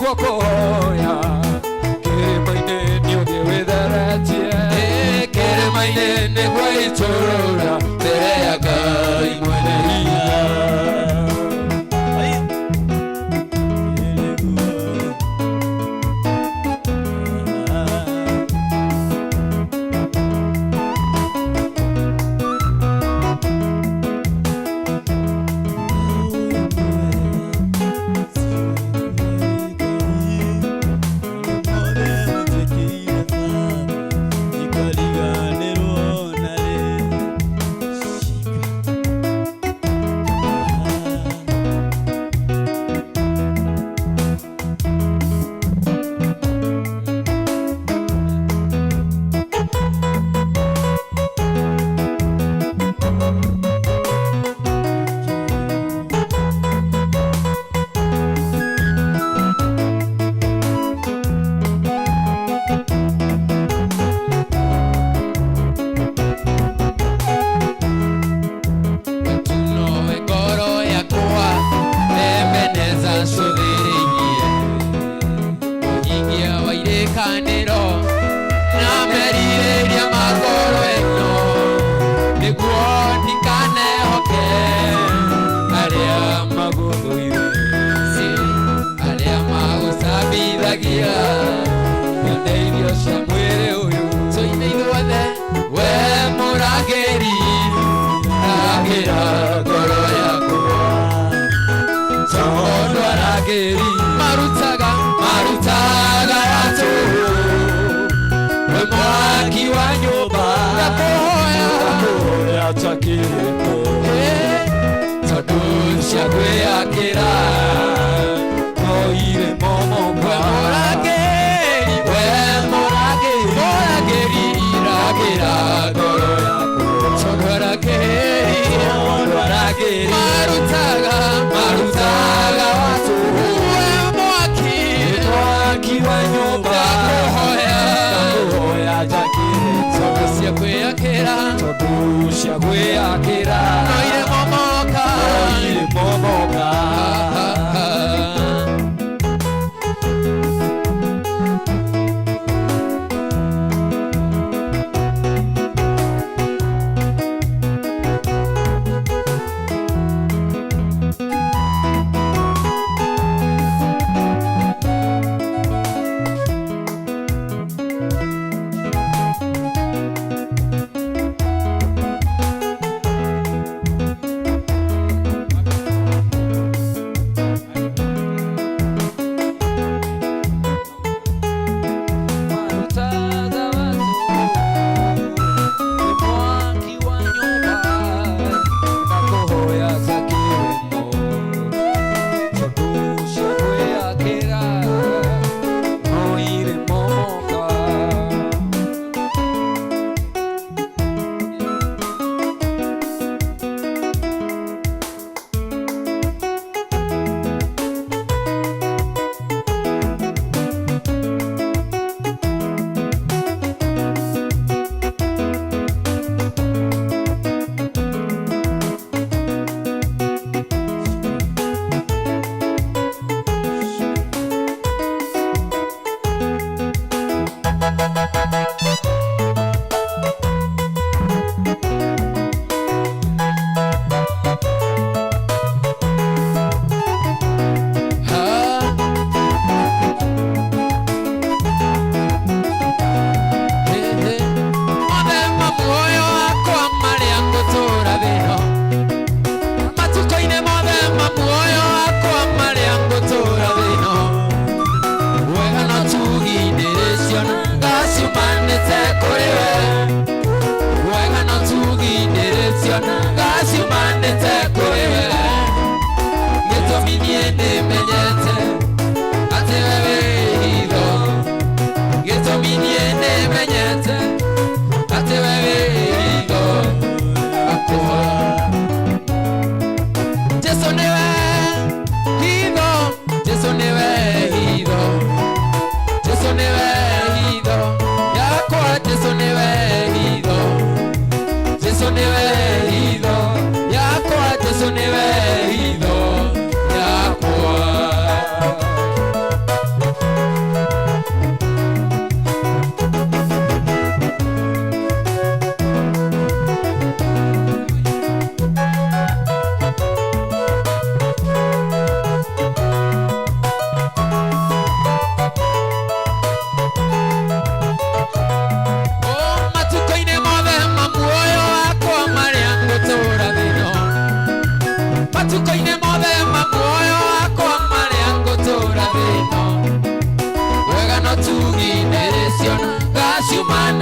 Nĩkuo kũhoya kĩrĩma-inĩ nĩ ũthiĩ wĩtheretie. Kĩrĩma-inĩ nĩguo itũrũra mbere ya Ngai mwene hinya. Tunowe ngoro yakwa Ebeneza cũthĩrĩirie Mũhingia wa irĩkanĩro na merirĩria ma ngoro ĩno nĩguo ndikanehoke arĩa magũthũire si arĩa magũcambithagia yone irio cia mwĩrĩ ũyũ tũine ithuothe we mũrangĩri rangĩra ngoro yakwa tondũ arangĩri marutaga marutaga watũhũ we mwaki wa nyũmba ndakũhoya Ndakũhoya njakĩrĩte. Tondũ cia kwĩyakĩra no irĩ momoka. We mũrangĩri we mũrangĩri mũrangĩri rangĩra ngoro yakwa tondũ arangĩri Tondũ arangĩri marutaga marutaga watũhũ we mwaki mwaki wa nyũmba ndakũhoya ndakũhoya njakĩrĩte. Tondũ cia kwĩyakĩra Tondũ cia kwĩyakĩra no irĩ momoka. No irĩ momoka.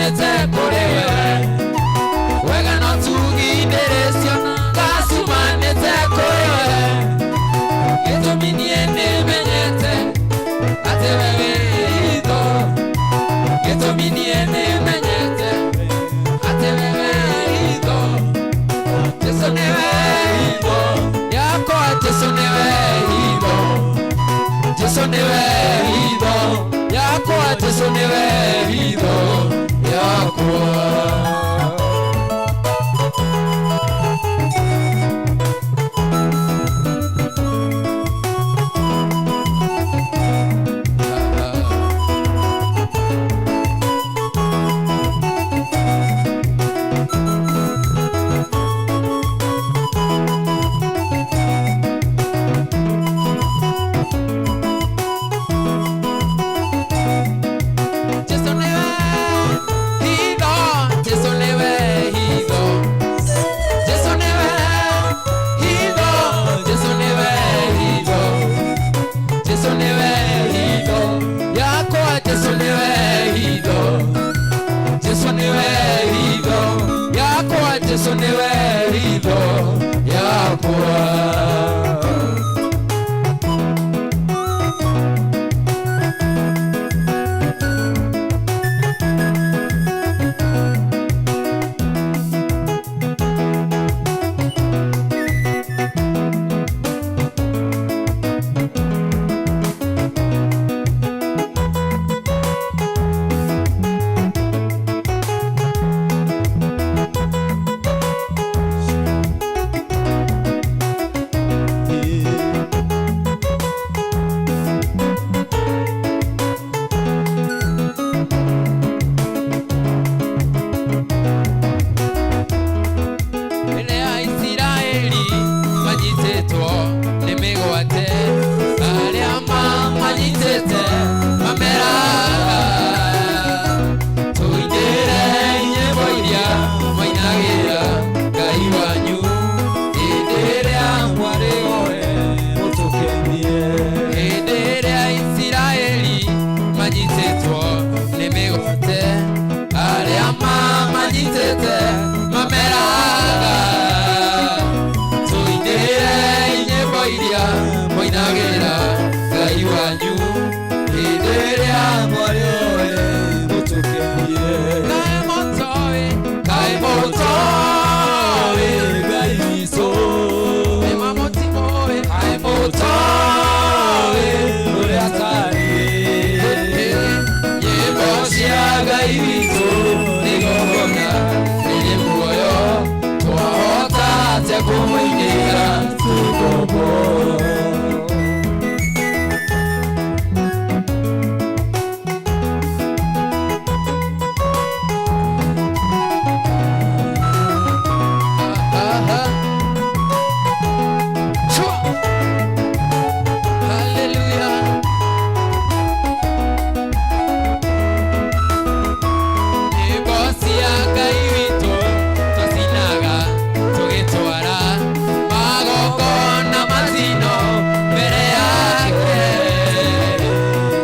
ciumĩte kũrĩ we. Wega no tugindĩrĩcio ngaciumanĩte kũrĩ we. Gĩtũmi niĩ nĩmenyete atĩ we wĩ hitho. Gĩtũmi niĩ nĩmenyete atĩ we wĩ hitho. Jesu nĩwe hitho yakwa, Jesu nĩwe hitho. Jesu nĩwe hitho yakwa, Jesu nĩwe hitho yakwa. Jesu nĩwe hitho, Jesu nĩwe hitho. Jesu nĩwe hitho, Jesu nĩwe hitho. Jesu nĩwe hitho yakwa, Jesu nĩwe hitho. Jesu nĩwe hitho yakwa, Jesu nĩwe hitho yakwa. Mbere ya Isiraeli manyitĩtwo nĩ mĩgwate, arĩa mamanyitĩte mameraga, tũinĩre nyĩmbo iria mainagĩra Ngai wanyu hĩndĩ ĩrĩa Mwarĩ oe mũtũkenie. Hĩndĩ ĩrĩa Isiraeli manyitĩtwo nĩ mĩgwate, arĩa mamanyitĩte mameraga, tũinĩre nyĩmbo iria moinagĩra Ngai wanyu hĩndĩ ĩrĩa Mwarĩ oe mũtũkenie. Kaĩ mũtoĩ, kaĩ mũtoĩ, Ngai witũ. Nĩma mũtimũĩ, kaĩ mũtoĩ Ũrĩa atariĩ. Nyĩmbo cia Ngai witũ nĩigongona rĩrĩ muoyo, twahota atĩa kũmũinĩra Twĩ ngombo. Aha. Chua. Hallelujah. Nyĩmbo cia Ngai witũ twacinaga tũgĩtwara magongona macino mbere yake,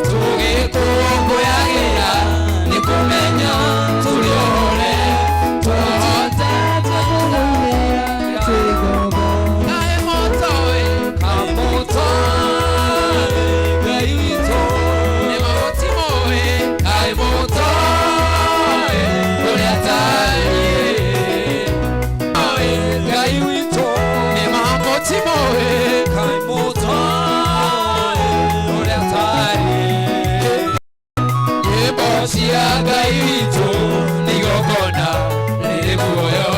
tũgĩkũngũyagĩra nĩ kũmenya tũrĩ ohore tũhote Twĩ ngombo. Kaĩ mũtoĩ, kaĩ mũtoĩ, Ngai witũ. nĩ mũtimũĩ, kaĩ mũtoĩ ũrĩa atariĩ. Oĩ, Ngai witũ. nĩ mamũtimũĩ, Kaĩ mũtoĩ ũrĩa atariĩ. Nyĩmbo cia Ngai witũ nĩ igongona rĩrĩ muoyo,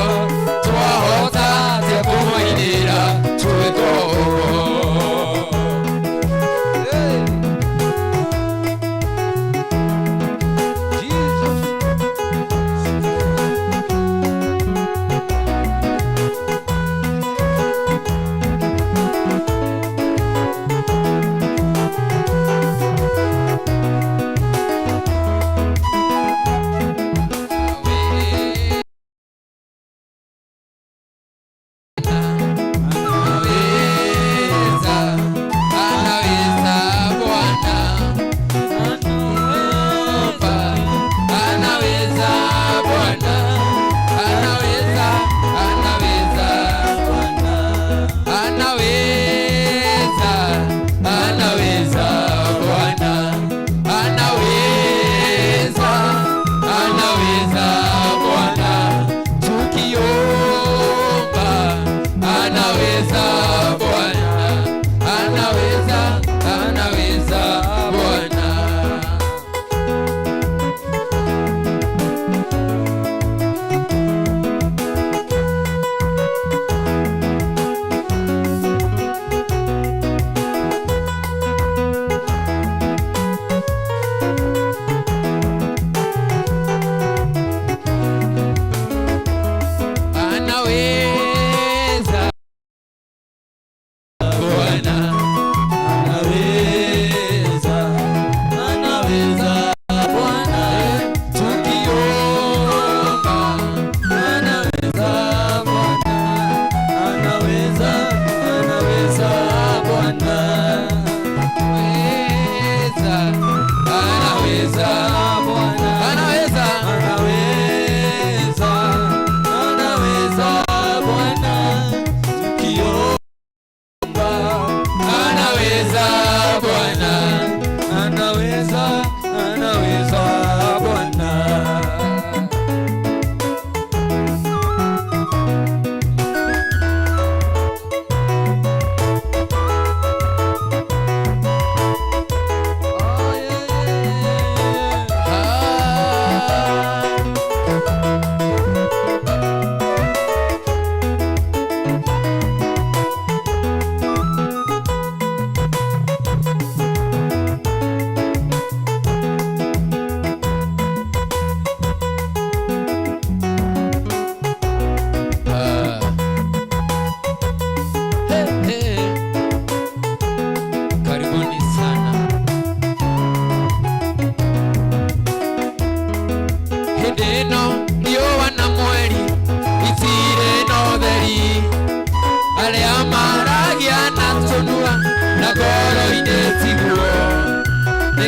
twahota atĩa kũmũinĩra twĩ ngombo? Jesus. Thank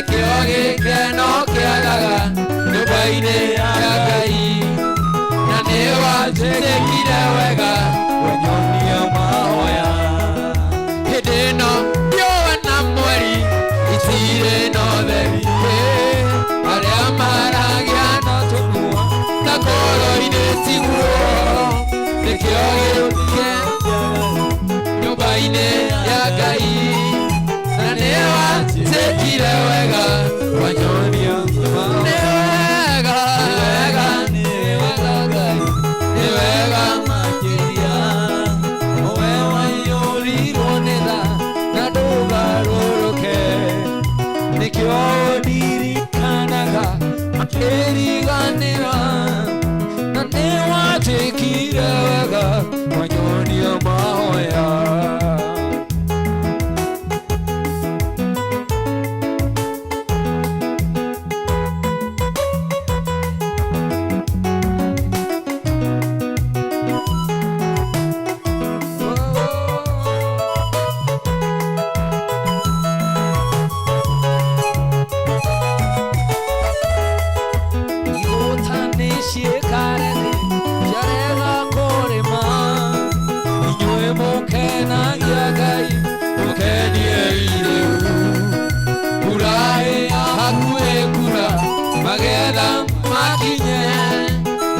Nĩkĩo gĩkeno kĩagaga nyũmba-inĩ ya Ngai. Na nĩwanjĩkire wega Wanyonia mahoya. Hĩndĩ ĩno riũa na mweri itirĩ na ũtheri. Arĩa maragia Na tũnua. Na ngoro-inĩ tiguo. Nĩkĩo gĩkeno nyũmba-inĩ ya Ngai. Na nĩwanjĩkire wega Wanyonia Nĩ mahoya. wega, wega, Nĩ wega Ngai. nĩ wega Makĩria. We waiyũrirwo nĩ tha na ndũgarũrũke. Nĩkĩo ndirikanaga makĩriganĩra. Na nĩwanjĩkire wega wanyonia mahoya. Igũta nĩciĩkare thĩ ciarega kũrĩma. Inyuĩ mũkenagia Ngai mũkeniei rĩu. Mbura ĩ hakuhĩ kura magetha makinye.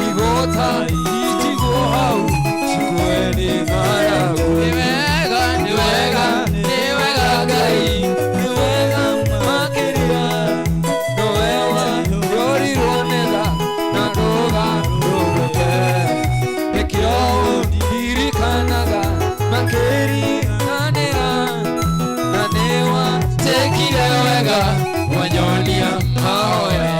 Igũta itigwo hau cikue nĩ ng'aragu. Nĩ wega, nĩ wega, nĩ wega Ngai. Nĩ wega makĩria. Nowe waiyũrirwo nĩ tha na ndũgarũrũke. Nĩkĩo ndirikanaga makĩriganĩra. Na nĩwanjĩkire Njĩkire wega wanyonia mahoya.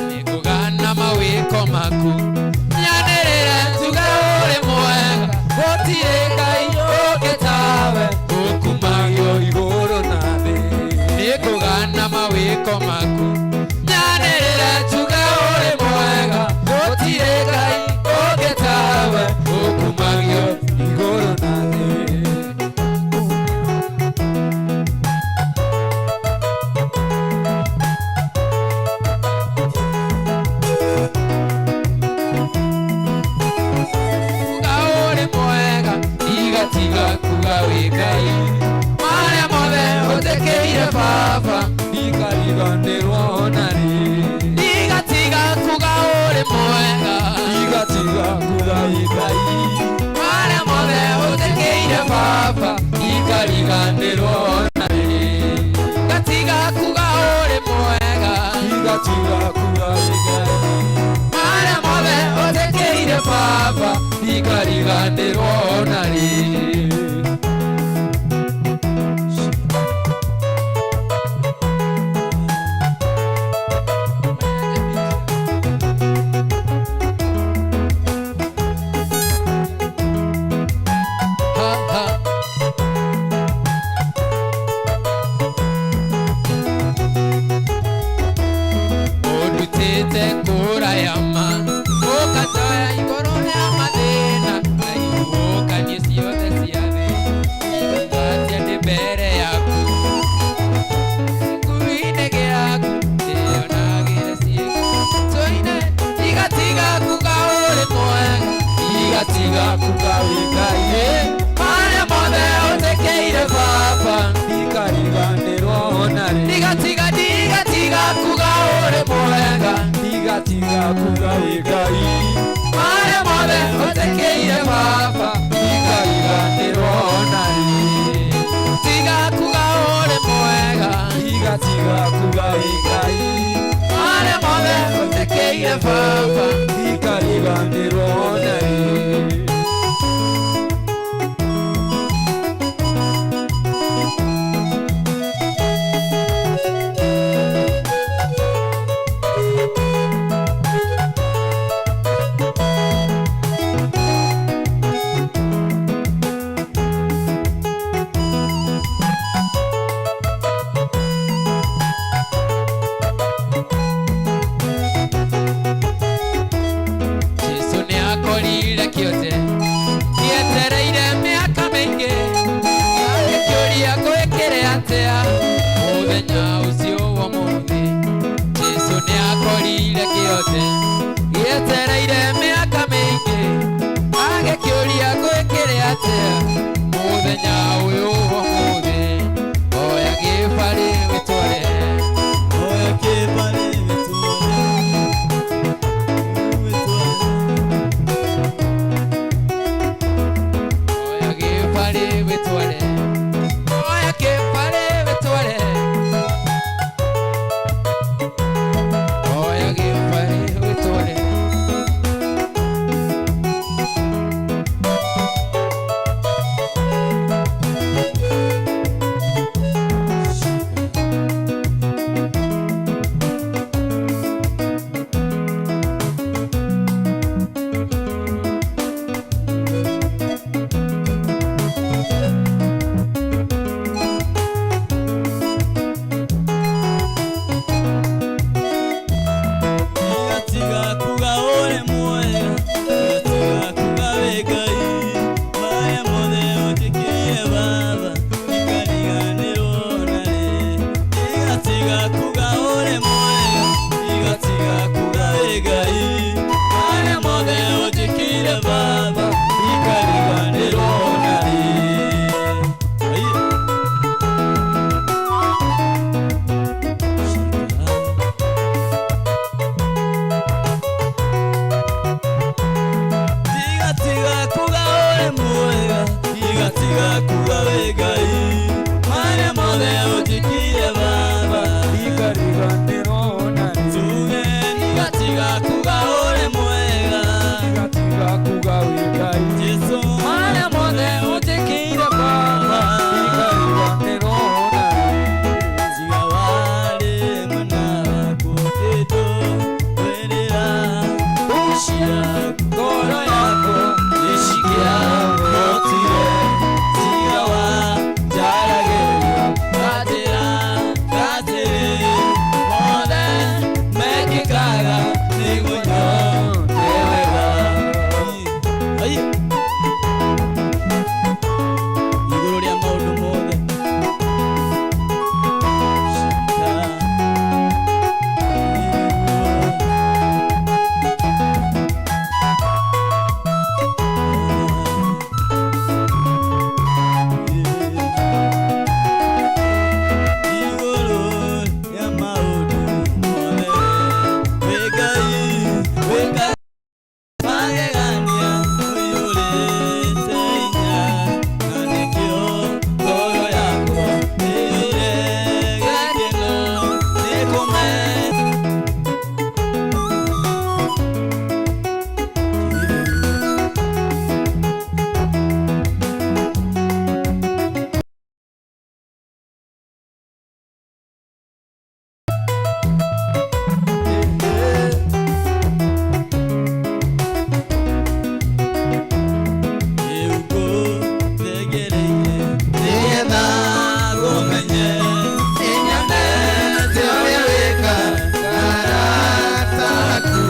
Nĩngũgana mawĩko maku nyanĩrĩre njuge ũrĩ mwega. Gũtirĩ Ngai ũngĩ tawe Ũkumagio igũrũ na thĩ. Nĩngũgana mawĩko maku nyanĩrĩre njuge ũrĩ mwega. Gũtirĩ Ngai ũngĩ tawe Ũkumagio igũrũ na thĩ. Kuga ũrĩ mwega igatiga kuga wĩ Ngai. Marĩa mothe ũnjĩkĩire Baba Ndikariganĩrwo ona rĩ. Ndigatiga kuga ũrĩ mwega. Ndigatiga kuga wĩ Ngai. Marĩa mothe ũnjĩkĩire Baba Ndikariganĩrwo ona rĩ. Ngatiga kuga ũrĩ mwega. Ndigatiga kuga wĩ Ngai. Marĩa mothe ũnjĩkĩire Baba Ndikariganĩrwo ona rĩ. Ha, ha. Ũndutĩte kũraya ma ũkanjoya igũrũ rĩa mathĩna na ihuhũkanio ciothe cia thĩ. Ngatia ndĩ mbere yaku gĩkuũ-inĩ gĩaku ndĩonagĩre ciĩko tũine. Tigatiga kuga ũrĩ mwega. Ndigatiga kuga wĩ Ngai. Marĩa mothe ũnjĩkĩire Baba Ndikariganĩrwo ona rĩ. Ndigatiga, ndigatiga kuga ũrĩ mwega. Ndigatiga kuga wĩ Ngai. Marĩa mothe ũnjĩkĩire Baba Ndikariganĩrwo ona rĩ. Tiga kuga ũrĩ mwega. Ndigatiga kuga wĩ Ngai. Marĩa mothe ũnjĩkĩire Baba Ndikariganĩrwo ona rĩ. Ndigatiga kuga wĩ Ngai marĩa mothe ũnjĩkire Baba. Ndikariganĩrwo na rĩ. Tuge ndigatiga kuga ũrĩ mwega. Ndigatiga kuga wĩ Ngai. Jesũ marĩa mothe ũnjĩkire Baba. Ndikariganĩrwo na rĩ. Tiga warĩ mwena wakwa ũkĩndũĩrĩra. Cia ngoro yakwa nĩcingĩahotire. Tiga wanjaragĩria nganjĩra atĩrĩ, mothe mekĩkaga nĩguo nyone wega. Ai. Igũrũ rĩa maũndũ mothe. Shika. Igũrũ rĩa maũndũ mothe, wĩ Ngai, wĩ Ngai magegania, ũiyũrĩte hinya, na nĩkĩo ngoro yakwa ĩiyũire gĩkeno nĩkũmenya. Nĩgetha ngũmenye, nĩnyonete ũrĩa wĩkaga arata aku,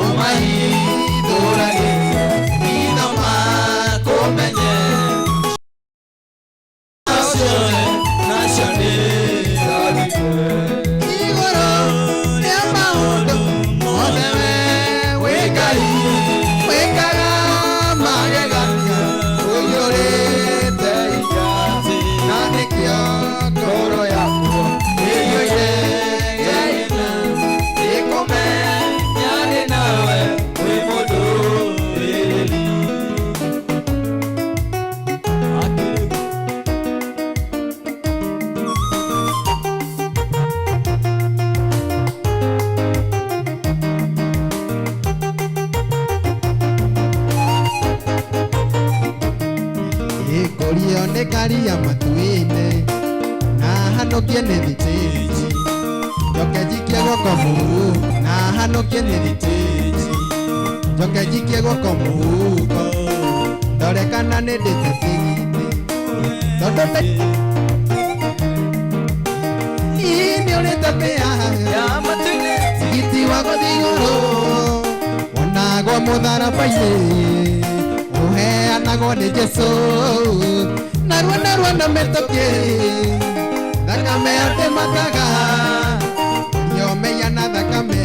ũmahithũragĩria maitho makũmenye. Nacio nacio nĩ Igũrũ rĩa maũndũ mothe we wĩ Ngai, wĩkaga magegania, ũiyũrĩte hinya, na nĩkĩo ngoro yakwa ĩiyũire gĩkeno nĩkũmenya ndĩ nawe wĩ mũndũrĩrĩri. Akĩrĩu. Ĩkũrio nĩ karia matu-inĩ na hanũkie nĩ thitĩji, njoke njikie guoko mũhuko na hanũkie nĩ thitĩji, njoke njikie guoko mũhuko ndore kana nĩ ndĩte tigiti tondũ nĩ ũrĩte mbĩa tigiti wa gũthiĩ igũrũ wonagwo mũtharaba-inĩ ũheanagwo nĩ Jesũ narua narua na mĩtũkĩ thakame yotĩmataga yomeia na thakame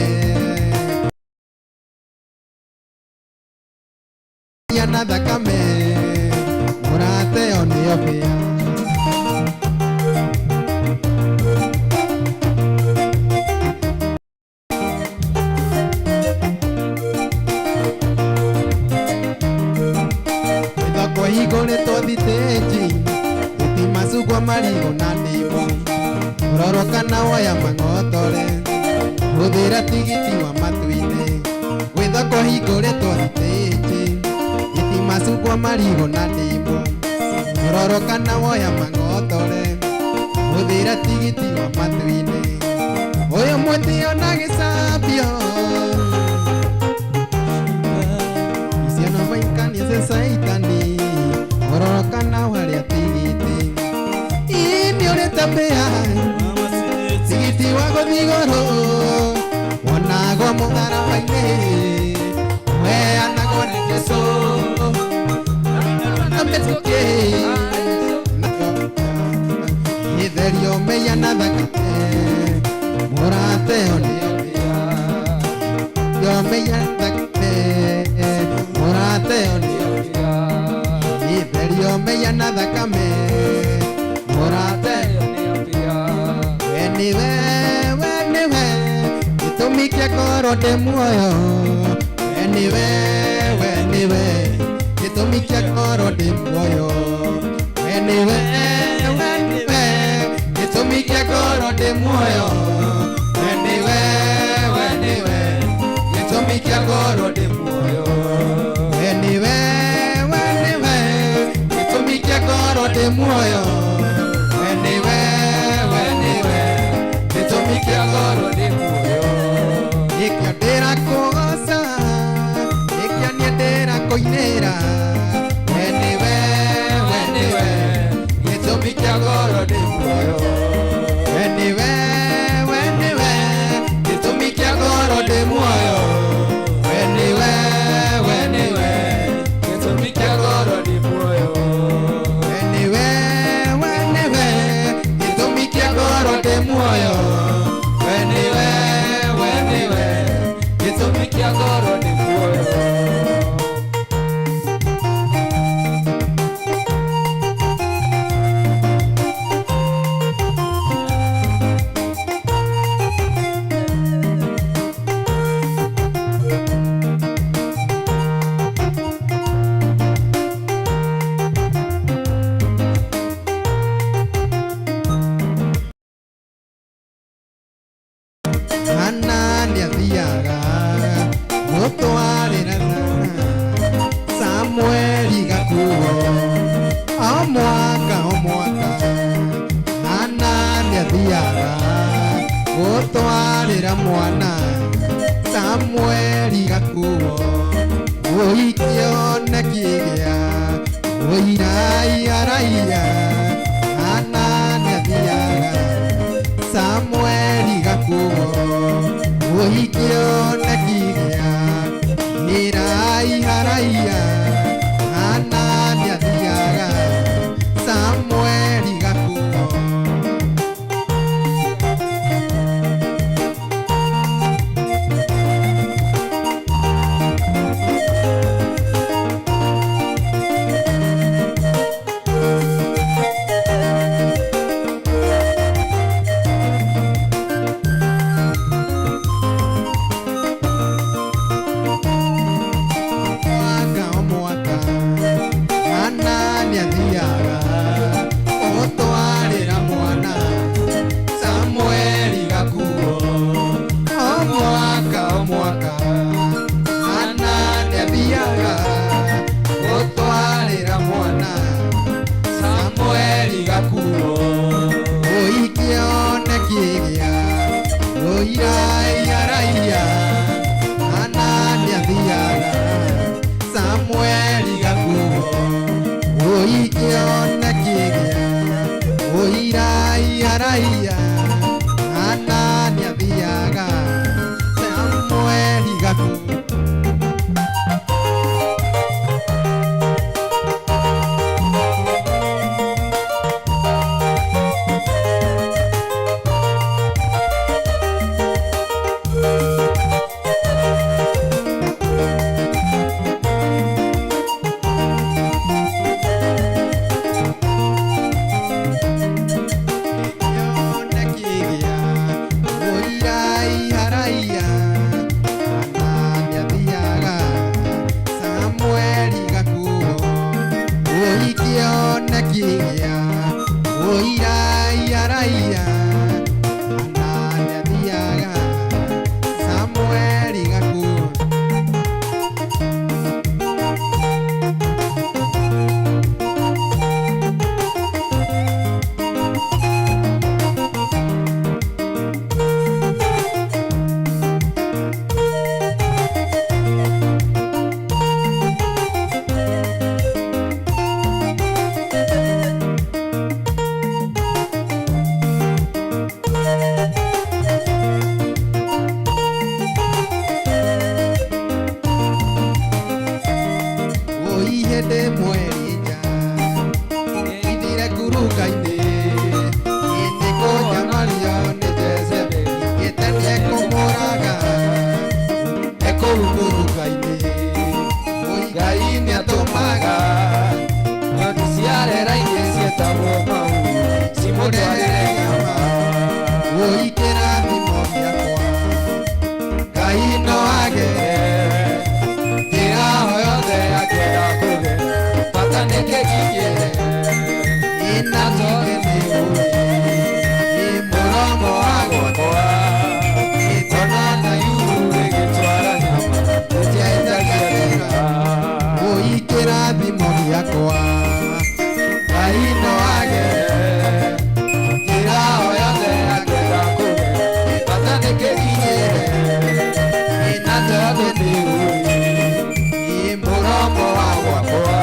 ya na thakame mũrateo nĩyo mbĩa. Thoko hingũrĩtwo thitĩnji gĩtimacungwa marigũ na ndimũ rorwo kana woya mang'otore hũthĩra tigiti wa matu-inĩ. Gwĩ thoko hingũrĩtwo thitĩnji gĩtimacungwa marigũ na ndimũ rorwo kana woya mang'otore hũthĩra tigiti wa matu-inĩ. Ũyũ mwĩtĩo na gĩcambio Isiano maikani saitani ororokana waria tigiti nĩ ũrĩte mbĩa tigiti wa gũthiĩ igũrũ wonagwo mũtharaba-inĩ ũheanagwo nĩ Jesũ na mĩtũkĩ itherio meia na thakame mũrateo nĩyo mbĩa yomeia thakame mũrateo nĩyo mbĩa itherio meia na thakame mũrateo we nĩwe we nĩwe gĩtũmi kĩa korwo ndĩ muoyo we nĩwe we nĩwe gĩtũmi kĩa korwo ndĩ muoyo. Mwaka o mwaka Hana nĩathiaga gũtwarĩra mwana Samueli gakuo ũikĩonekigĩa ũiraiaraia Hana nĩathiaga Samueli gakuo ũikĩonekigĩa nĩraiharaia Hana nĩathiaga Samueli gakuo. Mwaka o mwaka Hana nĩathiaga gũtwarĩra mwana Samueli gakuo. O mwaka o mwaka Hana nĩathiaga gũtwarĩra mwana Samueli gakuo. Ũikĩonekigĩa ũiraiaraia Hana nĩathiaga Samueli gakuo. Ũikĩonekigĩa ũiraiaraia Hana nĩathiaga Samueli gakuo. Kĩonekigĩa ũiraiharaia Hana nĩathiaga Samueli gakuo. Ũikĩonekigĩa ũiraiharaia Hana nĩathiaga Samueli gakuo. Ũihĩndĩ mweri nja ithire nguruka-inĩ ĩnĩ kũnyamario nĩ Jezebeli ĩtanie kũmũraga ekũu nguruka-inĩ Ngai nĩatũmaga Nyoni cia rĩera-inĩ ciĩtagwo mau cimũtwarĩre nyama. Ũikĩrathimo gĩakwa Ngai no agere Njĩra o yothe angĩenda kũgera bata nĩ kĩkinyĩre. Ĩna ningĩ nĩ ũĩ ĩ mũromo wa gwakwa Ona na yuru ĩgĩtwara nyama ĩtiahĩtagia njĩra. Ũikĩrathimo gĩakwa Ngai no agere Njĩra o yothe angĩenda kũgera bata nĩ kĩkinyĩre. Ĩna Tondũ ningĩ nĩ nĩ ũĩ ũĩ ĩ mũromo wa gwakwa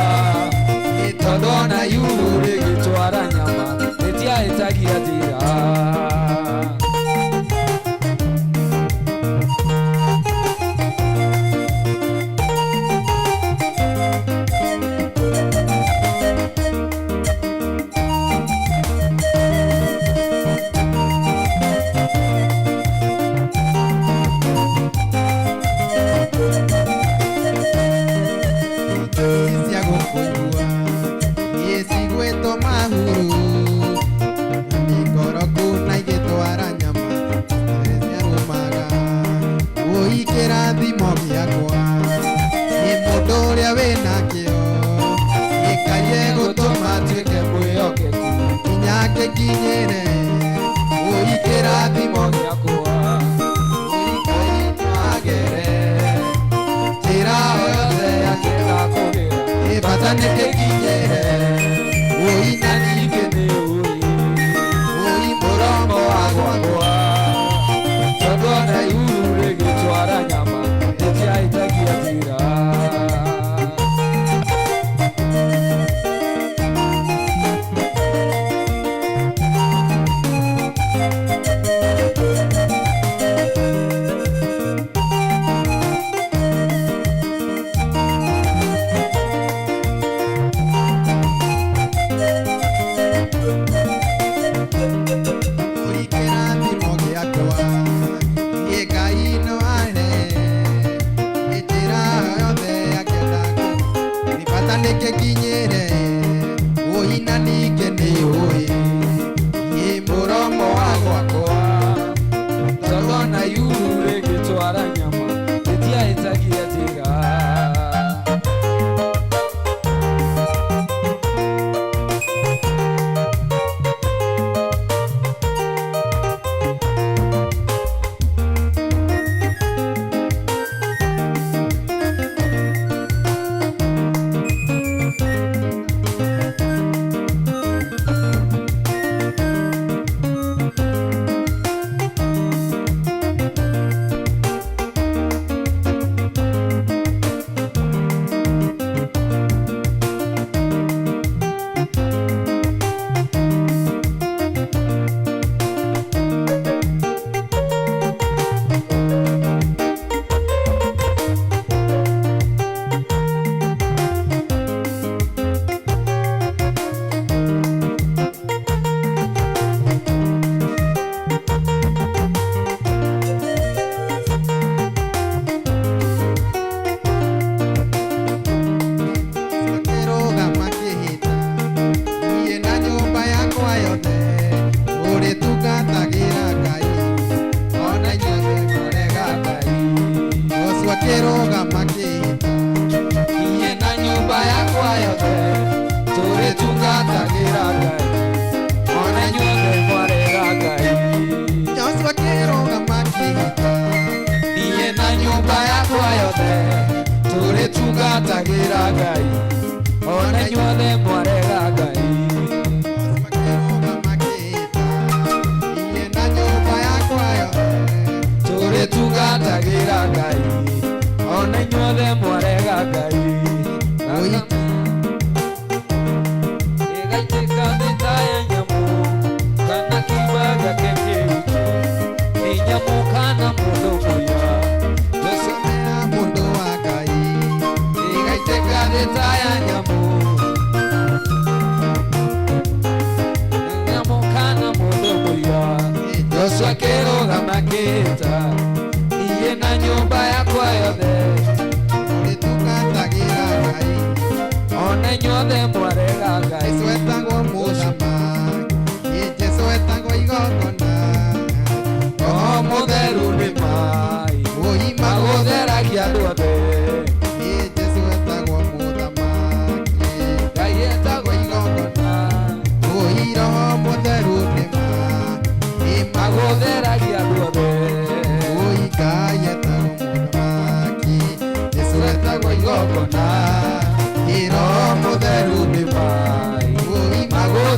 Tondũ ona yuru rĩgĩtwara nyama rĩtiahĩtagia njĩra. Cia gũkũigua icigwĩtwo mahuru na mikoroku na igĩtwara nyama ciarumaga. Ũikĩrathimo gĩakwa nĩ mũndũ ũrĩa wĩnakĩo Ngai egũtũma tuĩke mwĩhokeku nginya gĩkinyĩre. Ũikĩrathimo gĩakwa Ngai no agere njĩra o yothe angĩenda kũgera ĩ bata nĩ kĩkinyĩre. Oi na ningĩ nĩ ũĩ oi mũromo wa gwakwa tondũ ona ihuru rĩgĩtwara nyama rĩtiahĩtagia njĩra. Oi kĩrathimo gĩakwa niĩ Ngai no ahe njĩra yothe angĩenda nĩ bata nĩkĩkinyĩre oi na ningĩ nĩ ũĩ niĩ mũromo wa gwakwa Tondũ ona ihuru rĩgĩtwara nyama rĩtiahĩtagia njĩra. Makĩrũgama kĩhĩta niĩ na nyũmba yakwa yothe ũrĩtungatagĩra Ngai Ona inyuothe mwarega Ngai. Joshua akĩrũgama kĩhĩta Niĩ na nyũmba yakwa yothe tũrĩtungatagĩra Ngai. Ona inyuothe mwarega Ngai. Joshua akĩrũgama kĩhĩta Niĩ na nyũmba yakwa yothe tũrĩtungatagĩra Ngai. Ona inyuothe mwarega Ngai. Joshua akĩrũgama kĩhĩta niĩ na nyũmba yakwa yothe Tũrĩtungatagĩra Ngai. Ona inyuothe mwarega Ngai. Oi. Ĩgaitĩka thĩ ta ya nyamũ kana kĩimba gĩake kĩrutwo nĩ nyamũ kana mũndũ mũira. Joshua Thakame ya mũndũ wa Ngai ĩgaitĩka thĩ ta ya nyamũ nyamũ kana mũndũ mũira. Joshua akĩrũgama akĩĩta niĩ na nyũmba yakwa yothe ũrĩtungatagĩra Ngai ona inyuothe mwarega Ngai. Jesu etagwo mũthamaki Jesu etagwo igongona Roho mũtheru nĩ maĩ Oi magũtheragia andũ othe. Jesu etagwo mũthamaki Ngai etagwo igongona Oi Roho mũtheru nĩ maĩ magũtheragia andũ othe. Oi Ngai etagwo mũthamaki Jesu etagwo igongona Roho mũtheru nĩ maĩ Oi magũtheragia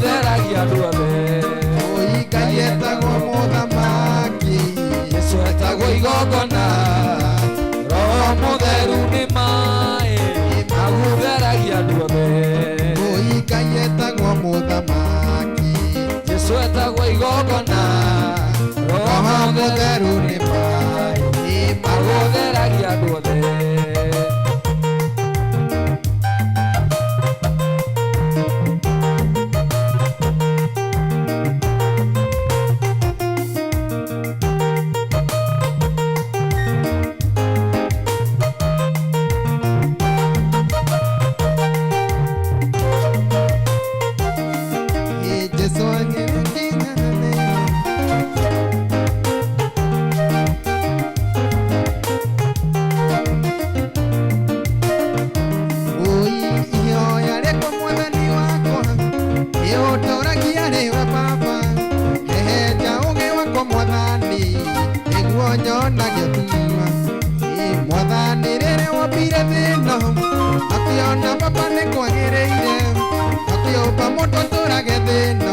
Mũndũ atũrage thĩno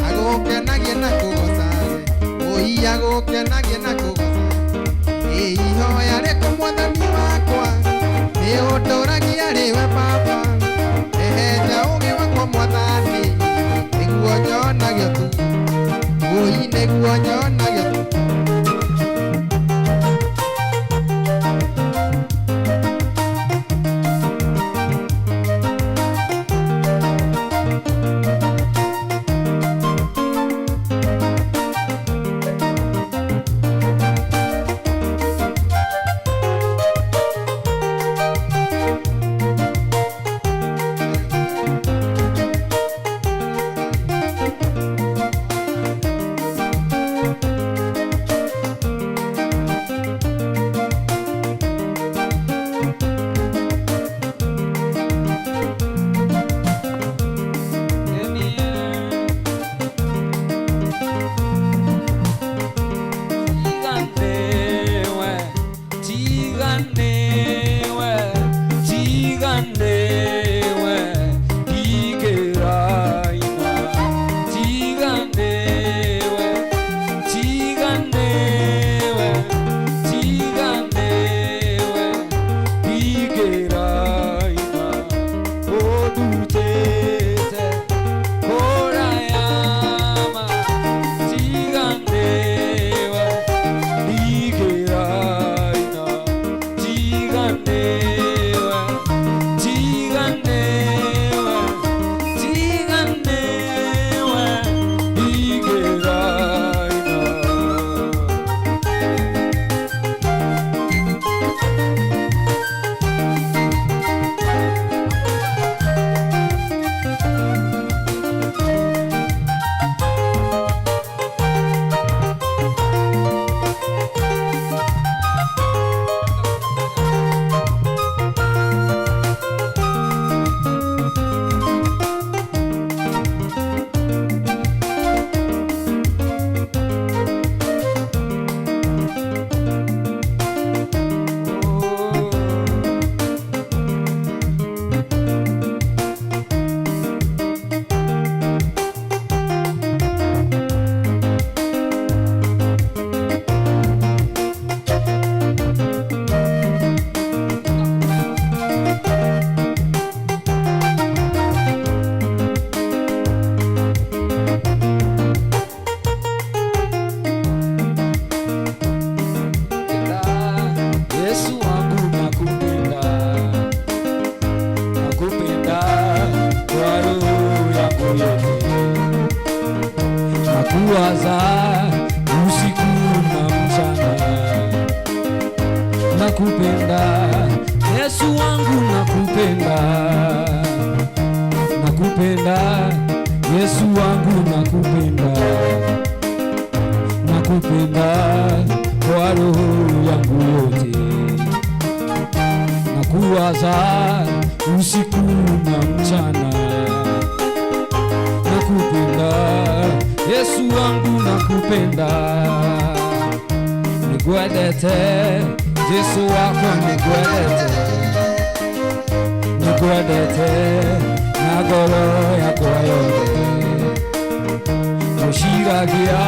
agũkenagie na kũgocage oi agũkenagie na kũgocage ihoya rĩkũ mwathani wakwa nĩ ũndũragia rĩwe baba ehenja ũgĩ wakwa mwathani nĩguo nyonage tu oi nĩguo nyonage tu. Nakuwaza usiku na mchana, nakupenda Yesu wangu, nakupenda, nakupenda Yesu wangu, nakupenda, nakupenda kwa roho yangu yote, nakuwaza usiku na mchana, nakupenda Yesu wangu, nakupenda, nigwedete Yesu wako, nigwedete, nigwedete na ngoro yakwa yothe, ngũciragia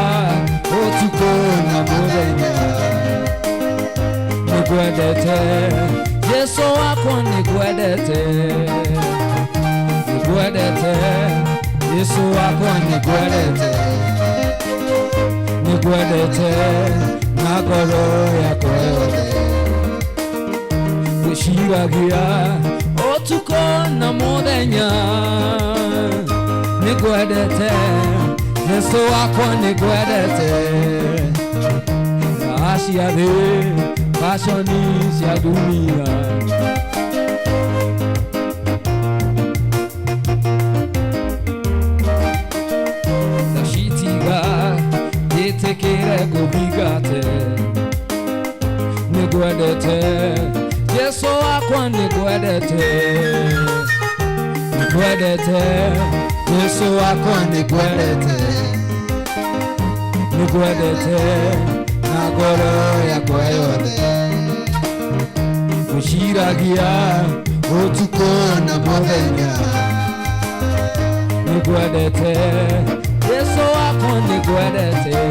ũtukũ na mũthenya, nigwedete Yesu wakwa, nigwedete, nigwedete Yesu wakwa, nigwedete, nigwedete na ngoro yakwa yothe, ngũciragia ũtukũ na mũthenya, nigwedete Yesu wakwa, nigwedete raha cia thĩ, fashoni cia dunia. Ndacitiga njĩtĩkĩre ngũthingate, nĩngwendete Yesu wakwa, nĩngwendete, nĩngwendete Yesu wakwa, nĩngwendete, nĩngwendete na ngoro yakwa yothe, ngũciragia ũtukũ na mũthenya, Nĩngwendete Jesu wakwa, nĩngwendete.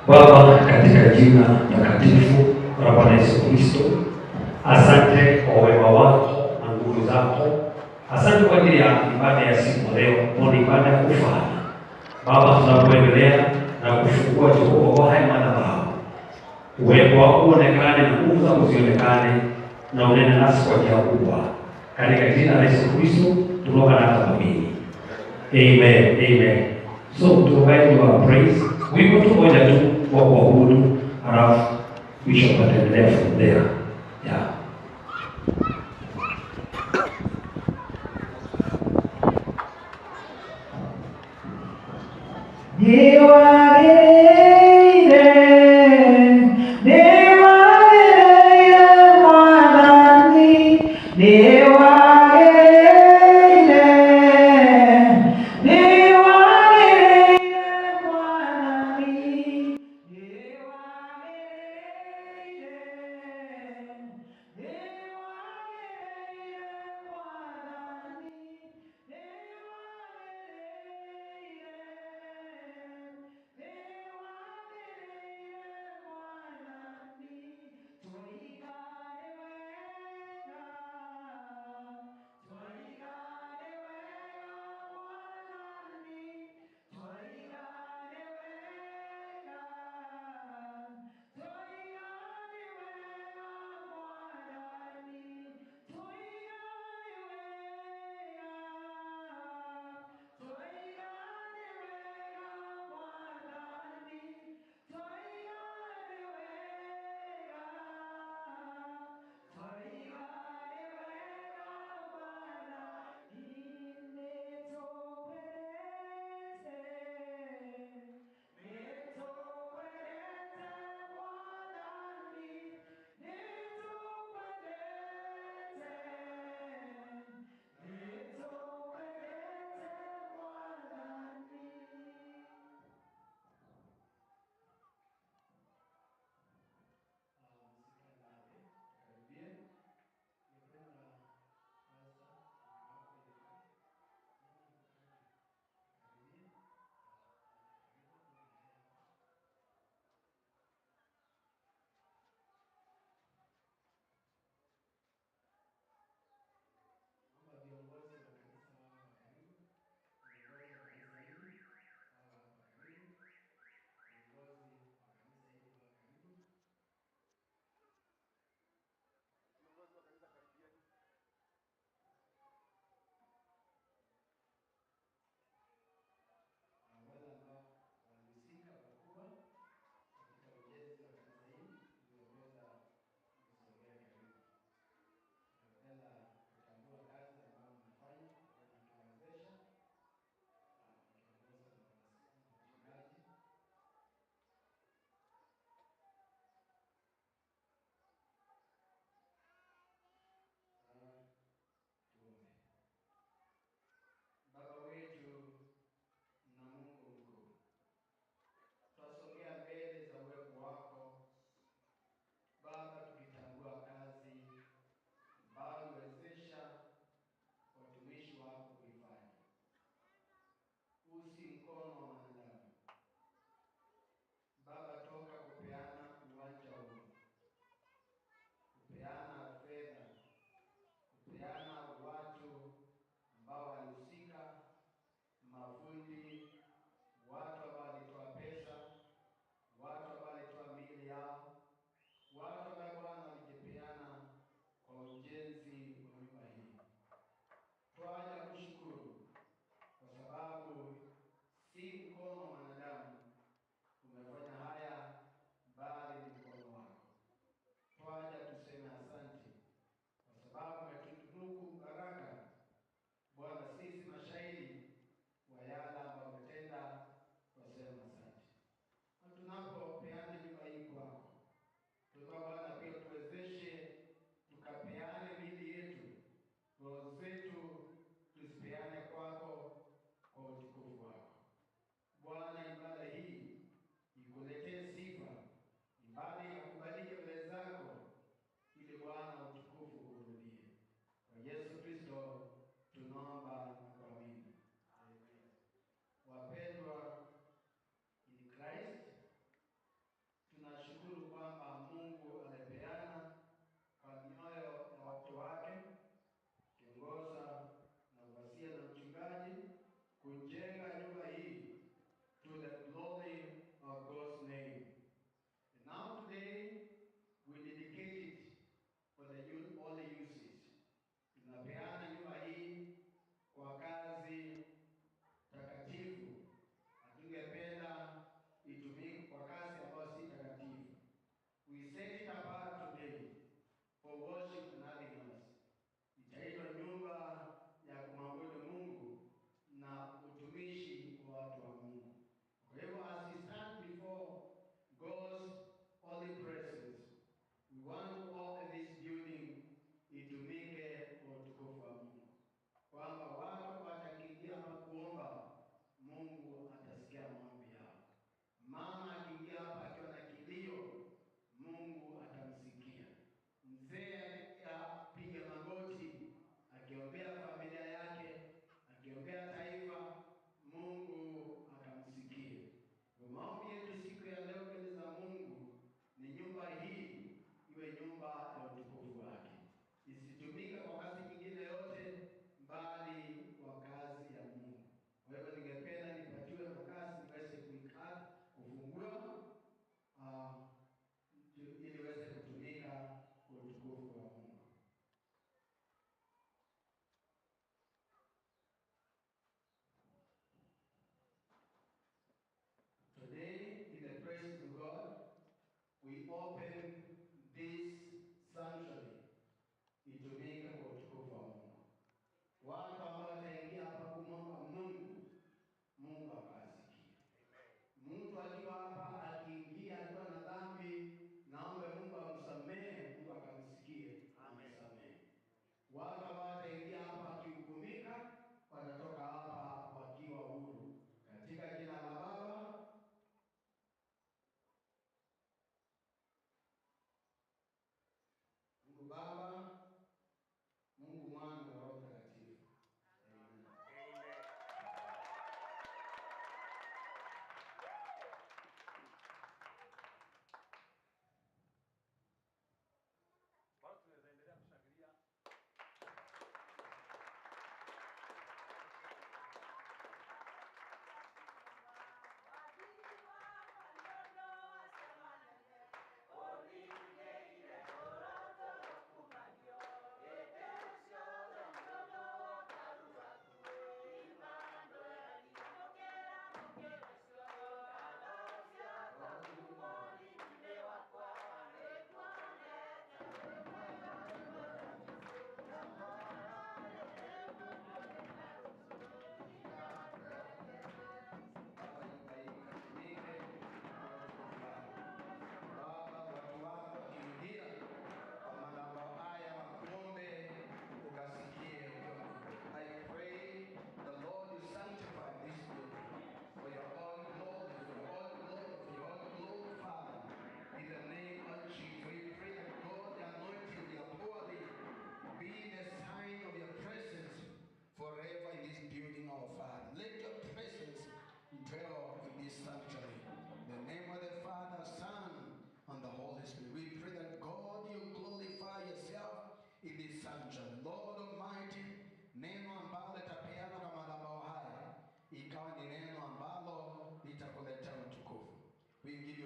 Baba, katika jina takatifu la Bwana Yesu Kristo, asante kwa wema wako na nguvu zako. Asante kwa ajili ya ibada ya siku ya leo, kwa ni ibada ya kufana. Baba, tunapoendelea na kufungua Jehova kwa haya madhabahu, uwepo wako uonekane na nguvu zako zionekane, na unene nasi kwa njia kubwa, katika jina la Yesu Kristo tunaomba na kuamini. Amen, amen. So to provide your praise, wimbo tu moja tu wa kuabudu, halafu bishop ataendelea from there. Yeah. Nĩwagĩrĩire, nĩwagĩrĩire Mwathani, nĩwagĩrĩire, nĩwagĩrĩire Mwathani.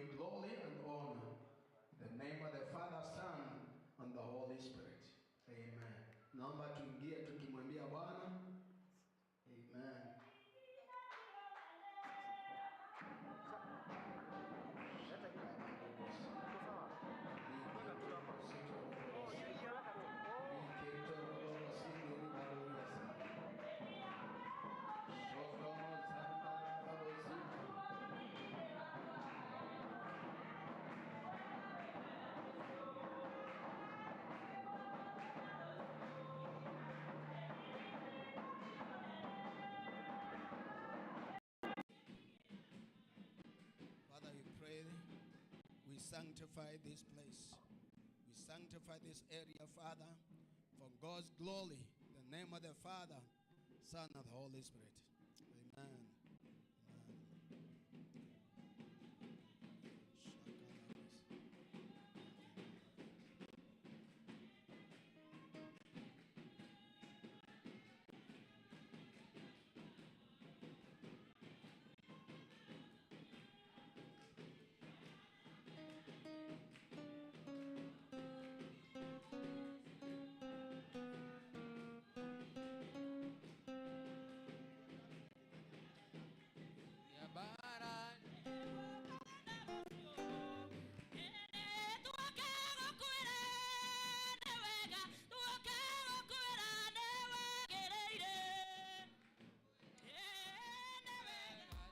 you glory and honor. In the name of the Father, Son, and the Holy Spirit. Amen. Naomba tuingie tukimwambia Bwana. Amen. Father, we pray we sanctify this place. We sanctify this area, Father, for God's glory. In the name of the Father, Son, and the Holy Spirit. Amen. Amen. Ya bara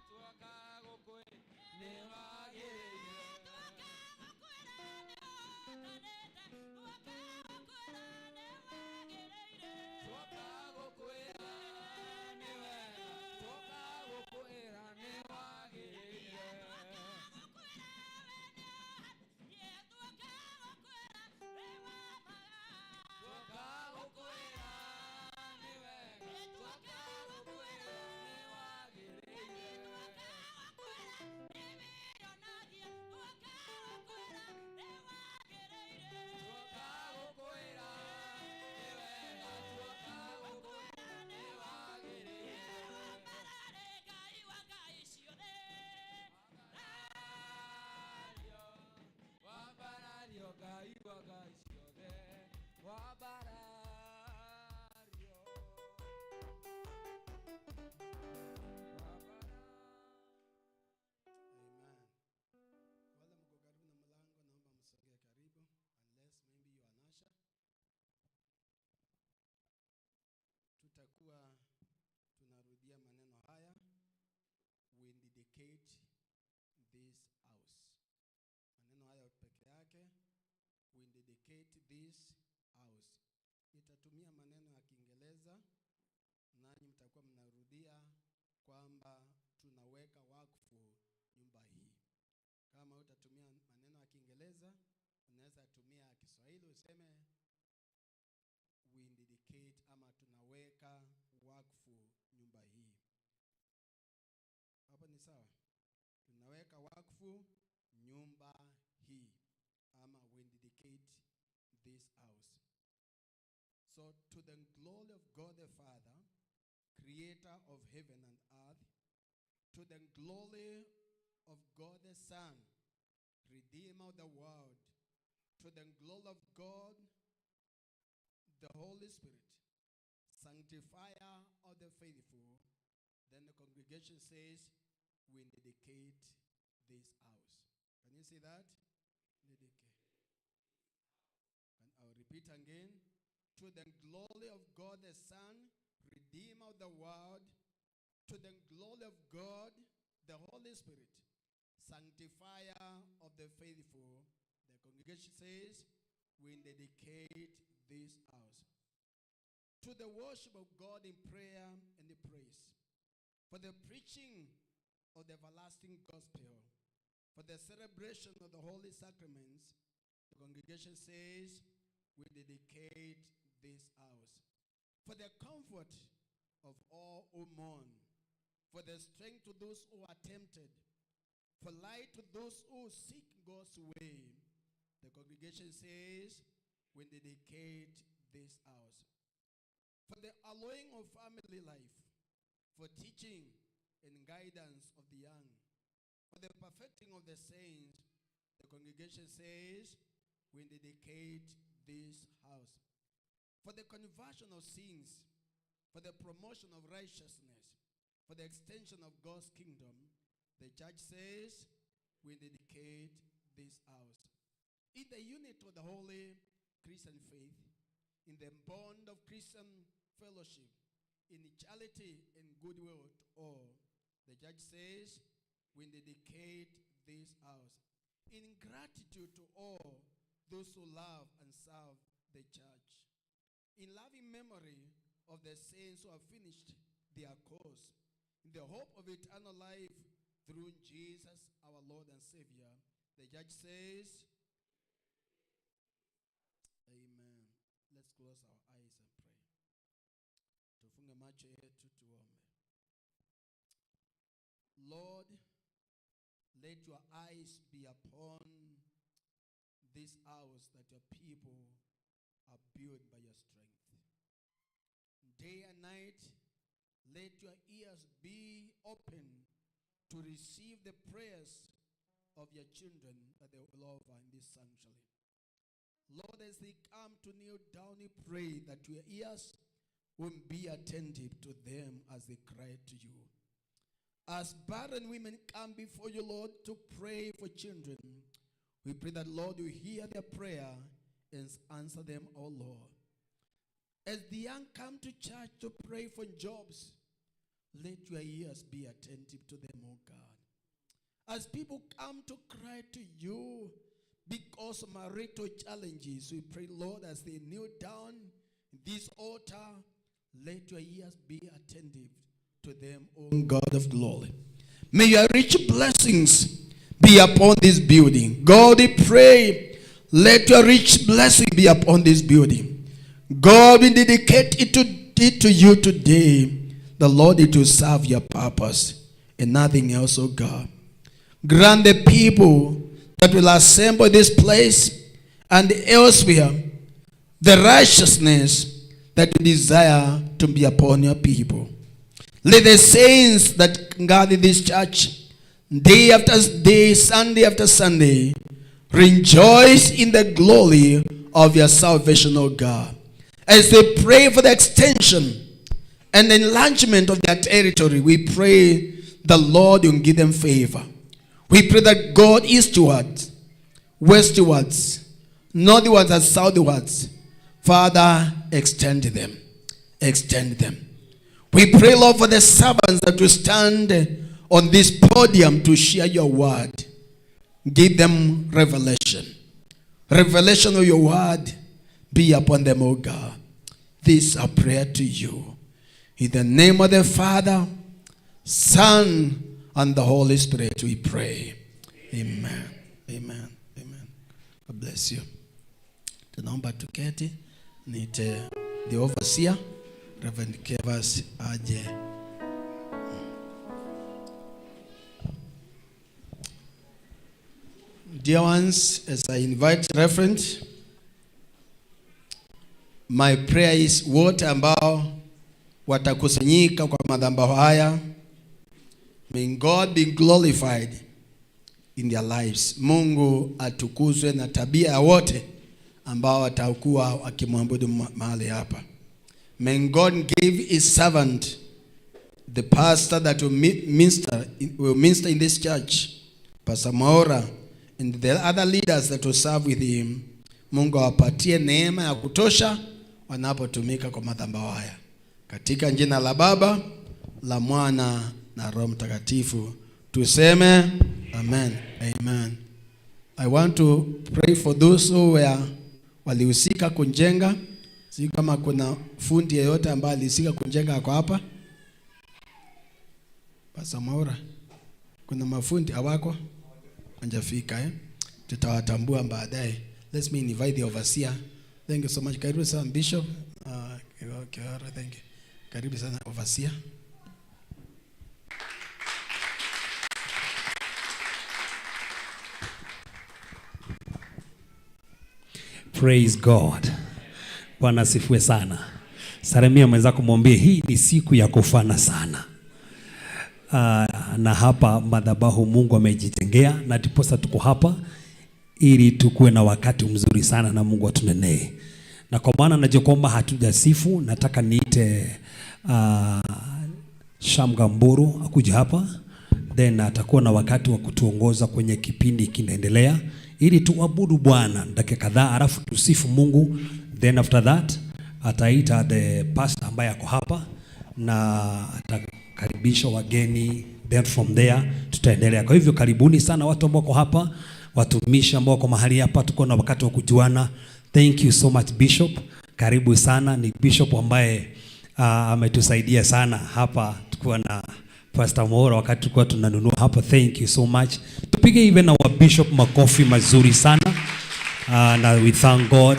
tuoka gũkwĩ nĩ wagĩrĩire. Tuoka gũkwĩra nĩ wega, tuoka gũkwĩra nĩ wagĩrĩire. Tuoka gũkwĩra nĩ wega, tuoka gũkwĩra nĩ wagĩrĩire. Tuoka gũkwĩra nĩ wega, tuoka gũkwĩra nĩ wagĩrĩire. Wambarario Ngai wa ngai ciothe, wambarario. Amen. Wale mko karibu na mlango, naomba msogee karibu, unless maybe you are an usher. Tutakuwa tunarudia maneno haya. We dedicate this house. Maneno haya peke yake, we dedicate this house. Nitatumia maneno ya Kiingereza nanyi mtakuwa mnarudia kwamba tunaweka wakfu nyumba hii. Kama utatumia maneno ya Kiingereza, unaweza tumia ya Kiswahili useme we dedicate ama tunaweka wakfu nyumba hii. Hapo ni sawa? Tunaweka wakfu nyumba hii ama we dedicate this house. So to the glory of God the Father, creator of heaven and earth, to the glory of God the Son, redeemer of the world, to the glory of God the Holy Spirit, sanctifier of the faithful. Then the congregation says, we dedicate this house. Can you see that? Dedicate. And I'll repeat again. To the glory of God the Son, Redeemer of the world, to the glory of God the Holy Spirit, sanctifier of the faithful. The congregation says, we dedicate this house to the worship of God in prayer and the praise, for the preaching of the everlasting gospel, for the celebration of the holy sacraments. The congregation says, we dedicate this house for the comfort of all who mourn, for the strength to those who are tempted, for light to those who seek God's way. The congregation says, we dedicate this house for the alloying of family life, for teaching and guidance of the young, For the perfecting of the saints, the congregation says, we dedicate this house. For the conversion of sins, for the promotion of righteousness, for the extension of God's kingdom, the church says, we dedicate this house. In the unity of the holy Christian faith, in the bond of Christian fellowship, in charity and goodwill to all, the church says, we dedicate this house. In gratitude to all those who love and serve the church, in loving memory of the saints who have finished their course, in the hope of eternal life through Jesus, our Lord and Savior, the judge says, amen. Let's close our eyes and pray. Tufunge macho yetu tuombe. Lord, let your eyes be upon this house that your people are built by your strength. Day and night, let your ears be open to receive the prayers of your children that they will offer in this sanctuary. Lord, as they come to kneel down, we pray that your ears will be attentive to them as they cry to you. As barren women come before you, Lord, to pray for children, we pray that, Lord, you hear their prayer and answer them, O Lord. As the young come to church to pray for jobs, let your ears be attentive to them, O God. As people come to cry to you because of marital challenges, we pray, Lord, as they kneel down in this altar, let your ears be attentive to them, O God of glory. May your rich blessings be upon this building. God, we pray, let your rich blessing be upon this building. God, we dedicate it to you today. The Lord, it will serve your purpose and nothing else, O God. Grant the people that will assemble this place and elsewhere the righteousness that you desire to be upon your people. Let the saints that gather this church day after day, Sunday after Sunday, rejoice in the glory of your salvation, O God. As they pray for the extension and enlargement of their territory, we pray the Lord will give them favor. We pray that God eastwards, westwards, northwards and southwards, Father, extend them. Extend them. We pray, Lord, for the servants that will stand on this podium to share your word. Give them revelation. Revelation of your word be upon them, O God. This is our prayer to you. In the name of the Father, Son, and the Holy Spirit, we pray. Amen. Amen. Amen. God bless you. Tunaomba tuketi, niite the overseer, Reverend Kevas aje. Dear ones, as I invite Reverend, my prayer is wote ambao watakusanyika kwa madhabahu haya, may God be glorified in their lives. Mungu atukuzwe na tabia ya wote ambao watakuwa wakimwabudu mahali hapa. May God give his servant, the pastor that will minister in this church, Pastor Maura, and the other leaders that will serve with him. Mungu awapatie neema ya kutosha wanapotumika kwa madhabahu haya. Katika jina la Baba, la Mwana na Roho Mtakatifu tuseme amen. Amen. I want to pray for those who were walihusika kujenga. Sijui kama kuna fundi yeyote ambaye alihusika kujenga ako hapa. Pastor Maura, kuna mafundi hawako? Hawajafika, eh? Tutawatambua baadaye. Let me invite the overseer. Thank you so much. Karibu sana Bishop. Kiora, thank you. Karibu sana overseer. Praise God. Bwana asifiwe sana. Salimia mwenzako, mwambie hii ni siku ya kufana sana. Na hapa madhabahu Mungu amejitengea, na ndiposa tuko hapa ili tukuwe na wakati mzuri sana na Mungu atunenee. Na kwa maana najua kwamba hatujasifu, nataka niite Shamga Mburu akuja hapa, then atakuwa na wakati wa kutuongoza kwenye kipindi kinaendelea, ili tuabudu Bwana dakika kadhaa, alafu tusifu Mungu, then after that ataita the pastor ambaye ako hapa na atakaribisha wageni, then from there tutaendelea. Kwa hivyo karibuni sana watu ambao wako hapa, watumishi ambao wako mahali hapa, tuko na wakati wa kujuana. Thank you so much, Bishop, karibu sana. Ni bishop ambaye ametusaidia sana hapa tukiwa na Pastor Moro wakati tulikuwa tunanunua hapa. Thank you so much. Tupige even our bishop makofi mazuri sana. Na we thank God.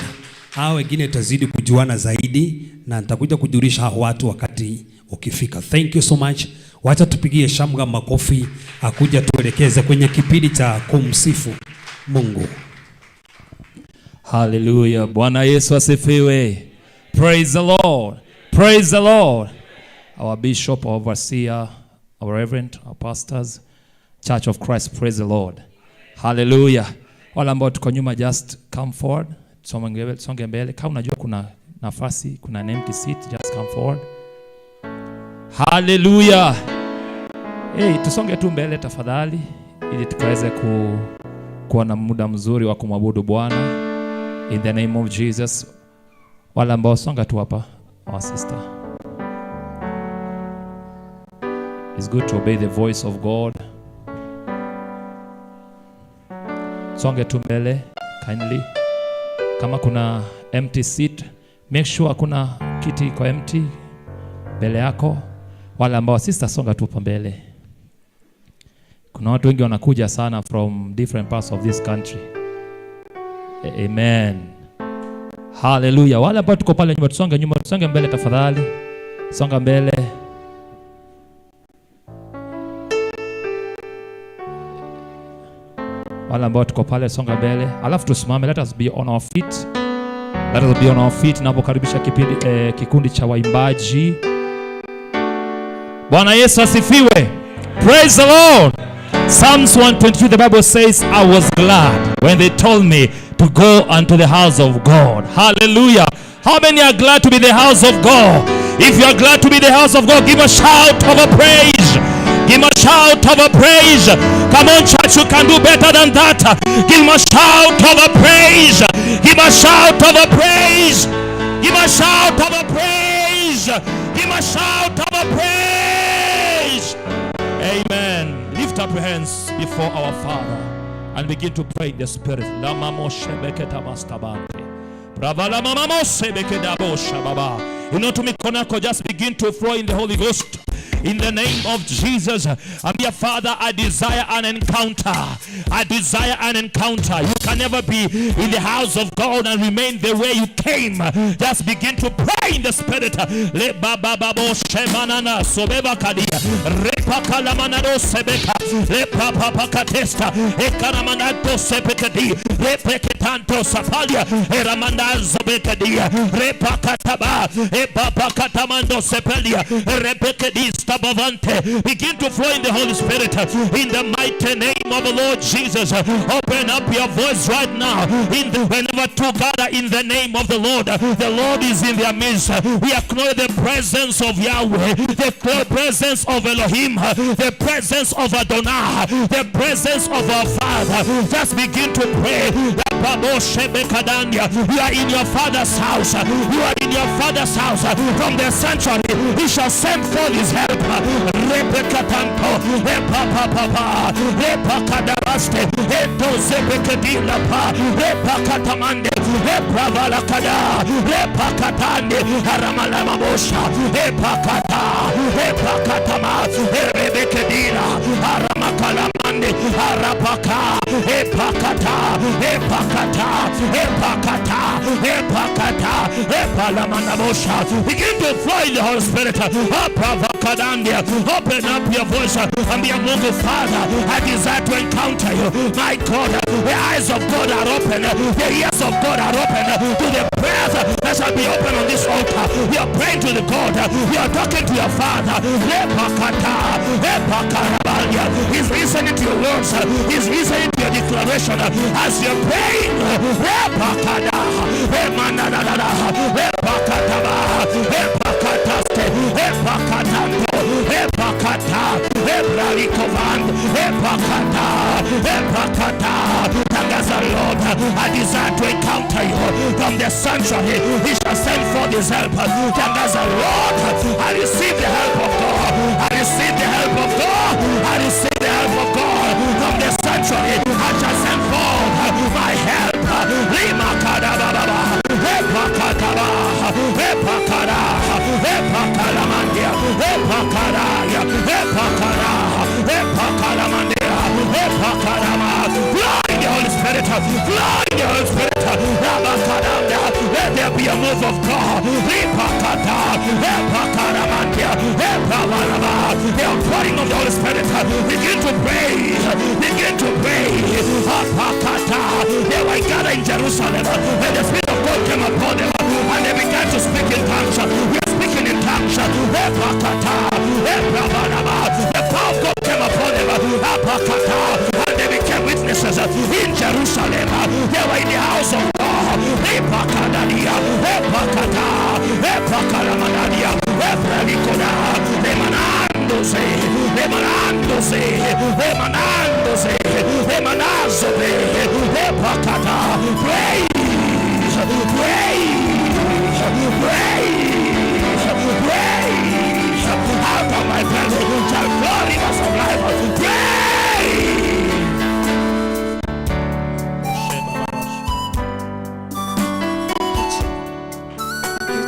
Hao wengine tutazidi kujuana zaidi na nitakuja kujulisha hao watu wakati ukifika. Thank you so much. Wacha tupigie Shamga makofi akuja tuelekeze kwenye kipindi cha kumsifu Mungu. Hallelujah. Bwana Yesu asifiwe. Praise the Lord. Praise the Lord. Our bishop, our overseer, our reverend, our pastors, Church of Christ, praise the Lord. Hallelujah. Wale ambao tuko nyuma, just come forward. Songe mbele. Kama unajua kuna nafasi, kuna an empty seat, just come forward. Hallelujah. Hey, tusonge tu mbele tafadhali ili tukaweze kuwa na muda mzuri wa kumwabudu Bwana. In the name of Jesus. Wale ambao songa tu hapa, our sister. It's good to obey the voice of God. Songe tu mbele kindly. Kama kuna empty seat, make sure hakuna kiti iko empty mbele yako. Wale ambao, sister, songa tu hapa mbele. Kuna watu wengi wanakuja sana from different parts of this country. Amen. Hallelujah. Wale ambao tuko pale nyuma, tusonge nyuma, tusonge mbele tafadhali. Songa mbele. Wale ambao tuko pale, songa mbele. Alafu tusimame, let us be on our feet. Let us be on our feet napokaribisha kipindi kikundi cha waimbaji. Bwana Yesu asifiwe. Praise the Lord. Psalms 122, the Bible says, "I was glad when they told me to go unto the house of God." Hallelujah. How many are glad to be the house of God? If you are glad to be the house of God, give a shout of a praise. Give a shout of a praise. Come on, church, you can do better than that. Give a shout of a praise. Give a shout of a praise. Give a shout of a praise. Give a shout of a praise. Amen. Lift up your hands before our Father and begin to pray in the Spirit. Lamamoshebeketabastabante. Bravalamamamosebekeda Inua tu mikono yako, just begin to flow in the Holy Ghost. In the name of Jesus. Ambia Father, I desire an encounter. I desire an encounter. You can never be in the house of God and remain the way you came. Just begin to pray in the Spirit. Le baba babo shemanana sobeba kadia. Repa kalamanado sebeka. Le papa pakatesta. Ekaramanato sepekadi. Repeketanto safalia. Eramandazo bekadia. Repa kataba. Epapa katamando sepelia. Repekedis tabavante. Begin to flow in the Holy Spirit. In the mighty name of the Lord Jesus. Open up your voice right now. Whenever two gather in the name of the Lord is in their midst. We acknowledge the presence of Yahweh, the presence of Elohim, the presence of Adonai, the presence of our Father. Just begin to pray. You are in your Father's house. You are in your Father's house. From the sanctuary, He shall send forth His help. Repekatanto, repapapapa, repakadabaste, etozebekadilapa, repakatamande, repravalakada, repakatande, aramalamabosha, epakata, epakatama, erebekedila, aramakalamande, arapaka, epakata, epakata, epakata, epakata, epalamanabosha. Begin to flow in the Holy Spirit. Apravakadandia. Open up your voice and be a Mungu. Father, I desire to encounter you. My God, the eyes of God are open, the ears of God are open to the prayers that shall be open on this altar. We are praying to the God. We are talking to your Father. Epakata, epakarabasta, He's listening to your words. He's listening to your declaration as you're praying. Epakada, emanadada, epakataba, epakataste, epakatanto, epakata, ebralikovan, epakata, epakata. Tangaza, Lord, I desire to encounter you from the sanctuary. He shall send forth his help. Tangaza, Lord, I receive the help of God. I receive the help of God. I receive the help of God from the sanctuary. I shall send forth my help. Limakadababa, epakataba, epakara, epakalamandia, epakaraya, epakara, epakalamandia, epakarama. Fly in the Holy Spirit, fly in the Holy Spirit. Rabakadanda, let there be a move of God. Lipakata, epakaramandia, epabaraba. The outpouring of the Holy Spirit. Begin to pray, begin to pray. Apakata. They were gathered in Jerusalem, and the Spirit of God came upon them, and they began to speak in tongues. We are speaking in tongues. Epakata, epabaraba. The power of God came upon them. Apakata, and they became witnesses in Jerusalem. They were in the house of God. Epakadadia, epakata, epakalamanadia, eprelikoda, emanandose, emanandose, emanandose, emanazobe, epakata. Pray, pray, pray, pray. Out of my belly shall flow rivers of life. Pray. Thank you,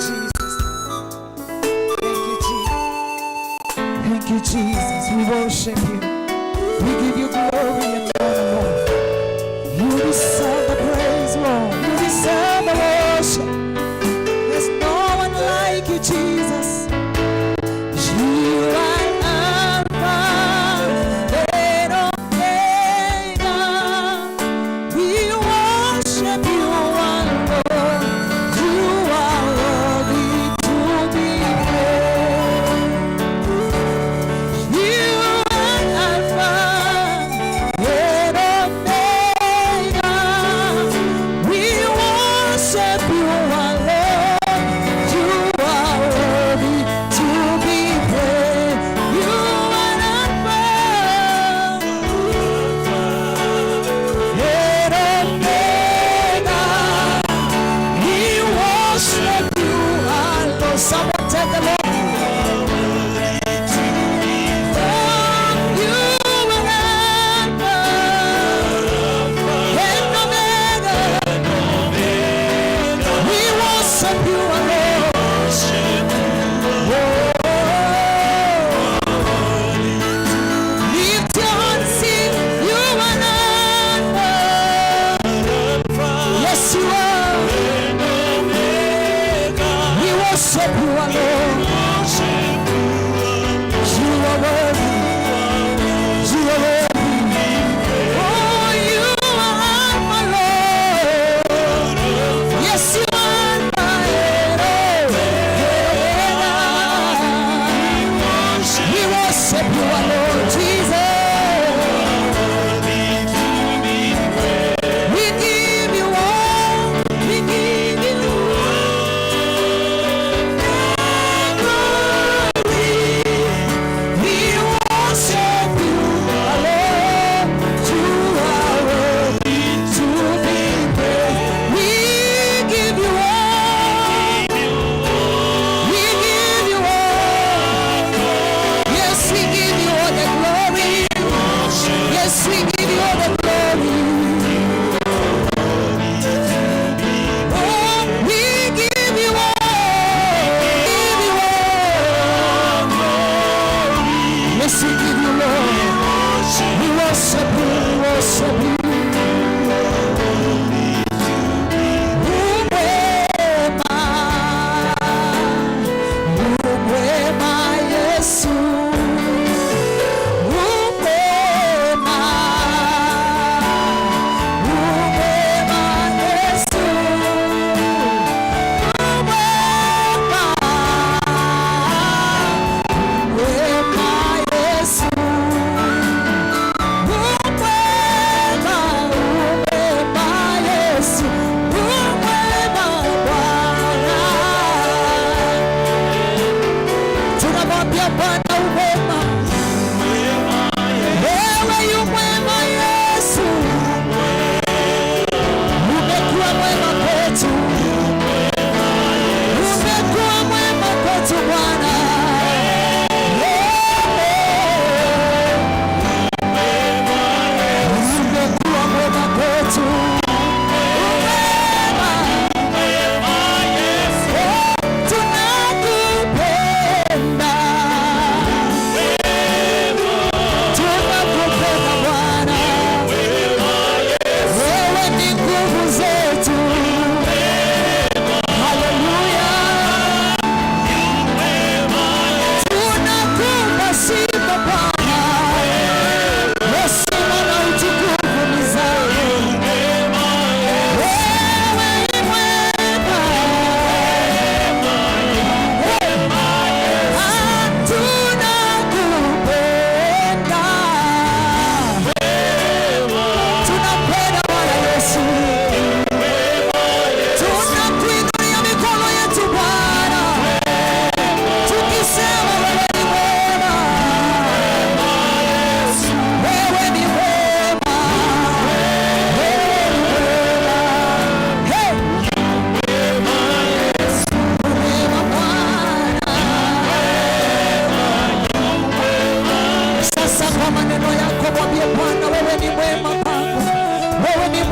Jesus. Thank you, Jesus. Thank you, Jesus. We worship you. We give you glory and honor, Lord. You deserve the praise, Lord. You deserve the worship. There's no one like you, Jesus. You are Alpha and Omega. We worship you, our Lord. You are worthy to be praised. You are Alpha and Omega.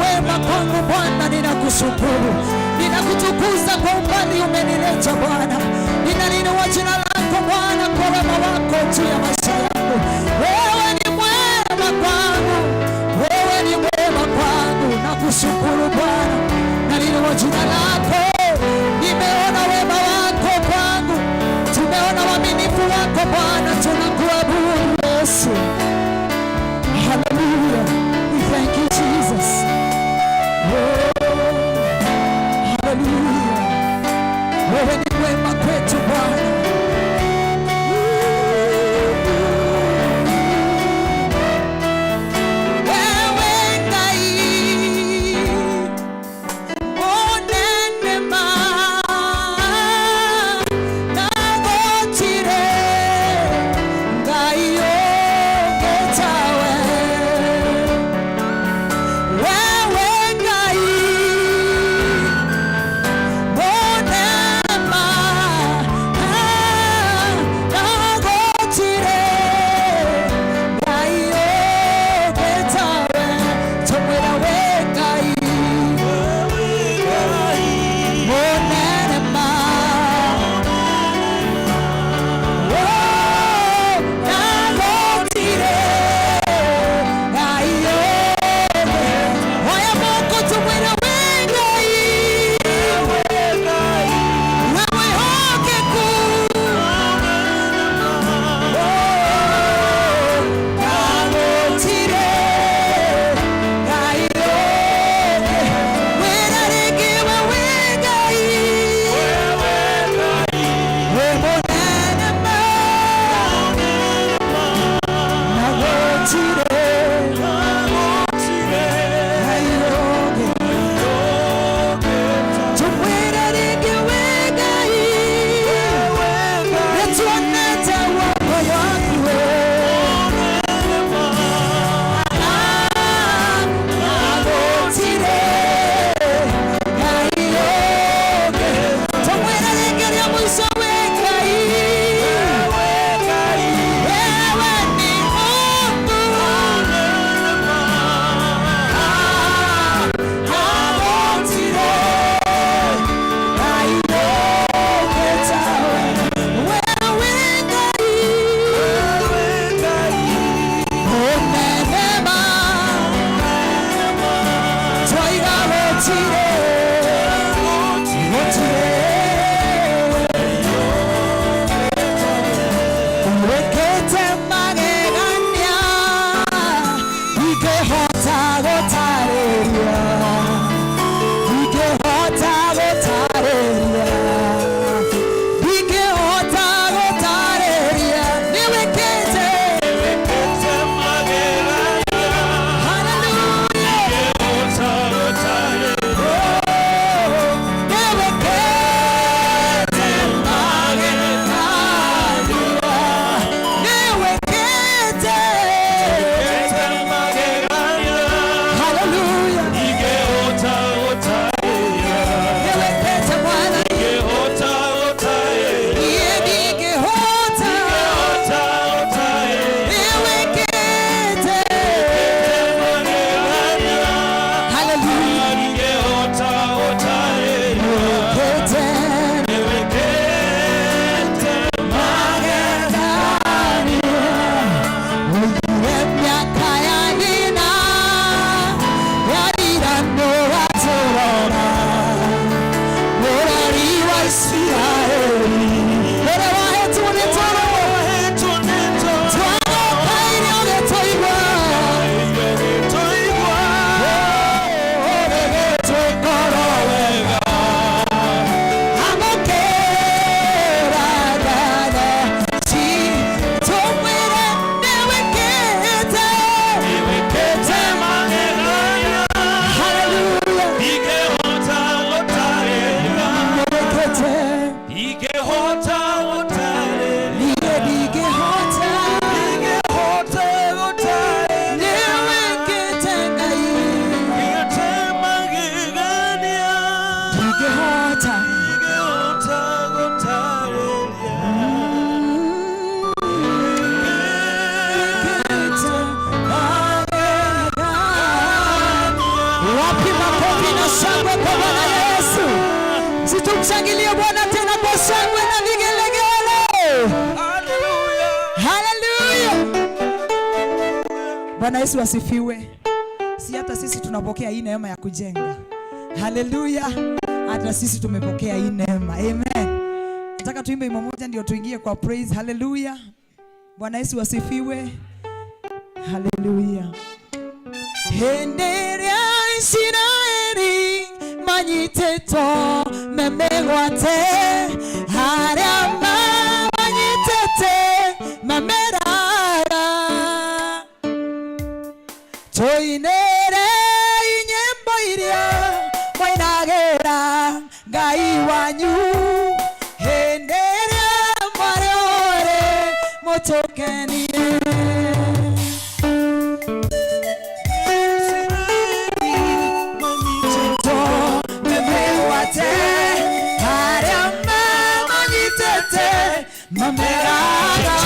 mwema kwangu Bwana, ninakushukuru. Ninakutukuza kwa umbali umenileta Bwana. Ninalinua jina lako Bwana kwa wema wako juu ya maisha yangu. Wewe ni mwema kwangu, wewe ni mwema kwangu. Nakushukuru Bwana, nalinua jina lako. Nimeona wema wako kwangu, tumeona uaminifu wako Bwana, tunakuabudu Yesu. Hallelujah. We thank you, Jesus. Oh, hallelujah. Wewe ni mwema kwetu Bwana. Wewe Ngai, munene. Wapi makofi na shangwe kwa Bwana Yesu? Situmshangilie Bwana tena kwa shangwe na vigelegele. Haleluya! Bwana Yesu asifiwe. Si hata sisi tunapokea hii neema ya kujenga. Haleluya! Hata sisi tumepokea hii neema. Amen. Nataka tuimbe wimbo moja ndio tuingie kwa praise. Haleluya. Bwana Yesu asifiwe. Haleluya. Hĩndĩ ĩrĩa Isiraeli manyitĩtwo me mĩgwate, arĩa mamanyitĩte mameraga, tũinĩre nyĩmbo iria mwainagĩra Ngai wanyu hĩndĩ ĩrĩa mwarĩ ũrĩ mũtũkenie. Mameraga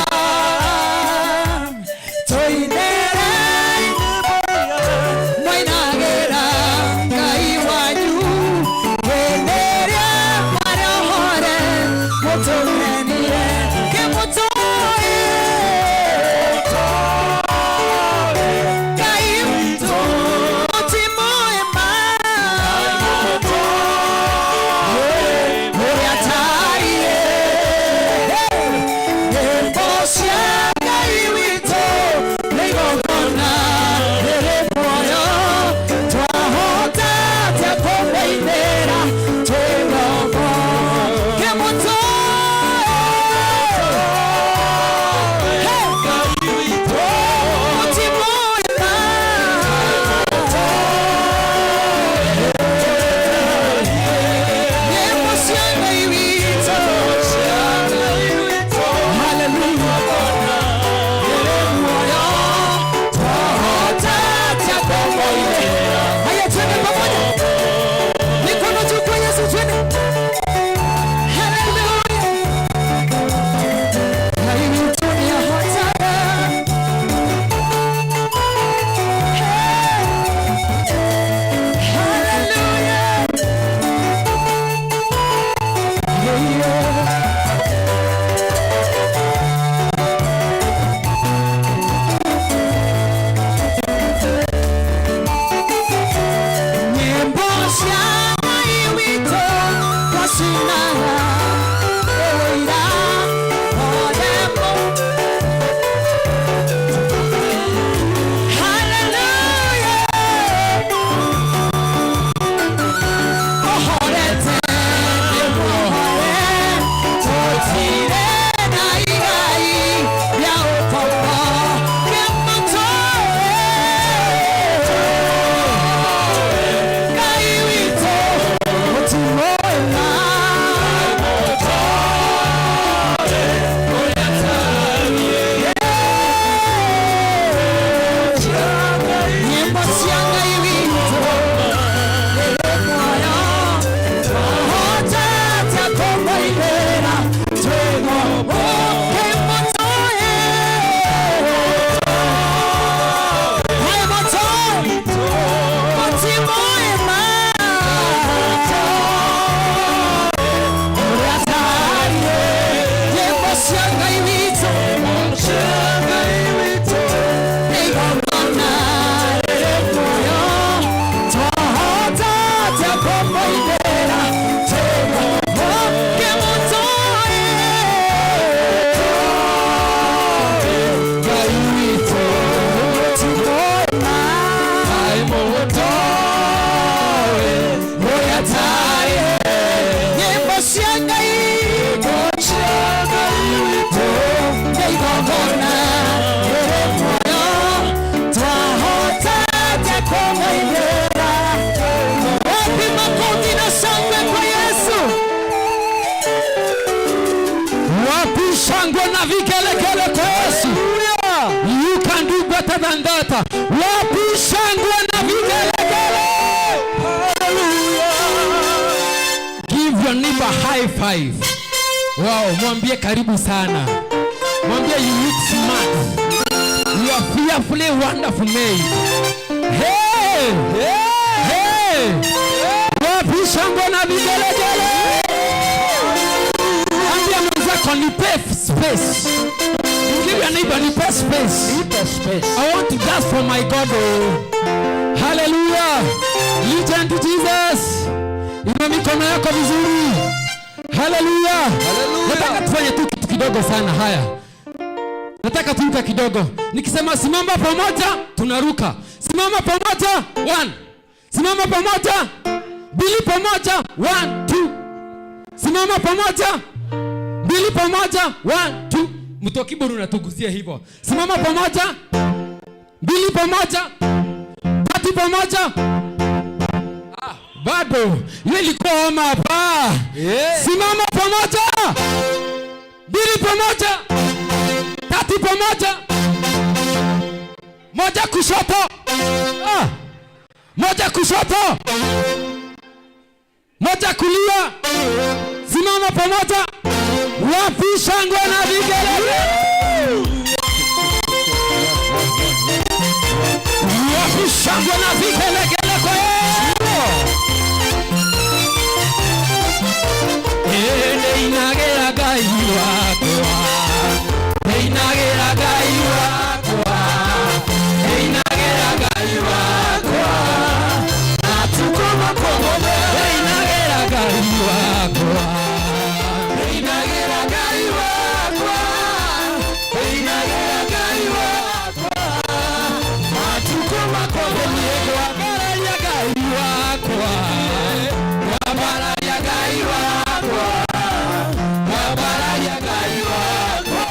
tũinĩre mwainagĩra Ngai wanyu hĩndĩ ĩrĩa mwarĩ ohore mũtũkenie kĩmũtũĩ Ngai witũ ti mwema ũrĩa atariĩ. Nyĩmbo cia Ngai witũ nĩ igongona rĩrĩ muoyo, twahota atĩa kũmũinĩra twĩ ngombo? Kĩmũtũĩ ti mwema. Nyĩmbo cia Ngai witũ. Hallelujah. Twahota atĩa kũmũinĩra? Haya, twende pamoja. Mikono juu kwa Yesu, twende. Hallelujah. Ngai witũ nĩahotaga. Hey. Hallelujah. Yeah, yeah. Nyĩmbo cia Ngai witũ twacinaga ũira othe. Hallelujah. Ohorete nĩmuohore, tũtirĩ na igai rĩa ũkombo kĩmũtũĩ. Ngai witũ ti mwema. Nyĩmbo cia Ngai witũ rĩrĩ muoyo, twahota atĩa kũmũinĩra twĩ ngombo? Kĩmũtũĩ. Haya, mũtũĩ. Ti mwema. Ũrĩa atariĩ. Nyĩmbo cia Ngai witũ nĩ igongona rĩrĩ muoyo, twahota atĩa kũmũinĩra twĩ ngombo? Kĩmũtũĩ. Ngai witũ ti mwema. Ũrĩa atariĩ. Nyĩmbo cia Ngai witũ nĩ igongona rĩrĩ muoyo, twahota atĩa kũmũinĩra? Wapi makofi na shangwe kwa Yesu? Wapi shangwe na vigelegele kwa Yesu? You can do better than that. Wapi shangwe na vigelegele? Give your neighbor high five. Wow, mwambie karibu sana. Mwambie you look smart. You are fearfully wonderful made. Hey! Hey! space. I want to dance for my God. Oh. Hallelujah. Legend Jesus. Inua mikono yako vizuri. Hallelujah. Hallelujah. Nataka tufanye tu kitu kidogo sana haya. Nataka turuka kidogo. Nikisema simama pamoja, tunaruka. Simama pamoja, one. Simama pamoja, mbili pamoja, one, two. Simama pamoja, mbili pamoja, one, two. Mtu wa keyboard unatuguzia hivyo. Simama pamoja, mbili pamoja, tatu pamoja. Ah, bado hiyo ilikuwa homa hapa. Yeah. Simama pamoja, mbili pamoja, tatu pamoja, moja kushoto, ah, moja kushoto, moja kulia. Simama pamoja. Wapi shangwe na vigelegele? Wapi shangwe na vigelegele kwa Yesu? Neinagera Ngai wakwa, neinagera Ngai wakwa, neinagera Ngai wakwa, natukoma komome, neinagera Ngai wakwa, neinagera Ngai wakwa, neinagera Ngai wakwa, natukoma komome, kwambararia Ngai wakwa, kwambararia Ngai wakwa, kwambararia Ngai wakwa,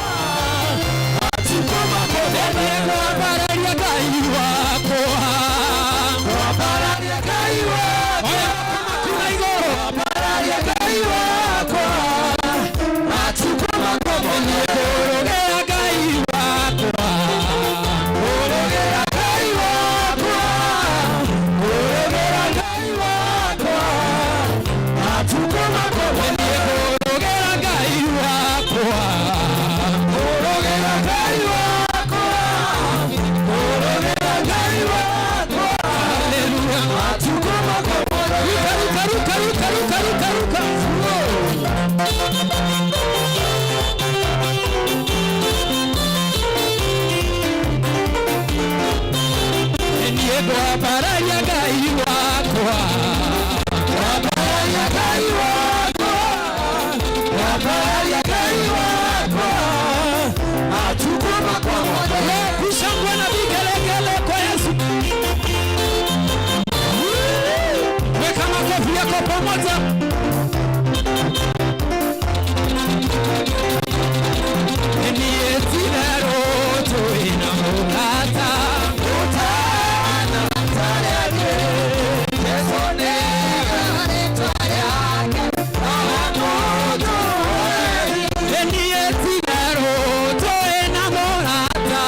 natukoma komome, kwambararia Ngai wakwa, kwambararia Ngai wakwa, kuna igoro, kwambararia Ngai wakwa, natukoma komome, ngorogera Ngai wakwa, ngorogera Ngai wakwa, ngorogera Ngai wakwa, natukoma komome, ngorogera Ngai wakwa, ngorogera Ngai wakwa, ngorogera Ngai wakwa, haleluya, natukoma komome, ruka ruka ruka ruka ruka ruka ruka. Niĩ ngwambararia Ngai wakwa, ngwambararia Ngai wakwa, ngwambararia Ngai wakwa, matukũ makwa mothe. Kushangwe na vigelegele kwa Yesu. Weka makofi yako pamoja. Niĩ ti-itherũ tũrĩ na mũrata, Niĩ ti-itherũ tũrĩ na mũrata,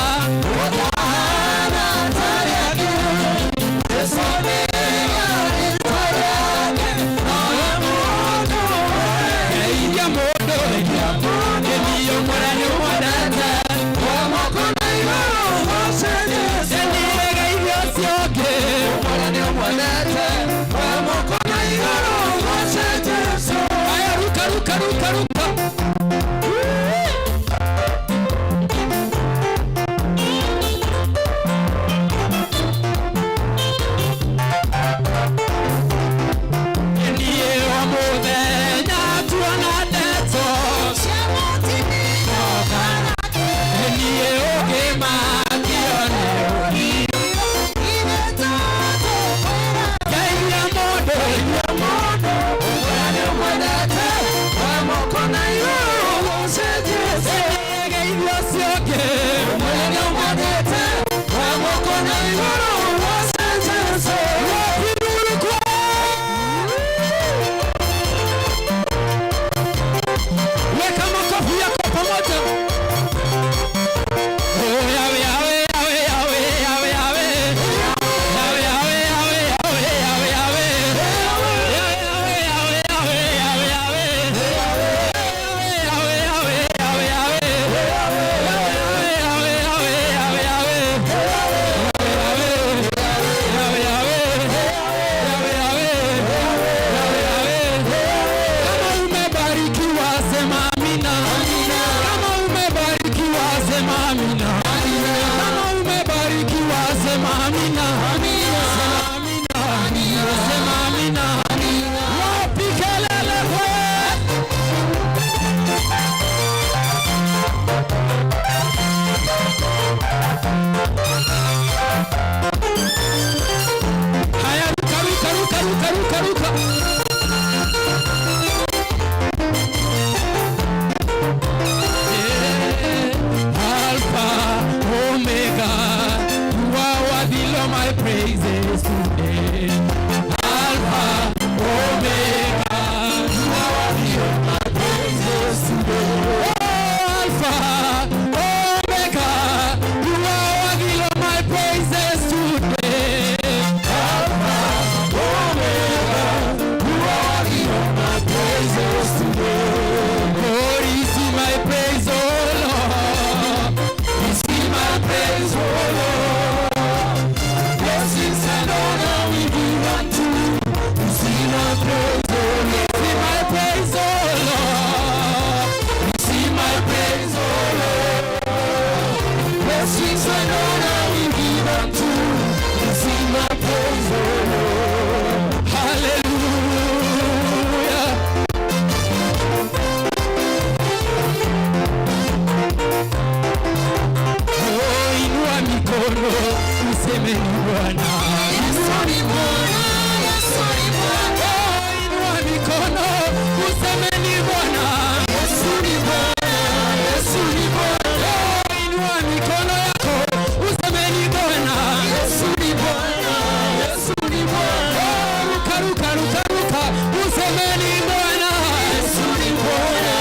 ruka, ruka, usemeni Bwana. Yesu ni Bwana,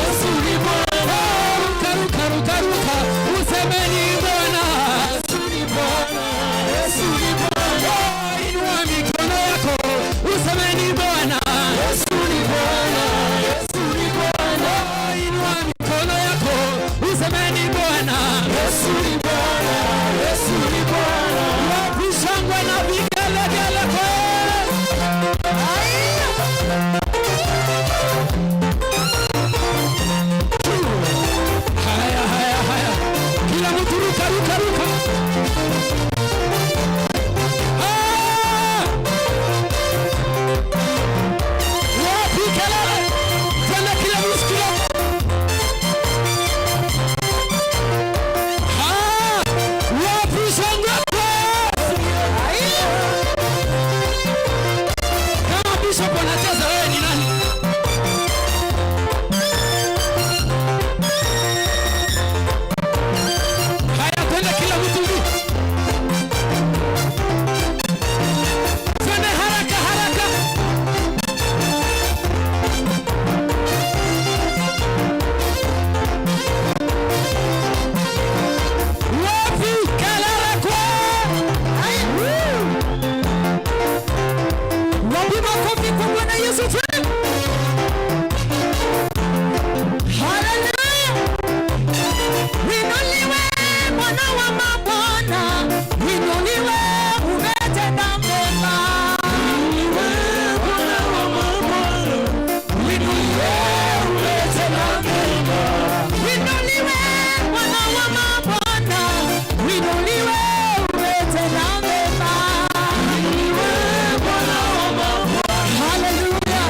Yesu ni Bwana. Ruka, ruka, ruka, ruka, usemeni Bwana. Yesu ni Bwana, Yesu ni Bwana. Inua mikono yako, usemeni Bwana. Yesu ni Bwana, Yesu ni Bwana. Inua mikono yako, usemeni Bwana. Yesu ni Bwana, Yesu ni Bwana. Wapi shangwe na vigelegele kwa Haya, haya, haya. Kila mtu ruka, ruka, ruka. Ah! Wapi kelele? Tena kila mtu kila. Ah! Wapi shangwe? Kama bishop anacheza wewe ni nani? Haya, twende kila mtu hivi. Twende haraka haraka. Wapi kelele kwa? Wapi makofi kwa Bwana Yesu tena? Haleluya! Winuliwe Bwana wa mabwana, winuliwe umetenda mema. Winuliwe Bwana wa mabwana, winuliwe umetenda mema. Winuliwe Bwana wa mabwana, winuliwe umetenda mema. Winuliwe Bwana wa mabwana, Haleluya!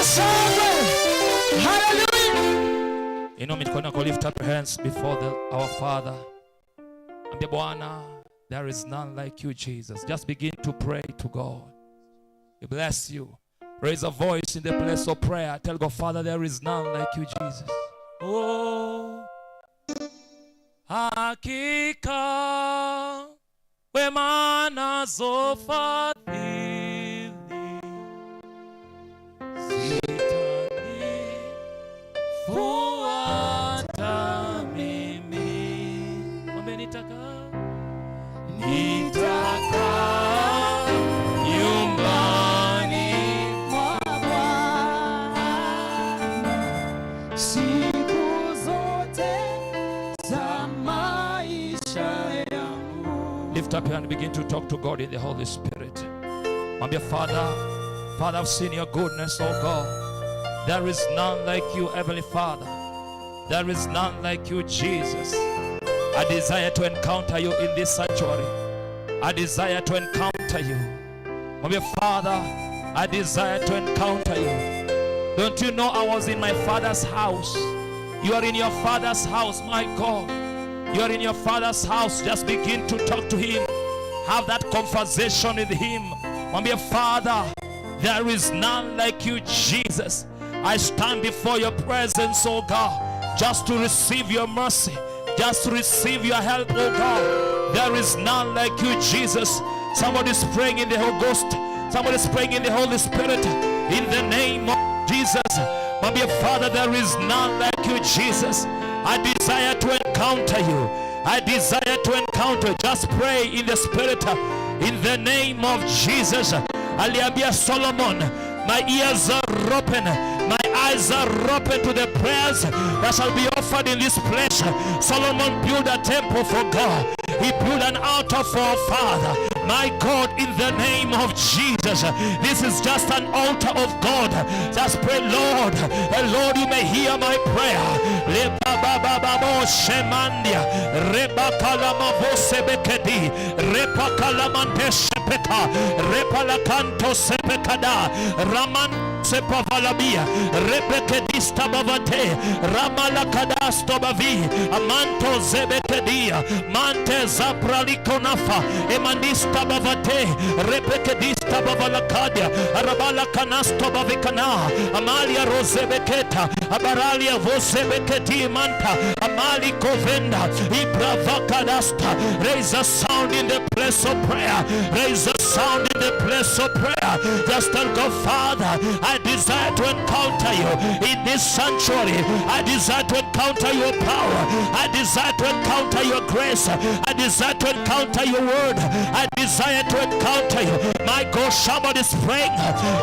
shangwe. Haleluya. Inua mikono yako, lift up your hands before our Father. Ambia Bwana, there is none like you, Jesus. Just begin to pray to God. He bless you. Raise a voice in the place of prayer. Tell God, Father, there is none like you, Jesus. Oh, hakika wema nazo fadhili zitanifuata mimi. Mwambie nitakaa, nitakaa nyumbani mwa Bwana siku zote za maisha yangu. Lift up your hand and begin to talk to God in the Holy Spirit. Mwambie Father, Father, I've seen your goodness, oh God. There is none like you, Heavenly Father. There is none like you, Jesus. I desire to encounter you in this sanctuary. I desire to encounter you. Mwambie Father, I desire to encounter you. Don't you know I was in my father's house? You are in your father's house, my God. You are in your father's house. Just begin to talk to him. Have that conversation with him. Mwambie Father, there is none like you, Jesus. I stand before your presence, oh God, just to receive your mercy, just to receive your help, oh God. There is none like you, Jesus. Somebody's praying in the Holy Ghost. Somebody's praying in the Holy Spirit. In the name of Jesus. Mwambie Father, there is none like you, Jesus. I desire to encounter you. I desire to encounter. Just pray in the Spirit. In the name of Jesus. Aliambia Solomon, my ears are open, my eyes are open to the prayers that shall be offered in this place. Solomon built a temple for God. He built an altar for our Father. My God, in the name of Jesus, this is just an altar of God. Just pray, Lord, and Lord, you may hear my prayer. Lebabababo shemandia, rebakalamavose bekedi, repakalamante shepeka, repalakanto sepekada, raman sepavalabia, rebekedista bavate, ramalakadasto bavi, amanto zebekedia, mante zapralikonafa, emanista bavate, rebekedista bavalakadia, arabala kanasto bavikana, amalia rosebeketa, abaralia vosebeketi manta, amali kovenda, ibravakadasta. Raise a sound in the place of prayer. Raise a sound in the place of prayer. Just tell God, Father, I desire to encounter you in this sanctuary. I desire to encounter your power. I desire to encounter your grace. I desire to encounter your word. I desire to encounter you. My God, somebody's praying.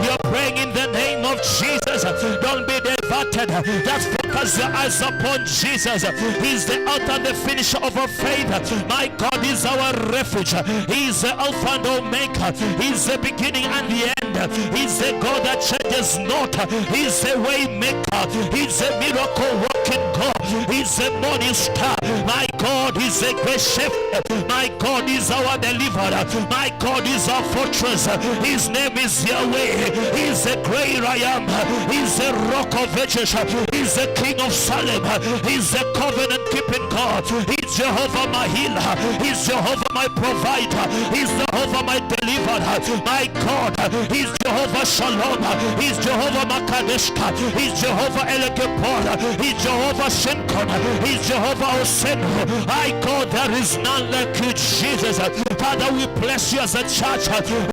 You're praying in the name of Jesus. Don't be diverted. Just focus your eyes upon Jesus. He's the author and the finisher of our faith. My God is our refuge. He is the Alpha and Omega. He's the beginning and the end. He's the God that changes not. He's the way maker. He's the miracle working God. He's the morning star. My God is a great shepherd. My God is our deliverer. My God is our fortress. His name is Yahweh. He's the great I am. He's the rock of ages. He's the King of Salem. He's the covenant keeping God. He's Jehovah my healer. He's Jehovah my provider. He's Jehovah my deliverer. My God, He's Jehovah Shalom. He's Jehovah Makadeshka. He's Jehovah Elekepor. He's Jehovah Shenkon. He's Jehovah Osenu. My God, there is none like you, Jesus. Father, we bless you as a church.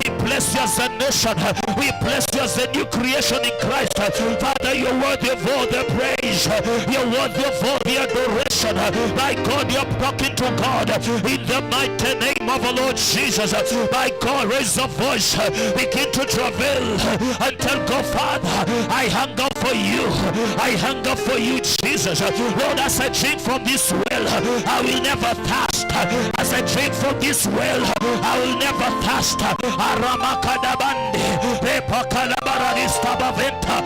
We bless you as a nation. We bless you as a new creation in Christ. Father, you're worthy of all the praise. You're worthy of all the adoration. My God, you're talking to God in the mighty name of our Lord Jesus. My God, raise a voice. Begin to travail and tell God, Father, I hunger for you. I hunger for you, Jesus. Lord, as I drink from this well, I will never thirst. As I drink from this well, I will never thirst. Aramakadabande, repakalabaranista baventa,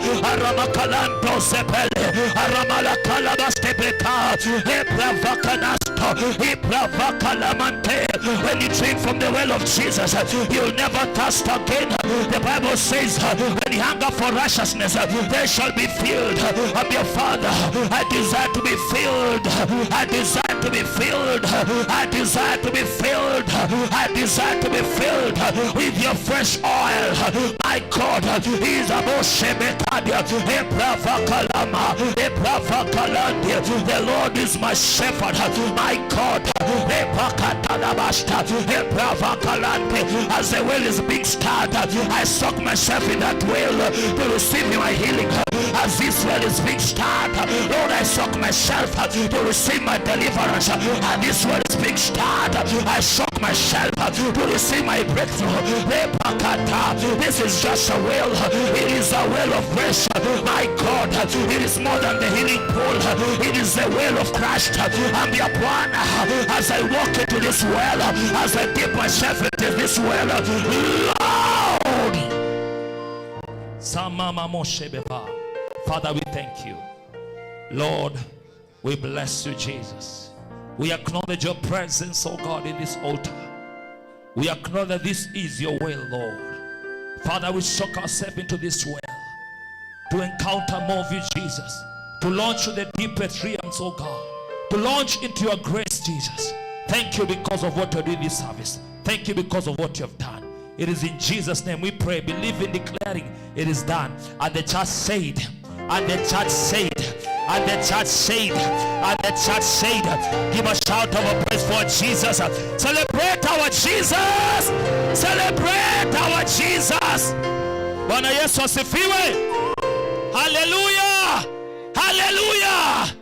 Aramakalando sepele, Aramala kalabastebeka, Ebravakanasto, Ibravakalamante. When you drink from the well of Jesus, you'll never thirst again. The Bible says, when you hunger for righteousness, they shall be filled. I'm your Father. I desire to be filled. I desire to be filled. I desire to be filled. I desire to be filled with your fresh oil. My God is a The Lord is my shepherd. My God, as the well is being stirred, I soak myself in that well to receive my healing. As this well is being stirred, Lord, I soak myself to receive my deliverance. And this well is being stirred, I soak myself to receive my breakthrough. This is just a well. It is a well of grace. My God, it is more than the healing pool. It is the well of Christ. I'm your Bwana. As I walk into this well, as I dip myself into this well, Lord. Samama Moshe Beba. Father, we thank you. Lord, we bless you, Jesus. We acknowledge your presence, oh God, in this altar. We acknowledge that this is your will, Lord. Father, we soak ourselves into this well to encounter more of you, Jesus. To launch to the deepest realms, oh God. To launch into your grace, Jesus. Thank you because of what you're doing this service. Thank you because of what you have done. It is in Jesus' name we pray, believing, declaring it is done. And the church said, and the church said, and the church said, and the church said, give a shout of a praise for Jesus. Celebrate our Jesus. Celebrate our Jesus. Bwana Yesu asifiwe. Hallelujah. Hallelujah.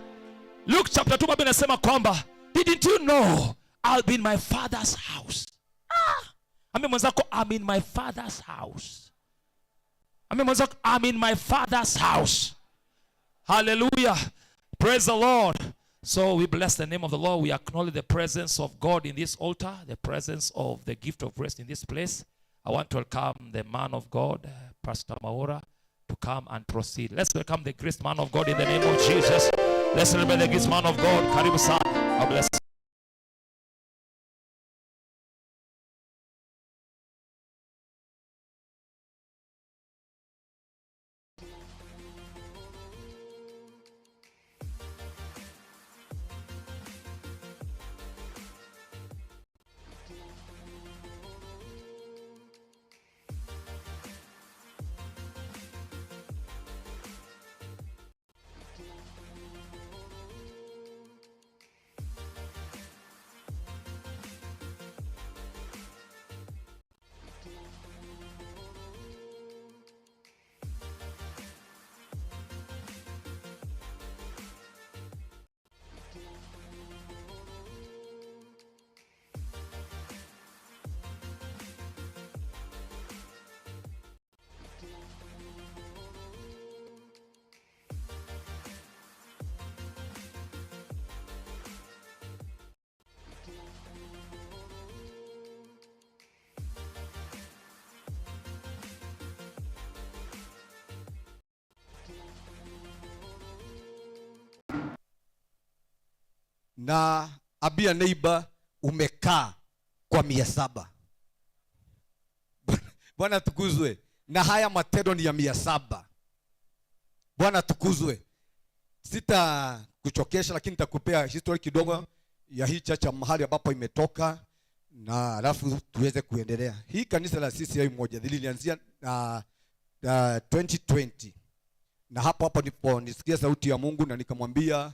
Luke chapter 2, Bible inasema kwamba, didn't you know I'll be in my father's house? Ah. Ambia mwenzako, I'm in my father's house. Ambia mwenzako, I'm in my father's house. Hallelujah. Praise the Lord. So we bless the name of the Lord. We acknowledge the presence of God in this altar, the presence of the gift of grace in this place. I want to welcome the man of God, Pastor Mwaura, to come and proceed. Let's welcome the great man of God in the name of Jesus. Let's celebrate the great man of God. Karibu sana. God bless. Na ambia neighbor, umekaa kwa 700. Bwana tukuzwe. Na haya matendo ni ya 700. Bwana tukuzwe. Sita kuchokesha, lakini nitakupea history kidogo ya hii church mahali ambapo imetoka, na alafu tuweze kuendelea. Hii kanisa la CCI Umoja lilianzia 2020. Na hapo hapo ndipo nisikia sauti ya Mungu na nikamwambia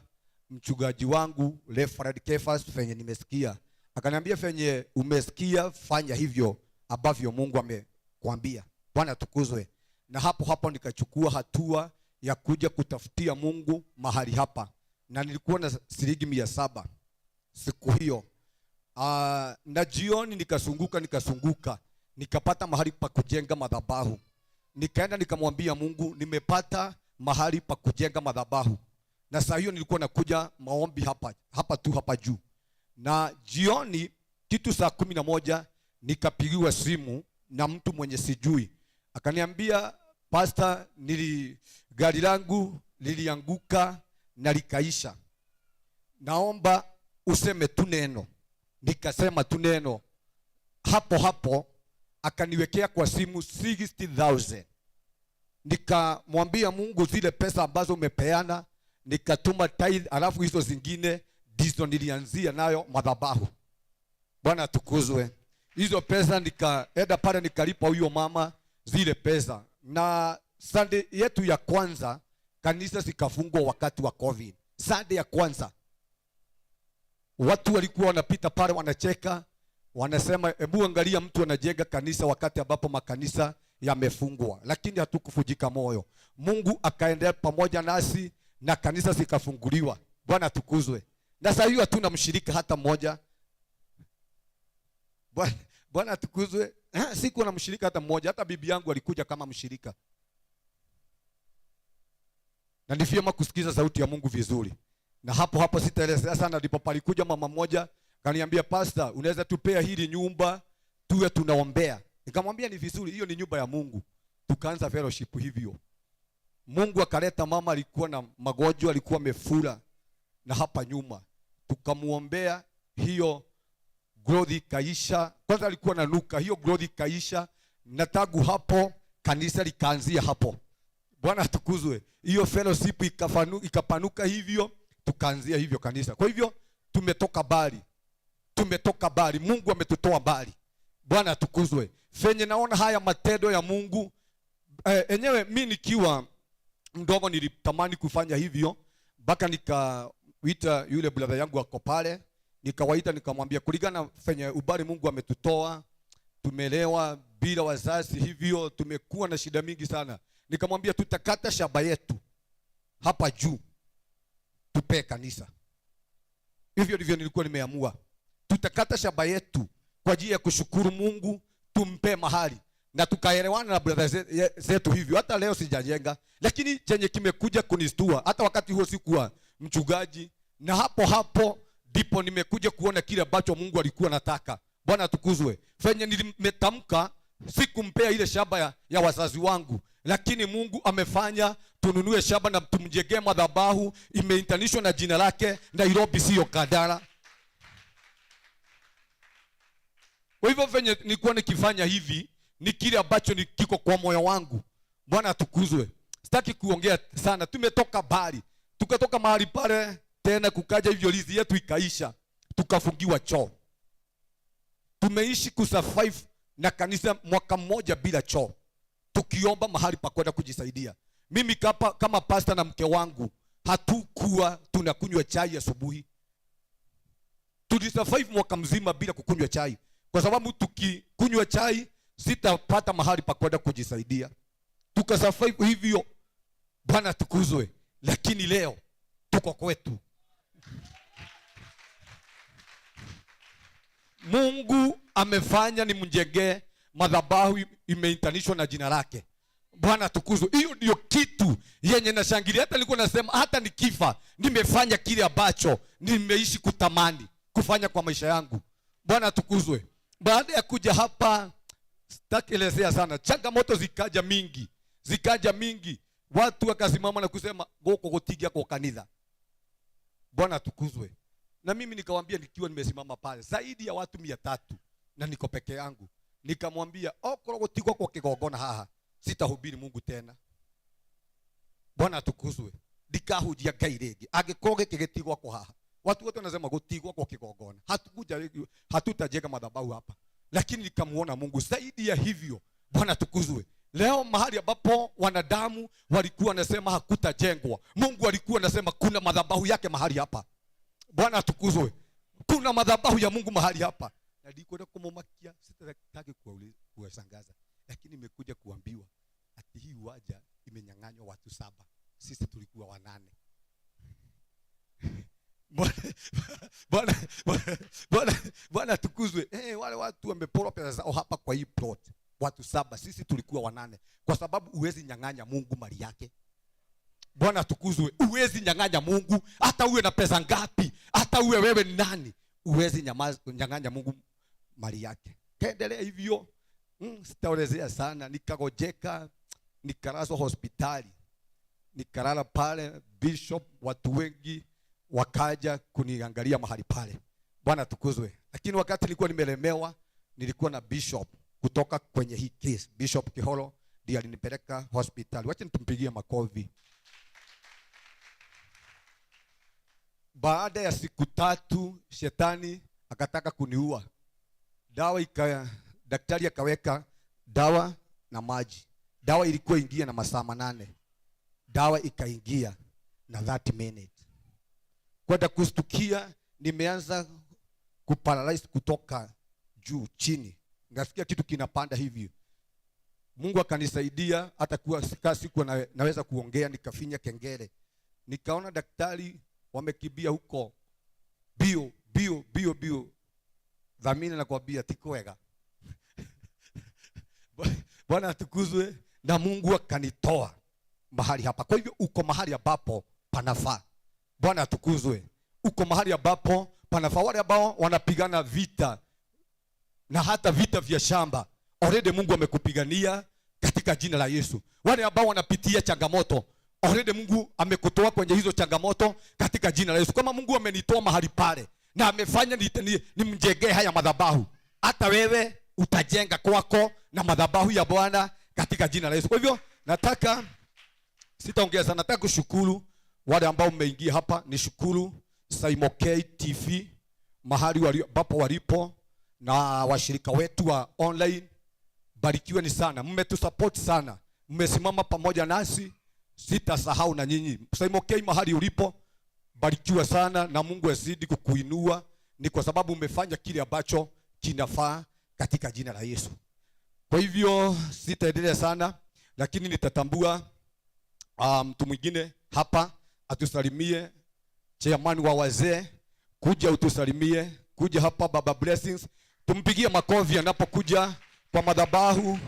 mchungaji wangu Reverend Kefas fenye nimesikia. Akaniambia fenye umesikia fanya hivyo ambavyo Mungu amekwambia. Bwana tukuzwe. Na hapo hapo nikachukua hatua ya kuja kutafutia Mungu mahali hapa. Na nilikuwa na shilingi 700 siku hiyo. Na jioni nikasunguka nikapata mahali pa kujenga madhabahu. Nikaenda nikamwambia Mungu nimepata mahali pa kujenga madhabahu. Na saa hiyo nilikuwa nakuja maombi hapa tu hapa juu. Na jioni kitu saa 11 nikapigiwa simu na mtu mwenye sijui. Akaniambia pastor, gari langu lilianguka na likaisha, naomba useme tu neno. Nikasema tu neno, hapo hapo akaniwekea kwa simu 60,000. Nikamwambia Mungu, zile pesa ambazo umepeana nikatuma tithe, alafu hizo zingine ndizo nilianzia nayo madhabahu. Bwana atukuzwe. Hizo pesa nikaenda pale nikalipa huyo mama zile pesa. Na Sunday yetu ya kwanza kanisa zikafungwa wakati wa COVID. Sunday ya kwanza watu walikuwa wanapita pale wanacheka, wanasema hebu angalia mtu anajenga kanisa wakati ambapo makanisa yamefungwa. Lakini hatukuvunjika moyo. Mungu akaendelea pamoja nasi na kanisa zikafunguliwa. Bwana atukuzwe. Na sasa hiyo hatuna mshirika hata mmoja. Bwana atukuzwe. Sikuwa na mshirika hata mmoja. Hata bibi yangu alikuja kama mshirika. Na ni vyema kusikiza sauti ya Mungu vizuri. Na hapo hapo sitaelezea sana, ndipo palikuja mama mmoja kaniambia, pastor, unaweza tupea hili nyumba tuwe tunaombea? Nikamwambia ni vizuri, hiyo ni nyumba ya Mungu. Tukaanza fellowship hivyo. Mungu akaleta mama, alikuwa na magonjwa, alikuwa amefura na hapa nyuma. Tukamuombea, hiyo growth ikaisha. Kwanza alikuwa na nuka, hiyo growth ikaisha, na tangu hapo kanisa likaanzia hapo. Bwana atukuzwe. Hiyo fellowship ikapanuka hivyo, tukaanzia hivyo kanisa. Kwa hivyo tumetoka mbali. Tumetoka mbali. Mungu ametutoa mbali. Bwana atukuzwe. Fenye naona haya matendo ya Mungu, enyewe mimi nikiwa mdogo nilitamani kufanya hivyo, mpaka nikaita yule brother yangu ako pale, nikawaita nikamwambia kulingana fenye ubali Mungu ametutoa, tumelewa bila wazazi hivyo, tumekuwa na shida mingi sana. Nikamwambia tutakata shamba yetu hapa juu tupe kanisa. Hivyo ndivyo nilikuwa nimeamua. Tutakata shamba yetu kwa ajili ya kushukuru Mungu, tumpe mahali. Na tukaelewana na brother zetu hivyo. Hata leo sijajenga, lakini chenye kimekuja kunistua, hata wakati huo sikuwa mchungaji, na hapo hapo ndipo nimekuja kuona kile ambacho Mungu alikuwa anataka. Bwana atukuzwe. Fenye nimetamka sikumpea ile shamba ya wazazi wangu, lakini Mungu amefanya tununue shamba na tumjengee madhabahu, imeintanishwa na jina lake, Nairobi sio Kandara. Kwa hivyo venye nilikuwa nikifanya hivi ni kile ambacho ni kiko kwa moyo wangu. Bwana atukuzwe. Sitaki kuongea sana. Tumetoka mbali. Tukatoka mahali pale tena kukaja hivyo lizi yetu ikaisha. Tukafungiwa choo. Tumeishi kusurvive na kanisa mwaka mmoja bila choo. Tukiomba mahali pa kwenda kujisaidia. Mimi kama pastor na mke wangu hatukuwa tunakunywa chai asubuhi. Tulisurvive mwaka mzima bila kukunywa chai. Kwa sababu tukikunywa chai sitapata mahali pa kwenda kujisaidia. Tukasurvive hivyo. Bwana atukuzwe. Lakini leo tuko kwetu. Mungu amefanya nimjengee madhabahu imeintanishwa na jina lake. Bwana atukuzwe. Hiyo ndio kitu yenye nashangilia. Hata nilikuwa nasema hata nikifa nimefanya kile ambacho nimeishi kutamani kufanya kwa maisha yangu. Bwana atukuzwe. Baada ya kuja hapa sitakielezea sana. Changamoto zikaja mingi. Zikaja mingi. Watu wakasimama na kusema goko gotigia kwa kanisa. Bwana atukuzwe. Na mimi nikawaambia nikiwa nimesimama pale zaidi ya watu 300 na niko peke yangu. Nikamwambia okoro gotigwa kwa kigongona haha, sitahubiri Mungu tena. Bwana atukuzwe. Ndikahunjia Ngai rĩngĩ. Angĩkorwo gĩkĩ gĩtigwa kwa haha. Watu wote wanasema gotigwa kwa kigongona. Hatukuja, hatutajenga madhabahu hapa. Lakini nikamuona Mungu zaidi ya hivyo. Bwana atukuzwe. Leo mahali ambapo wanadamu walikuwa wanasema hakutajengwa, Mungu alikuwa anasema kuna madhabahu yake mahali hapa. Bwana atukuzwe. Kuna madhabahu ya Mungu mahali hapa. Na nilikwenda kumumakia, sitaki kuwashangaza, lakini nimekuja kuambiwa ati hii uwanja imenyang'anywa watu 7. Sisi tulikuwa 8. Bwana atukuzwe. Wale watu wameporwa pesa zao hapa kwa hii plot. Watu 7, sisi tulikuwa 8. Kwa sababu huwezi nyang'anya Mungu mali yake. Bwana atukuzwe. Huwezi nyang'anya Mungu, hata uwe na pesa ngapi, hata uwe wewe ni nani, huwezi nyang'anya Mungu mali yake. Kaendelea hivyo. Sitaelezea sana. Nikagojeka, nikalazwa hospitali. Nikalala pale, bishop, watu wengi wakaja kuniangalia mahali pale. Bwana tukuzwe. Lakini wakati nilikuwa nimelemewa, nilikuwa na bishop kutoka kwenye hii case. Bishop Kihoro ndiye alinipeleka hospitali. Wacha nitumpigie makofi. Baada ya siku 3 shetani akataka kuniua. Daktari akaweka dawa na maji. Dawa ilikuwa ingia na masaa 8. Dawa ikaingia na 30 minutes. Kwenda kustukia nimeanza kuparalyze kutoka juu chini. Nikasikia kitu kinapanda hivi. Mungu akanisaidia hata kuwa sikuwa naweza kuongea, nikafinya kengele. Nikaona daktari wamekimbia huko bio bio bio bio. Dhamini nakwambia tikwega. Bwana atukuzwe. Na Mungu akanitoa mahali hapa. Kwa hivyo uko mahali ambapo panafaa. Bwana atukuzwe. Uko mahali ambapo panafaa. Wale ambao wanapigana vita na hata vita vya shamba, already Mungu amekupigania katika jina la Yesu. Wale ambao wanapitia changamoto, already Mungu amekutoa kwenye hizo changamoto katika jina la Yesu. Kama Mungu amenitoa mahali pale na amefanya nimjengee haya madhabahu, hata wewe utajenga kwako na madhabahu ya Bwana katika jina la Yesu. Kwa hivyo nataka, sitaongea sana, nataka kushukuru wale ambao mmeingia hapa. Nishukuru Saimo K TV mahali ambapo walipo na washirika wetu wa online. Barikiweni sana, mmetusupport sana, mmesimama pamoja nasi, sitasahau na nyinyi. Saimo K mahali ulipo, barikiwa sana na Mungu azidi kukuinua, ni kwa sababu umefanya kile ambacho kinafaa katika jina la Yesu. Kwa hivyo sitaendelea sana, lakini nitatambua mtu mwingine hapa atusalimie, chairman wa wazee, kuja utusalimie, kuja hapa Baba Blessings. Tumpigie makofi anapokuja kwa madhabahu.